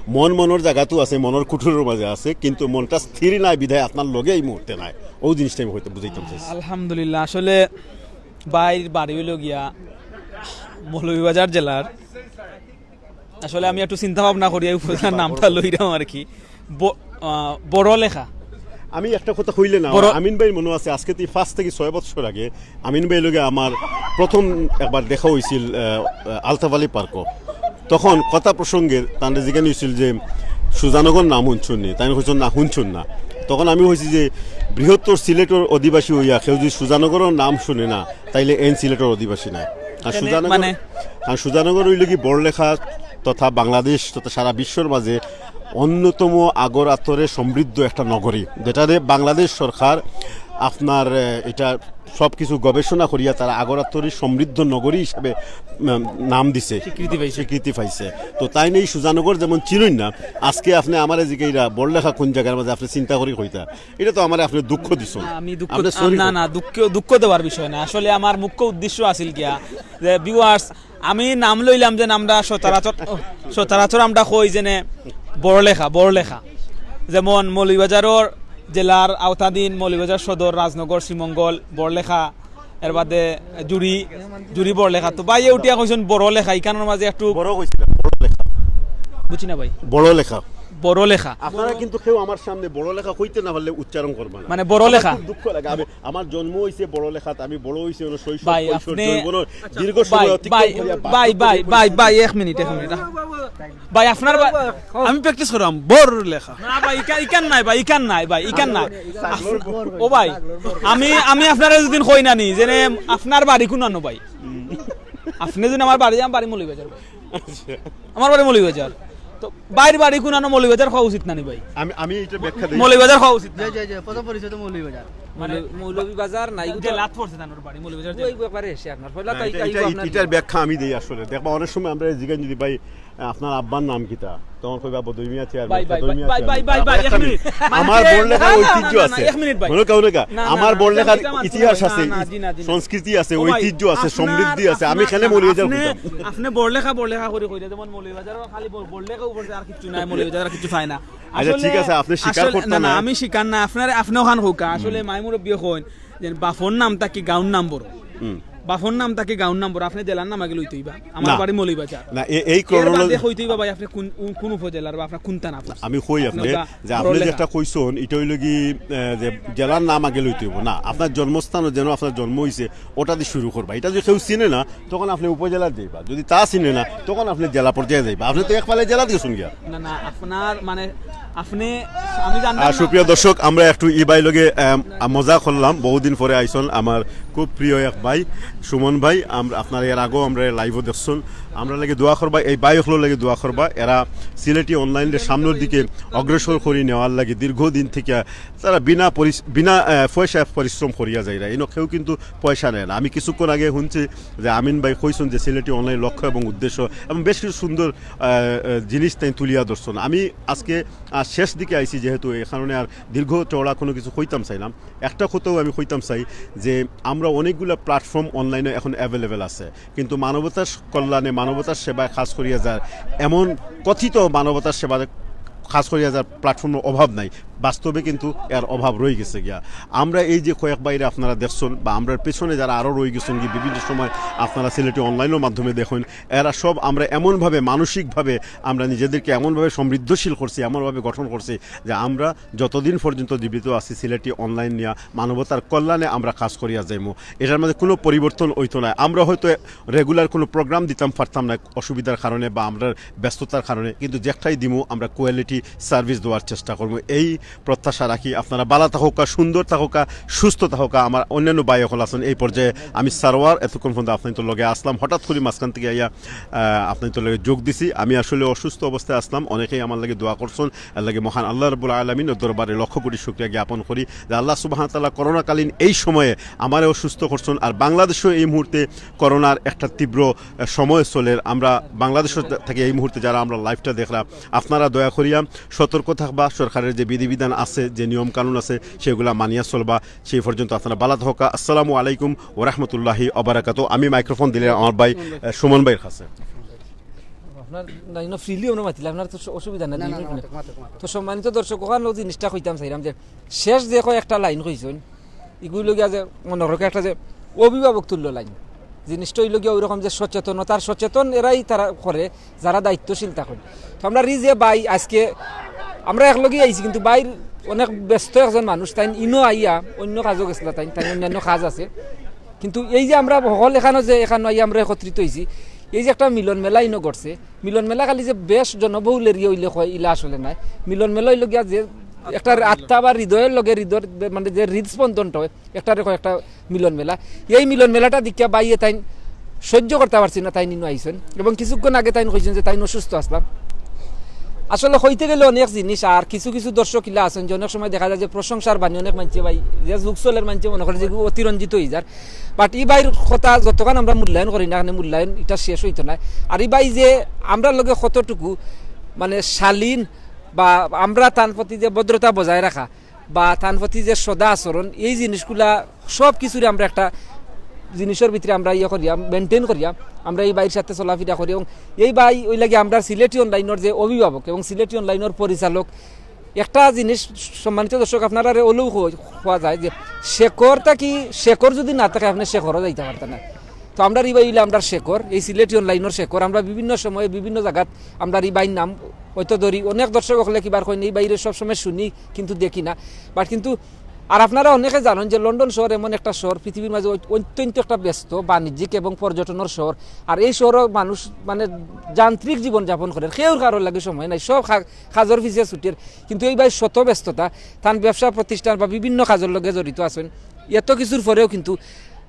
মন মনের জায়গাতেও আছে, মনের কুঠুরের মাঝে আছে, কিন্তু মনটা স্থির নাই বিধায় আপনার লগে এই মুহূর্তে নাই। ওই জিনিসটা আমি হয়তো বুঝাইতাম চাইছি। আলহামদুলিল্লাহ, আসলে ভাইর বাড়ি হইল গিয়া মৌলভীবাজার জেলার। আসলে আমি একটু চিন্তা ভাবনা করি এই উপজেলার নামটা লইরাম আর কি। ব-, আহ, বড় লেখা। আমি একটা কথা কইলে না, বড়- আমিন ভাই মনে আছে, আজকে তুই পাঁচ থেকে ছয় বছর আগে আমিন ভাই লগে আমার প্রথম একবার দেখা হয়েছিল আহ, আলতাফ আলী পার্কও। তখন কথা প্রসঙ্গে তানরে জিজ্ঞাসা হয়েছিল যে সুজানগর নাম শুনছুন নি, তাই কইছেন না, শুনছুন না। তখন আমি কইছি যে বৃহত্তর সিলেটর অধিবাসী হইয়া কেউ যদি সুজানগরর নাম শুনে না, তাইলে এন সিলেটর অধিবাসী না। আর কেনে সুজানগর মানে? আর সুজানগর হইল কি বড়লেখা তথা বাংলাদেশ তথা সারা বিশ্বর মাঝে অন্যতম আগর আতরে সমৃদ্ধ একটা নগরী, যেটারে বাংলাদেশ সরকার আপনার আহ, এটা সব কিছু গবেষণা করিয়া তারা আগর আতরে সমৃদ্ধ নগরী হিসাবে উম, নাম দিছে, স্বীকৃতি পাইছে। স্বীকৃতি পাইছে। তো তাই নেই সুজানগর যেমন চিনই না, আজকে আপনি আমার এদিকে এরা বড়লেখা কোন জায়গার মাঝে আপনি চিন্তা করি কইতা, এটা তো আমার আপনি দুঃখ দিচ্ছেন। না, আমি দুঃখ আপনি sorry না, কইতা। না, দুঃখ, দুঃখ দেওয়ার বিষয় না। আসলে আমার মুখ্য উদ্দেশ্য আছিল গিয়া যে ভিউয়ার্স, আমি নাম লইলাম যে নামটা সচরাচর, সচরাচর আমরা কই যে নে বড়লেখা, বড়লেখা। যেমন মৌলভীবাজারর জেলার আওতাধীন মৌলভীবাজার সদর, রাজনগর, শ্রীমঙ্গল, বড়লেখা, এর বাদে জুড়ি, জুড়ি বড়লেখা। তো ভাই উঠিয়া কইছেন বড়লেখা, ইখানোর মাঝে একটু বড় কইছিলাম, বড় লেখা। বুঝছি না ভাই, বড় লেখা। বড়লেখা। আপনারা কিন্তু কেউ আমার সামনে বড় লেখা কইতে না পারলে উচ্চারণ করবা না। মানে বড় লেখা। খুব দুঃখ লাগে। আমি, আমার জন্ম হইছে বড় লেখাত, আমি বড় হইছি অন্য শৈশব, ভাই, কৈশোর, আপনি যৌবন, দীর্ঘ সময় ভাই, অতিক্রম ভাই, করিয়া ভাই, বার্ধক্য ভাই, জীবন ভাই, শুরু ভাই, করছি। এক মিনিট, এক মিনিট। ভাই, আপনার বা-, আমি প্র্যাকটিস করাম, বড় লেখা। না ভাই, ইকা-, ইকান নাই ভাই, ইকান নাই ভাই, ইকান নাই। আফ-, ও ভাই, আমি, আমি আপনারে দুদিন কই না নি, যেনে আপনার বাড়ি কুনানো ভাই? আপনে যদি আমার বাড়ি, আমার বাড়ি মৌলভীবাজার ভাই। আমার বাড়ি মৌলভীবাজার। তো ভাইর বাড়ি কুনানো, মৌলভীবাজার কওয়া উচিত না নি ভাই? আমি, আমি এটা ব্যাখ্যা দেই। মৌলভীবাজার কওয়া উচিত না। যে, যে, যে, প্রথম পরিচয় তো মৌলভীবাজার। মানে মৌলভীবাজার নাই, ওটা জেলাত পড়ছে তানোর বাড়ি, মৌলভীবাজার জেলা। ওই ব্যাপারে এসে আপনার, পয়লা না, তাই, এটা, তাই এটা, আপনার এটার ব্যাখ্যা আমি দেই আসলে। দেখবা, অনেক সময় আমরা এই জিগাই যদি ভাই, আপনার আব্বার নাম কিতা? তখন কইবা, "বদই মিয়া চেয়ারম্যান, ভাই, ভাই, খেদই মিয়া ভাই, চেয়ারম্যান।" ভাই, ভাই, ভাই, ভাই, এক মিনিট। আমার বড় লেখার না, না, ঐতিহ্য না, না, আছে। এক মিনিট ভাই। মনে করো, না, না, না, না, আমার বড় লেখার ইতিহাস আছে, না, না, জি, না, জি, না, না। সংস্কৃতি আছে, ও ভাই, ঐতিহ্য আছে, আপনার, সমৃদ্ধি আছে। আমি আপনার, কেন না, মৌলভীবাজার আপনি, কইতাম? আপনি বড় লেখা, বড় লেখা করি কইলে, যেমন মৌলভীবাজার খালি ব-, বড় লেখা উপরে আর কিচ্ছু নাই, মৌলভীবাজার আর কিচ্ছু পায় না। আচ্ছা, আসলে, ঠিক আছে, আপনি স্বীকার আসলে, করতেন না, না, না। আমি স্বীকার না, আপনারে, আপনি ওখান হোক, আসলে হুম। মাই মুরব্বী কইন, যে বাফর নাম থাকি গাউন নাম্বর। হুম। বাফর নাম থাকি গাউন নাম্বর, আপনি জেলার নাম আগে লইতে হইবা। আমার না। বাড়ি মৌলভীবাজার। না, এ-, এই এর বাদে chronology কইতে হইবা ভাই, আপনি কোন, কোন উপজেলার বা আপনার কোন থানা? আমি কই আপনি, আপনার যে আপনি পড়ালেখা। যেটা কইছেন, এটা হইল কি, আহ, যে জেলার নাম আগে লইতে হইব না, আপনার জন্মস্থান যেন আপনার জন্ম হইছে, ওটা দিয়ে শুরু করবা। এটা যদি কেউ চিনে না, তখন আপনি উপজেলা যাইবা, যদি তা চিনে না, তখন আপনি জেলা পর্যায়ে যাইবা। আপনি তো এক ফালে জেলা দিয়ে শুন গিয়া। না, না, আপনার মানে আপনি, আমি জানতাম আর না। সুপ্রিয় দর্শক, আমরা একটু ই ভাই লগে, আম, মজা করলাম, বহুদিন পরে আইছন আমার খুব প্রিয় এক ভাই সুমন ভাই। আমরা আপনারা এর আগেও আমরা লাইভও দেখছন, আমরা লাগি দোয়া করবা, এই ভাই অকলর লাগি দোয়া করবা। এরা সিলেটি অনলাইনরে সামনের দিকে অগ্রসর করি নেওয়ার লাগি দীর্ঘদিন থেকে তারা বিনা পরিস-, বিনা, আহ, পয়সা পরিশ্রম করিয়া যাইরা। ইনো কেউ কিন্তু পয়সা নেয় না। আমি কিছুক্ষণ আগে শুনছি যে আমিন ভাই কইছন যে সিলেটি অনলাইন লক্ষ্য এবং উদ্দেশ্য এবং বেশ কিছু সুন্দর, আহ, আহ, জিনিস তাই তুলিয়া ধরছন। আমি আজকে, আহ, শেষ দিকে আইছি, যেহেতু এই কারণে আর দীর্ঘ চওড়া কোনো কিছু কইতাম চাইলাম। একটা কথাও আমি কইতাম চাই যে আমরা অনেকগুলা প্ল্যাটফর্ম অনলাইনে এখন অ্যাভেলেবল আছে, কিন্তু মানবতার কল্যাণে, মানবতার সেবায় কাজ করিয়া যার এমন কথিত মানবতার সেবায় কাজ করিয়া যার প্ল্যাটফর্মের অভাব নাই, বাস্তবে কিন্তু এর অভাব রয়ে গেছে গিয়া। আমরা এই যে কয়েক বাইরে আপনারা দেখছেন বা আমরার পেছনে যারা আরও রয়ে গেছেন কি বিভিন্ন সময় আপনারা সিলেটি অনলাইনের মাধ্যমে দেখেন, এরা সব আমরা এমনভাবে মানসিকভাবে আমরা নিজেদেরকে এমনভাবে সমৃদ্ধশীল করছি, এমনভাবে গঠন করছি যে আমরা যতদিন পর্যন্ত জীবিত আছি সিলেটি অনলাইন নিয়া মানবতার কল্যাণে আমরা কাজ করিয়া যাইমু। এটার মধ্যে কোনো পরিবর্তন হইতো না। আমরা হয়তো রেগুলার কোনো প্রোগ্রাম দিতাম পারতাম না অসুবিধার কারণে বা আমরা ব্যস্ততার কারণে, কিন্তু যেটাই দিমু আমরা কোয়ালিটি সার্ভিস দেওয়ার চেষ্টা করবো। এই প্রত্যাশা রাখি। আপনারা ভালা থাকউক্কা, সুন্দর থাকউক্কা, সুস্থ থাকউক্কা। আমার অন্যান্য ভাই অকল আছেন এই পর্যায়ে, আমি সারোয়ার, এতক্ষণ পর্যন্ত আপনাদের লগে আসলাম, হঠাৎ করে মাঝখান থেকে আইয়া, আহ, আপনাদের লগে যোগ দিছি। আমি আসলে অসুস্থ অবস্থায় আসলাম, অনেকেই আমার লাগি দোয়া করছেন, এর লাগি মহান আল্লাহ রাব্বুল আলামিনর দরবারে লক্ষ কোটি শুকরিয়া জ্ঞাপন করি যে আল্লাহ সুবহানাহু ওয়া তাআলা করোনাকালীন এই সময়ে আমারে অসুস্থ করছেন। আর বাংলাদেশেও এই মুহূর্তে করোনার একটা তীব্র, আহ, সময় চলের। আমরা বাংলাদেশ থেকে এই মুহূর্তে যারা আমরা লাইভটা দেখরা, আপনারা দয়া করিয়া সতর্ক থাকবা, সরকারের যে বিধিবিধান আছে, যে নিয়ম কানুন আছে, সেগুলা মানিয়া চলবা। সেই পর্যন্ত আপনারা ভালা থাকউক্কা। আসসালামু আলাইকুম ওয়া রাহমাতুল্লাহি ওয়া বারাকাতুহু। আমি মাইক্রোফোন দিলাম আমার ভাই, আহ, সুমন ভাইয়ের কাছে। আপনার না, না, ফ্রিলি আমরা মাতিলে আপনার তো অসুবিধা নাই, না, দুই না, মিনিট না, নেই। মাতক, মাতক, মাতক। তো সম্মানিত দর্শক, ওখানে জিনিসটা কইতাম চাইলাম যে শেষ যে কয় একটা লাইন কইছেন, এগুলো গিয়া যে মনে করো একটা যে অভিভাবক তুল্য লাইন, জিনিসটা হইল গিয়া ওইরকম যে সচেতনতার, সচেতন এরাই তারা করে, যারা দায়িত্বশীল থাকেন। তো আমরা রি যে ভাই আজকে আমরা একলগেই আইছি, কিন্তু ভাইর অনেক ব্যস্ত একজন মানুষ, তাই ইনো আইয়া অন্য কাজও গেছিল, তাই তাই অন্যান্য কাজ আছে। কিন্তু এই যে আমরা হকল এখানো যে এখানো আইয়া আমরা একত্রিত হইছি, এই যে একটা মিলন মেলা ইনো ঘটছে, মিলন মেলা খালি যে বেশ জনবহুল এরিয়া হইলে হয়, ইলা আসলে নাই। মিলন মেলা হইল গিয়া যে একটা আত্মা বা হৃদয়ের লগে হৃদয়, মানে যে হৃদস্পন্দনটা হয়, একটা রেখো একটা মিলন মেলা। এই মিলন মেলাটা দেখিয়া বাইয়ে তাইন সহ্য করতে পারছি না, তাইন ইনো আইছেন। এবং কিছুক্ষণ আগে তাইন কইছেন যে তাইন অসুস্থ আসলাম। আসলে হইতে গেলে অনেক জিনিস, আর কিছু কিছু দর্শক ইলা আছেন যে অনেক সময় দেখা যায় যে প্রশংসার বাণী অনেক মানছে ভাই, যে যুগ চলের মানছে মনে করে যে অতিরঞ্জিত হয়ে যার। বাট ই ভাইর কথা যতক্ষণ আমরা মূল্যায়ন করি না, এখানে মূল্যায়ন এটা শেষ হইতো না। আর ই ভাই যে আমরা লগে কতটুকু মানে শালীন বা আমরা তান প্রতি যে ভদ্রতা বজায় রাখা বা তান প্রতি যে সদা আচরণ, এই জিনিসগুলা সব কিছুরে আমরা একটা জিনিসের ভিতরে আমরা ইয়ে করিয়া, মেনটেন করিয়া, আমরা এই ভাইর সাথে চলাফেরা করি। এবং এই ভাই ওই লাগে আমরা সিলেটি অনলাইনের যে অভিভাবক এবং সিলেটি অনলাইনের পরিচালক, একটা জিনিস সম্মানিত দর্শক আপনারা ওলেও খোয়া যায় যে শেখর তা কি, শেখর যদি না থাকে আপনি শেখরও যাইতে পারতেন না। তো আমরা ই ভাই হইলে আমরা শেখর, এই সিলেটি অনলাইনের শেখর, আমরা বিভিন্ন সময়ে বিভিন্ন জায়গাত আমরা ই ভাইর নাম হয়তো ধরি। অনেক দর্শক হলে কিবার কইন, এই ভাইরে সবসময় শুনি কিন্তু দেখি না। বাট কিন্তু আর আপনারা অনেকে জানইন যে লন্ডন শহর এমন একটা শহর, পৃথিবীর মাঝে অত-, অত্যন্ত একটা ব্যস্ত বাণিজ্যিক এবং পর্যটনের শহর। আর এই শহরো মানুষ মানে যান্ত্রিক জীবন যাপন করের, কেউর কারোর লাগি সময় নাই, সব কা-, কাজর পিছে ছুটের। কিন্তু এই ভাই শত ব্যস্ততা, তান ব্যবসা প্রতিষ্ঠান বা বিভিন্ন কাজর লগে জড়িত আছইন। এত কিছুর পরেও কিন্তু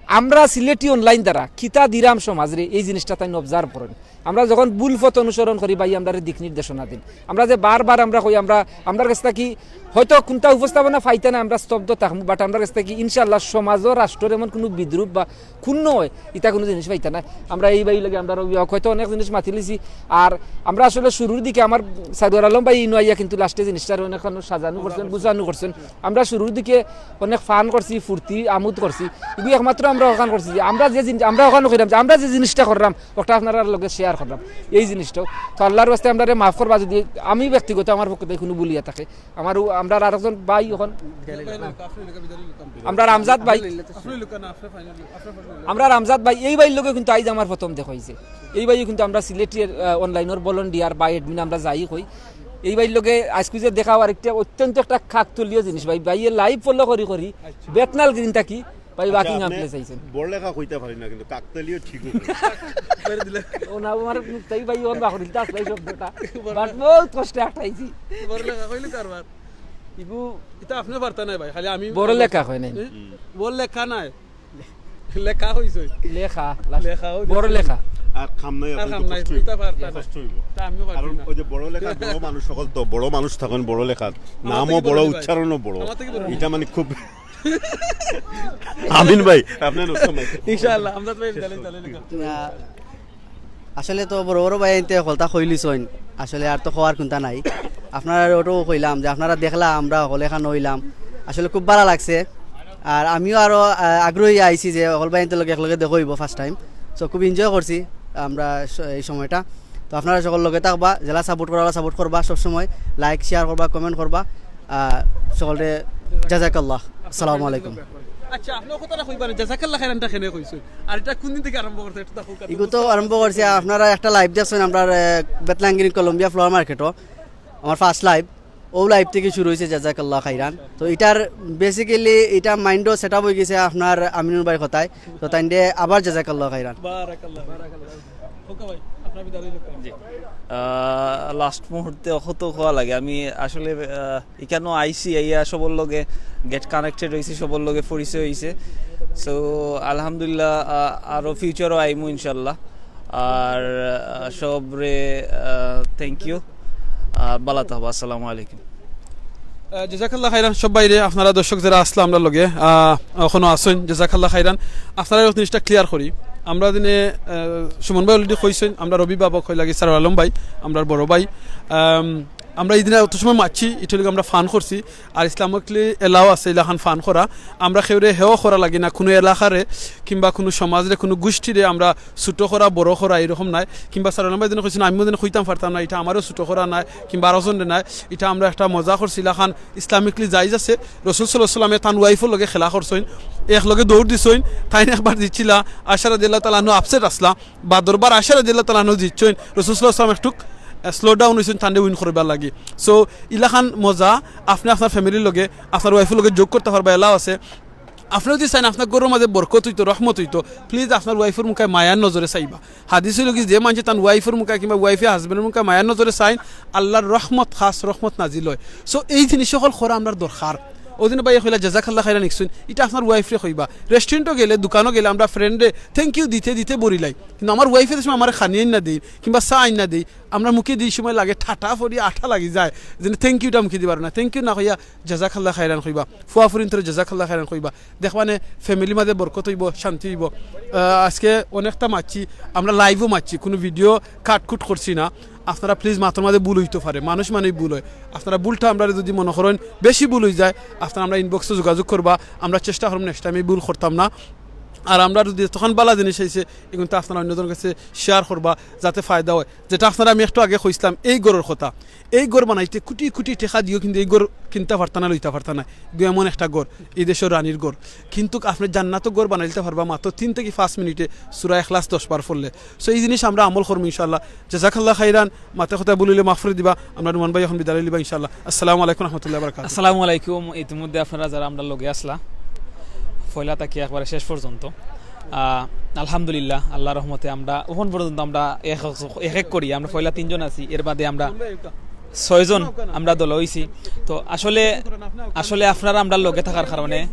আমরা সিলেটি online দ্বারা কিতা দিরাম সমাজরে, এই জিনিসটা তাইন observe করইন। আমরা যখন ভুল পথ অনুসরণ করি, ভাই আমরারে দিক নির্দেশনা দিন। আমরা যে বারবার আমরা কই, আমরা, আমরার কাছ থাকি হয়তো কুনটা উপস্থাপনা পাইতা না, আমরা স্তব্ধ থাকমু, but আমরার কাছ থাকি ইনশাআল্লাহ সমাজ ও রাষ্ট্রর এমন কুনু বিদ্রূপ বা ক্ষুণ্ণ অয়, ইতা কুনু জিনিস পাইতা না। আমরা এই ভাই লগে আমরার অভিভাবক হয়তো অনেক জিনিস মাতিলিছি। আর আমরা আসলে শুরুর দিকে আমার সারোয়ার আলম ভাই ইনো আইয়া কিন্তু last এ জিনিসটারে অনেকখান সাজানো করছেন, গুছানো করছেন। আমরা শুরুর দিকে অনেক fun করছি, ফুর্তি, আমোদ করছি। কিন্তু একমাত্র আমরা অখান করছি যে আমরা যে জিনিস, আমরা অখান কইরাম যে আমরা যে জিনিসটা কররাম, ওটা আপনারার লগে share কররাম, এই জিনিসটাও। তো আল্লাহর ওয়াস্তে আমরারে মাফ করবা যদি আমি ব্যক্তিগত আমার পক্ষ থাকি কুনু ভুল অইয়া থাকে। আমার ও-, আমরার আরেকজন ভাই অখন, আমরার আমজাদ ভাই, আমরার আমজাদ ভাই, এই ভাইর লগে কিন্তু আইজ আমার প্রথম দেখা অইছে। এই ভাইও কিন্তু আমরা সিলেটি, আহ, online র volunteer বা admin আমরা যাই কই। এই ভাইর লগে আইজকু যে দেখা অওয়ার একটা অত্যন্ত একটা কাকতালীয় জিনিস ভাই। ভাইয়ে live follow করি করি বেতনাল গ্রিন থাকি ভাই আচ্ছা, Buckingham Palace আইছইন। বড়লেখা কইতা পারি না, কিন্তু কাকতালীয় ঠিক অইবো। ও না, আমার মুখ থাকি ভাই অখন বার করিলতা আছলা এই শব্দটা। But বউত কষ্টে আটকাইছি। বড়লেখা কইলে কারবার। ইগু ইতা আপনে পারতা নায় ভাই, খালি আমি বড়লেখা কয় নাই। এ? বড়লেখা নায়। লেখা অইছে। লেখা, last। লেখা অইছে। বড়লেখা। আর কাম নাই, আর আপনি কাম তো নাই, কষ্ট অইবো। ইতা পারতা নায়। কষ্ট অইবো। তা আমিও পারতাম কারণ না। ওই যে বড়লেখা, বড় মানুষ সকল তো, বড় মানুষ থাকইন বড়লেখা। আমার নামও থাকি বড়, বড় ভাই। উচ্চারণও বড়। আমার থাকি বড়। ইটা মানে খুব আমিন ভাই, আপনি নতুন ভাই। ইনশাআল্লাহ, আমজাদ ভাই, তাহলে, তাহলে লেখা। আহ, আসলে তো বড় বড় ভাইয়াইন্তে হকলতা কইলিছইন, আসলে আর তো কওয়ার কুন্তা নাই। আপনারারে ওটাও কইলাম যে আপনারা দেখলা আমরা হকল একখান অইলাম, আসলে খুব ভালা লাগছে। আর আমিও আরো, আহ, আগ্রহী আইছি যে হকল ভাইয়াইন্তর লগে একলগে দেখা অইবো first time। So খুব enjoy করছি আমরা স-, এই সময়টা। তো আপনারা সকল লগে থাকবা, যেলা support করা অলা support করবা, সবসময় like share করবা, comment করবা। আহ, সকলরে জাজাকাল্লাহ। আসসালামু আলাইকুম। আচ্ছা, আপনে কথাটা কইবা না, জাজাকাল্লাহ খাইরানটা কেনে কইছইন? আর ইটা কুন দিন থাকি আরম্ভ করছইন? একটু দেখো, ইগু তো আরম্ভ করছি, আপনারা একটা live দেখছইন আমরার, আহ, বেতলাঙ্গিরি কলম্বিয়া flower market ও, আমার first live, ও live থাকি শুরু অইছে জাজাকাল্লাহ খাইরান। তো ইটার basically ইটা mind ও set up অইগেছে আপনার আমিনুর ভাইর কথায়, তো তাইনরে আবার জাজাকাল্লাহ খাইরান। বারাকাল্লাহ। ওকে ভাই, আপনার বিদায় লইল। জি। আহ, last মুহূর্তে অত কওয়া লাগে। আমি আসলে, আহ, ইকানো আইছি, আইয়া সবর লগে get connected অইছি, সবর লগে পরিচয় অইছে। So, আলহামদুলিল্লাহ, আহ, আরো future ও আইমু ইনশাল্লাহ। আর, আহ, সবরে, আহ, thank you। আর ভালা থাকবা। আসসালামু আলাইকুম। আহ, জাজাকাল্লাহ খাইরান সব ভাইরে, আপনারা দর্শক যেরা আছলা আমরার লগে, আহ, অখনো আছইন, জাজাকাল্লাহ খাইরান। আপনারারে জিনিসটা clear করি, আমরা দিনে, আহ, সুমন ভাই already কইছইন, আমরার অভিভাবক অইলা গি সারোয়ার আলম ভাই, আমরার বড় ভাই। আম, আমরা ইদিনা অত সময় মাতছি, ইটা অইলো আমরা fun করছি, আর Islamically allow আছে ইলাখান fun করা। আমরা কেউরে হেয় করা লাগি না, কুনু এলাকারে কিংবা কুনু সমাজরে, কুনু গুষ্টিরে আমরা ছোট করা, বড় করা, এরকম নায়। কিংবা সারোয়ার আলম ভাই যেন কইছইন, আমিও যেন কইতাম পারতাম না, ইটা আমারও ছোট করা নায়, কিংবা আরো জনরে নায়। ইটা আমরা একটা মজা করছি, ইলাখান Islamically জায়েজ আছে। রসুল সাল্লাল্লাহু আলাইহি ওয়াসাল্লামে তান wife র লগে খেলা করছইন, এক লগে দৌড় দিছইন, তাইন একবার জিতছিলা, আয়েশা রাদিয়াল্লাহু তাআলা আনহা upset আছলা, বাদর বার আয়েশা রাদিয়াল্লাহু তাআলা আনহা জিতছইন, রসুল সাল্লাল্লাহু আলাইহি ওয়াসাল্লাম একটু, আহ, slow down অইছইন, তানরে win করবার লাগি। So, ইলাখান মজা আপনে আপনার family র লগে, আপনার wife র লগে যোগ করতা পারবা, allow আছে। আপনে যদি চাইন আপনার ঘরর মাঝে বরকত অইতো, রহমত অইতো, please আপনার wife র মুখায় মায়ার নজরে চাইবা। হাদিস অইলো গি, যে মানষে তান wife র মুখায় কিংবা wife এ husband র মুখায় মায়ার নজরে চাইন, আল্লাহর রহমত, খাস রহমত নাজিল অয়। So, এই জিনিস সকল করা আমরার দরকার। ওদিন ভাইয়ে কইলা, "জাজাকাল্লাহ খাইরান" ইকছইন, ইটা আপনার wife রে কইবা। Restaurant ও গেলে, দোকানো গেলে আমরা friend রে thank you দিতে দিতে বড়িলাই, কিন্তু আমার wife এ যে সময় আমারে খানি আইন্না দেইন কিংবা চা আইন্না দেইন, আমরার মুখেদি ই সময় লাগে ঠাটা পড়ি আঠা লাগি যায়, যেন thank you টা মুখেদি বারয় না। Thank you না কইয়া জাজাকাল্লাহ খাইরান কইবা, ফুয়া ফুরিন্তরে জাজাকাল্লাহ খাইরান কইবা। দেখবা নে family র মাঝে বরকত অইবো, শান্তি অইবো। আহ, আজকে অনেকটা মাতছি, আমরা live ও মাতছি, কুনু video cut কুট করছি না। আপনারা please মাতর মাঝে ভুল অইতো পারে, মানুষ মানেই ভুল অয়। আপনারা ভুলটা আমরারে যদি মনো করইন বেশি ভুল অইযায়, আপনারা আমরার inbox এ যোগাযোগ করবা, আমরা চেষ্টা করমু next time এই ভুল করতাম না। আর আমরা যদি যতখান বালা জিনিস আইছে, এগুন তো আপনারা অন্যজনর কাছে শেয়ার করবা, যাতে ফায়দা হয়। যেটা আপনারা, আমি একটু আগে কইছিলাম, এই ঘরর কথা, এই ঘর বানাইতে কোটি কোটি টেকা দিও, কিন্তু এই ঘর কিনতা পারতা না, লইতা পারতা না। এগু এমন একটা ঘর, এই দেশর রানীর ঘর। কিন্তু আপনে জান্নাতো ঘর বানাইলতা পারবা মাত্র তিন থাকি পাঁচ মিনিটে সূরা ইখলাস দশ বার পড়লে। So এই জিনিস আমরা আমল করমু ইনশাআল্লাহ। জাযাকাল্লাহ খাইরান, মাতে কথায় ভুল অইলে মাফ করি দিবা। আমরা রুমান ভাই অখন বিদায় লইলিবা ইনশাআল্লাহ। আসসালামু আলাইকুম রহমতুল্লাহ বারাকাতুহু। আসসালামু আলাইকুম। ইতিমধ্যে আপনারা যারা আমরার লগে আছলা, পয়লা থাকি একবারে শেষ পর্যন্ত, আহ, আলহামদুলিল্লাহ, আল্লাহর রহমতে আমরা অখন পর্যন্ত আমরা এক এক, এক এক করি, আমরা পয়লা তিনজন আছি, এর বাদে আমরা ছয়জন আমরা দল অইছি। তো আসলে, আসলে আপনারা আমরার লগে থাকার কারণে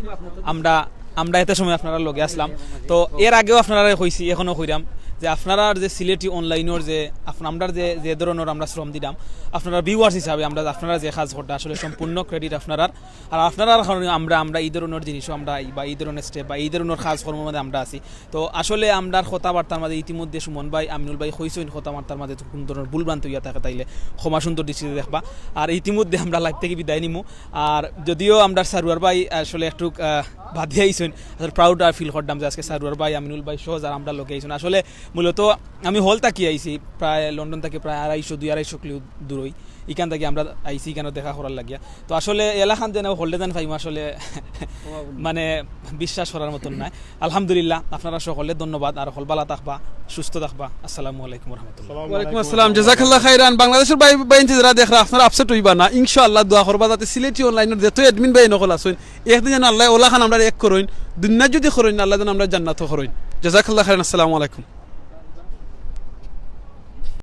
আমরা, আমরা এত সময় আপনারার লগে আছলাম। তো এর আগেও আপনারারে কইছি, অখনো কইরাম যে আপনারার যে সিলেটি অনলাইনর যে আপ-, আমরার যে, যে ধরনর আমরা শ্রম দিরাম, আপনারার ভিউয়ার্স হিসাবে আমরা, আপনারা যে কাজ কররা, আসলে সম্পূর্ণ ক্রেডিট আপনারার। আর আপনারার কারণে আমরা, আমরা এই ধরনর জিনিসও আমরা, বা এই ধরনর স্টেপ বা এই ধরনর কাজকর্মর মাঝে আমরা আছি। তো আসলে আমরার কথাবার্তার মাঝে ইতিমধ্যে সুমন ভাই, আমিনুল ভাই কইছইন, কথাবার্তার মাঝে কুনু ধরনর ভুলভ্রান্তি অইয়া থাকে তাইলে ক্ষমা সুন্দর দৃষ্টিতে দেখবা। আর ইতিমধ্যে আমরা লাইভ থাকি বিদায় নিমু। আর যদিও আমরার সারুয়ার ভাই আসলে একটু, আহ, বাদে আইছইন, আসলে প্রাউড আর ফিল করতাম যে আজকে সারুয়ার ভাই, আমিনুল ভাই সহ যারা আমরার লগে আইছইন। আসলে মূলত আমি হল থাকি আইছি, প্রায় লন্ডন থাকি প্রায় আড়াইশো, দুই আড়াইশো কিলো দূরই। ইখান থাকি আমরা আইছি, ইখানো দেখা করার লাগিয়া। তো আসলে এলাখান যেন হলডে যেন পাইমু আসলে মানে বিশ্বাস করার মতন নায়। আলহামদুলিল্লাহ, আপনারা সকলরে ধন্যবাদ। আর হকল বালা থাকবা, সুস্থ থাকবা। আসসালামু আলাইকুম রহমতুল্লাহ। ওয়ালাইকুম আসসালাম, জাযাকাল্লাহ খাইরান। বাংলাদেশর ভাই, ভাইয়াইন্তে যারা দেখরা, আপনারা আপসেট অইবা না। ইনশাআল্লাহ দোয়া করবা যাতে সিলেটি অনলাইনর যত অ্যাডমিন ভাইয়াইন অকল আছইন, একদিন যেন আল্লায় অলাখান আমরারে এক করইন, দুনিয়াত যদি করইন, আল্লায় যেন আমরারে জান্নাতো করইন। জাযাকাল্লাহ খাইরান, আসসালামু আলাইকুম।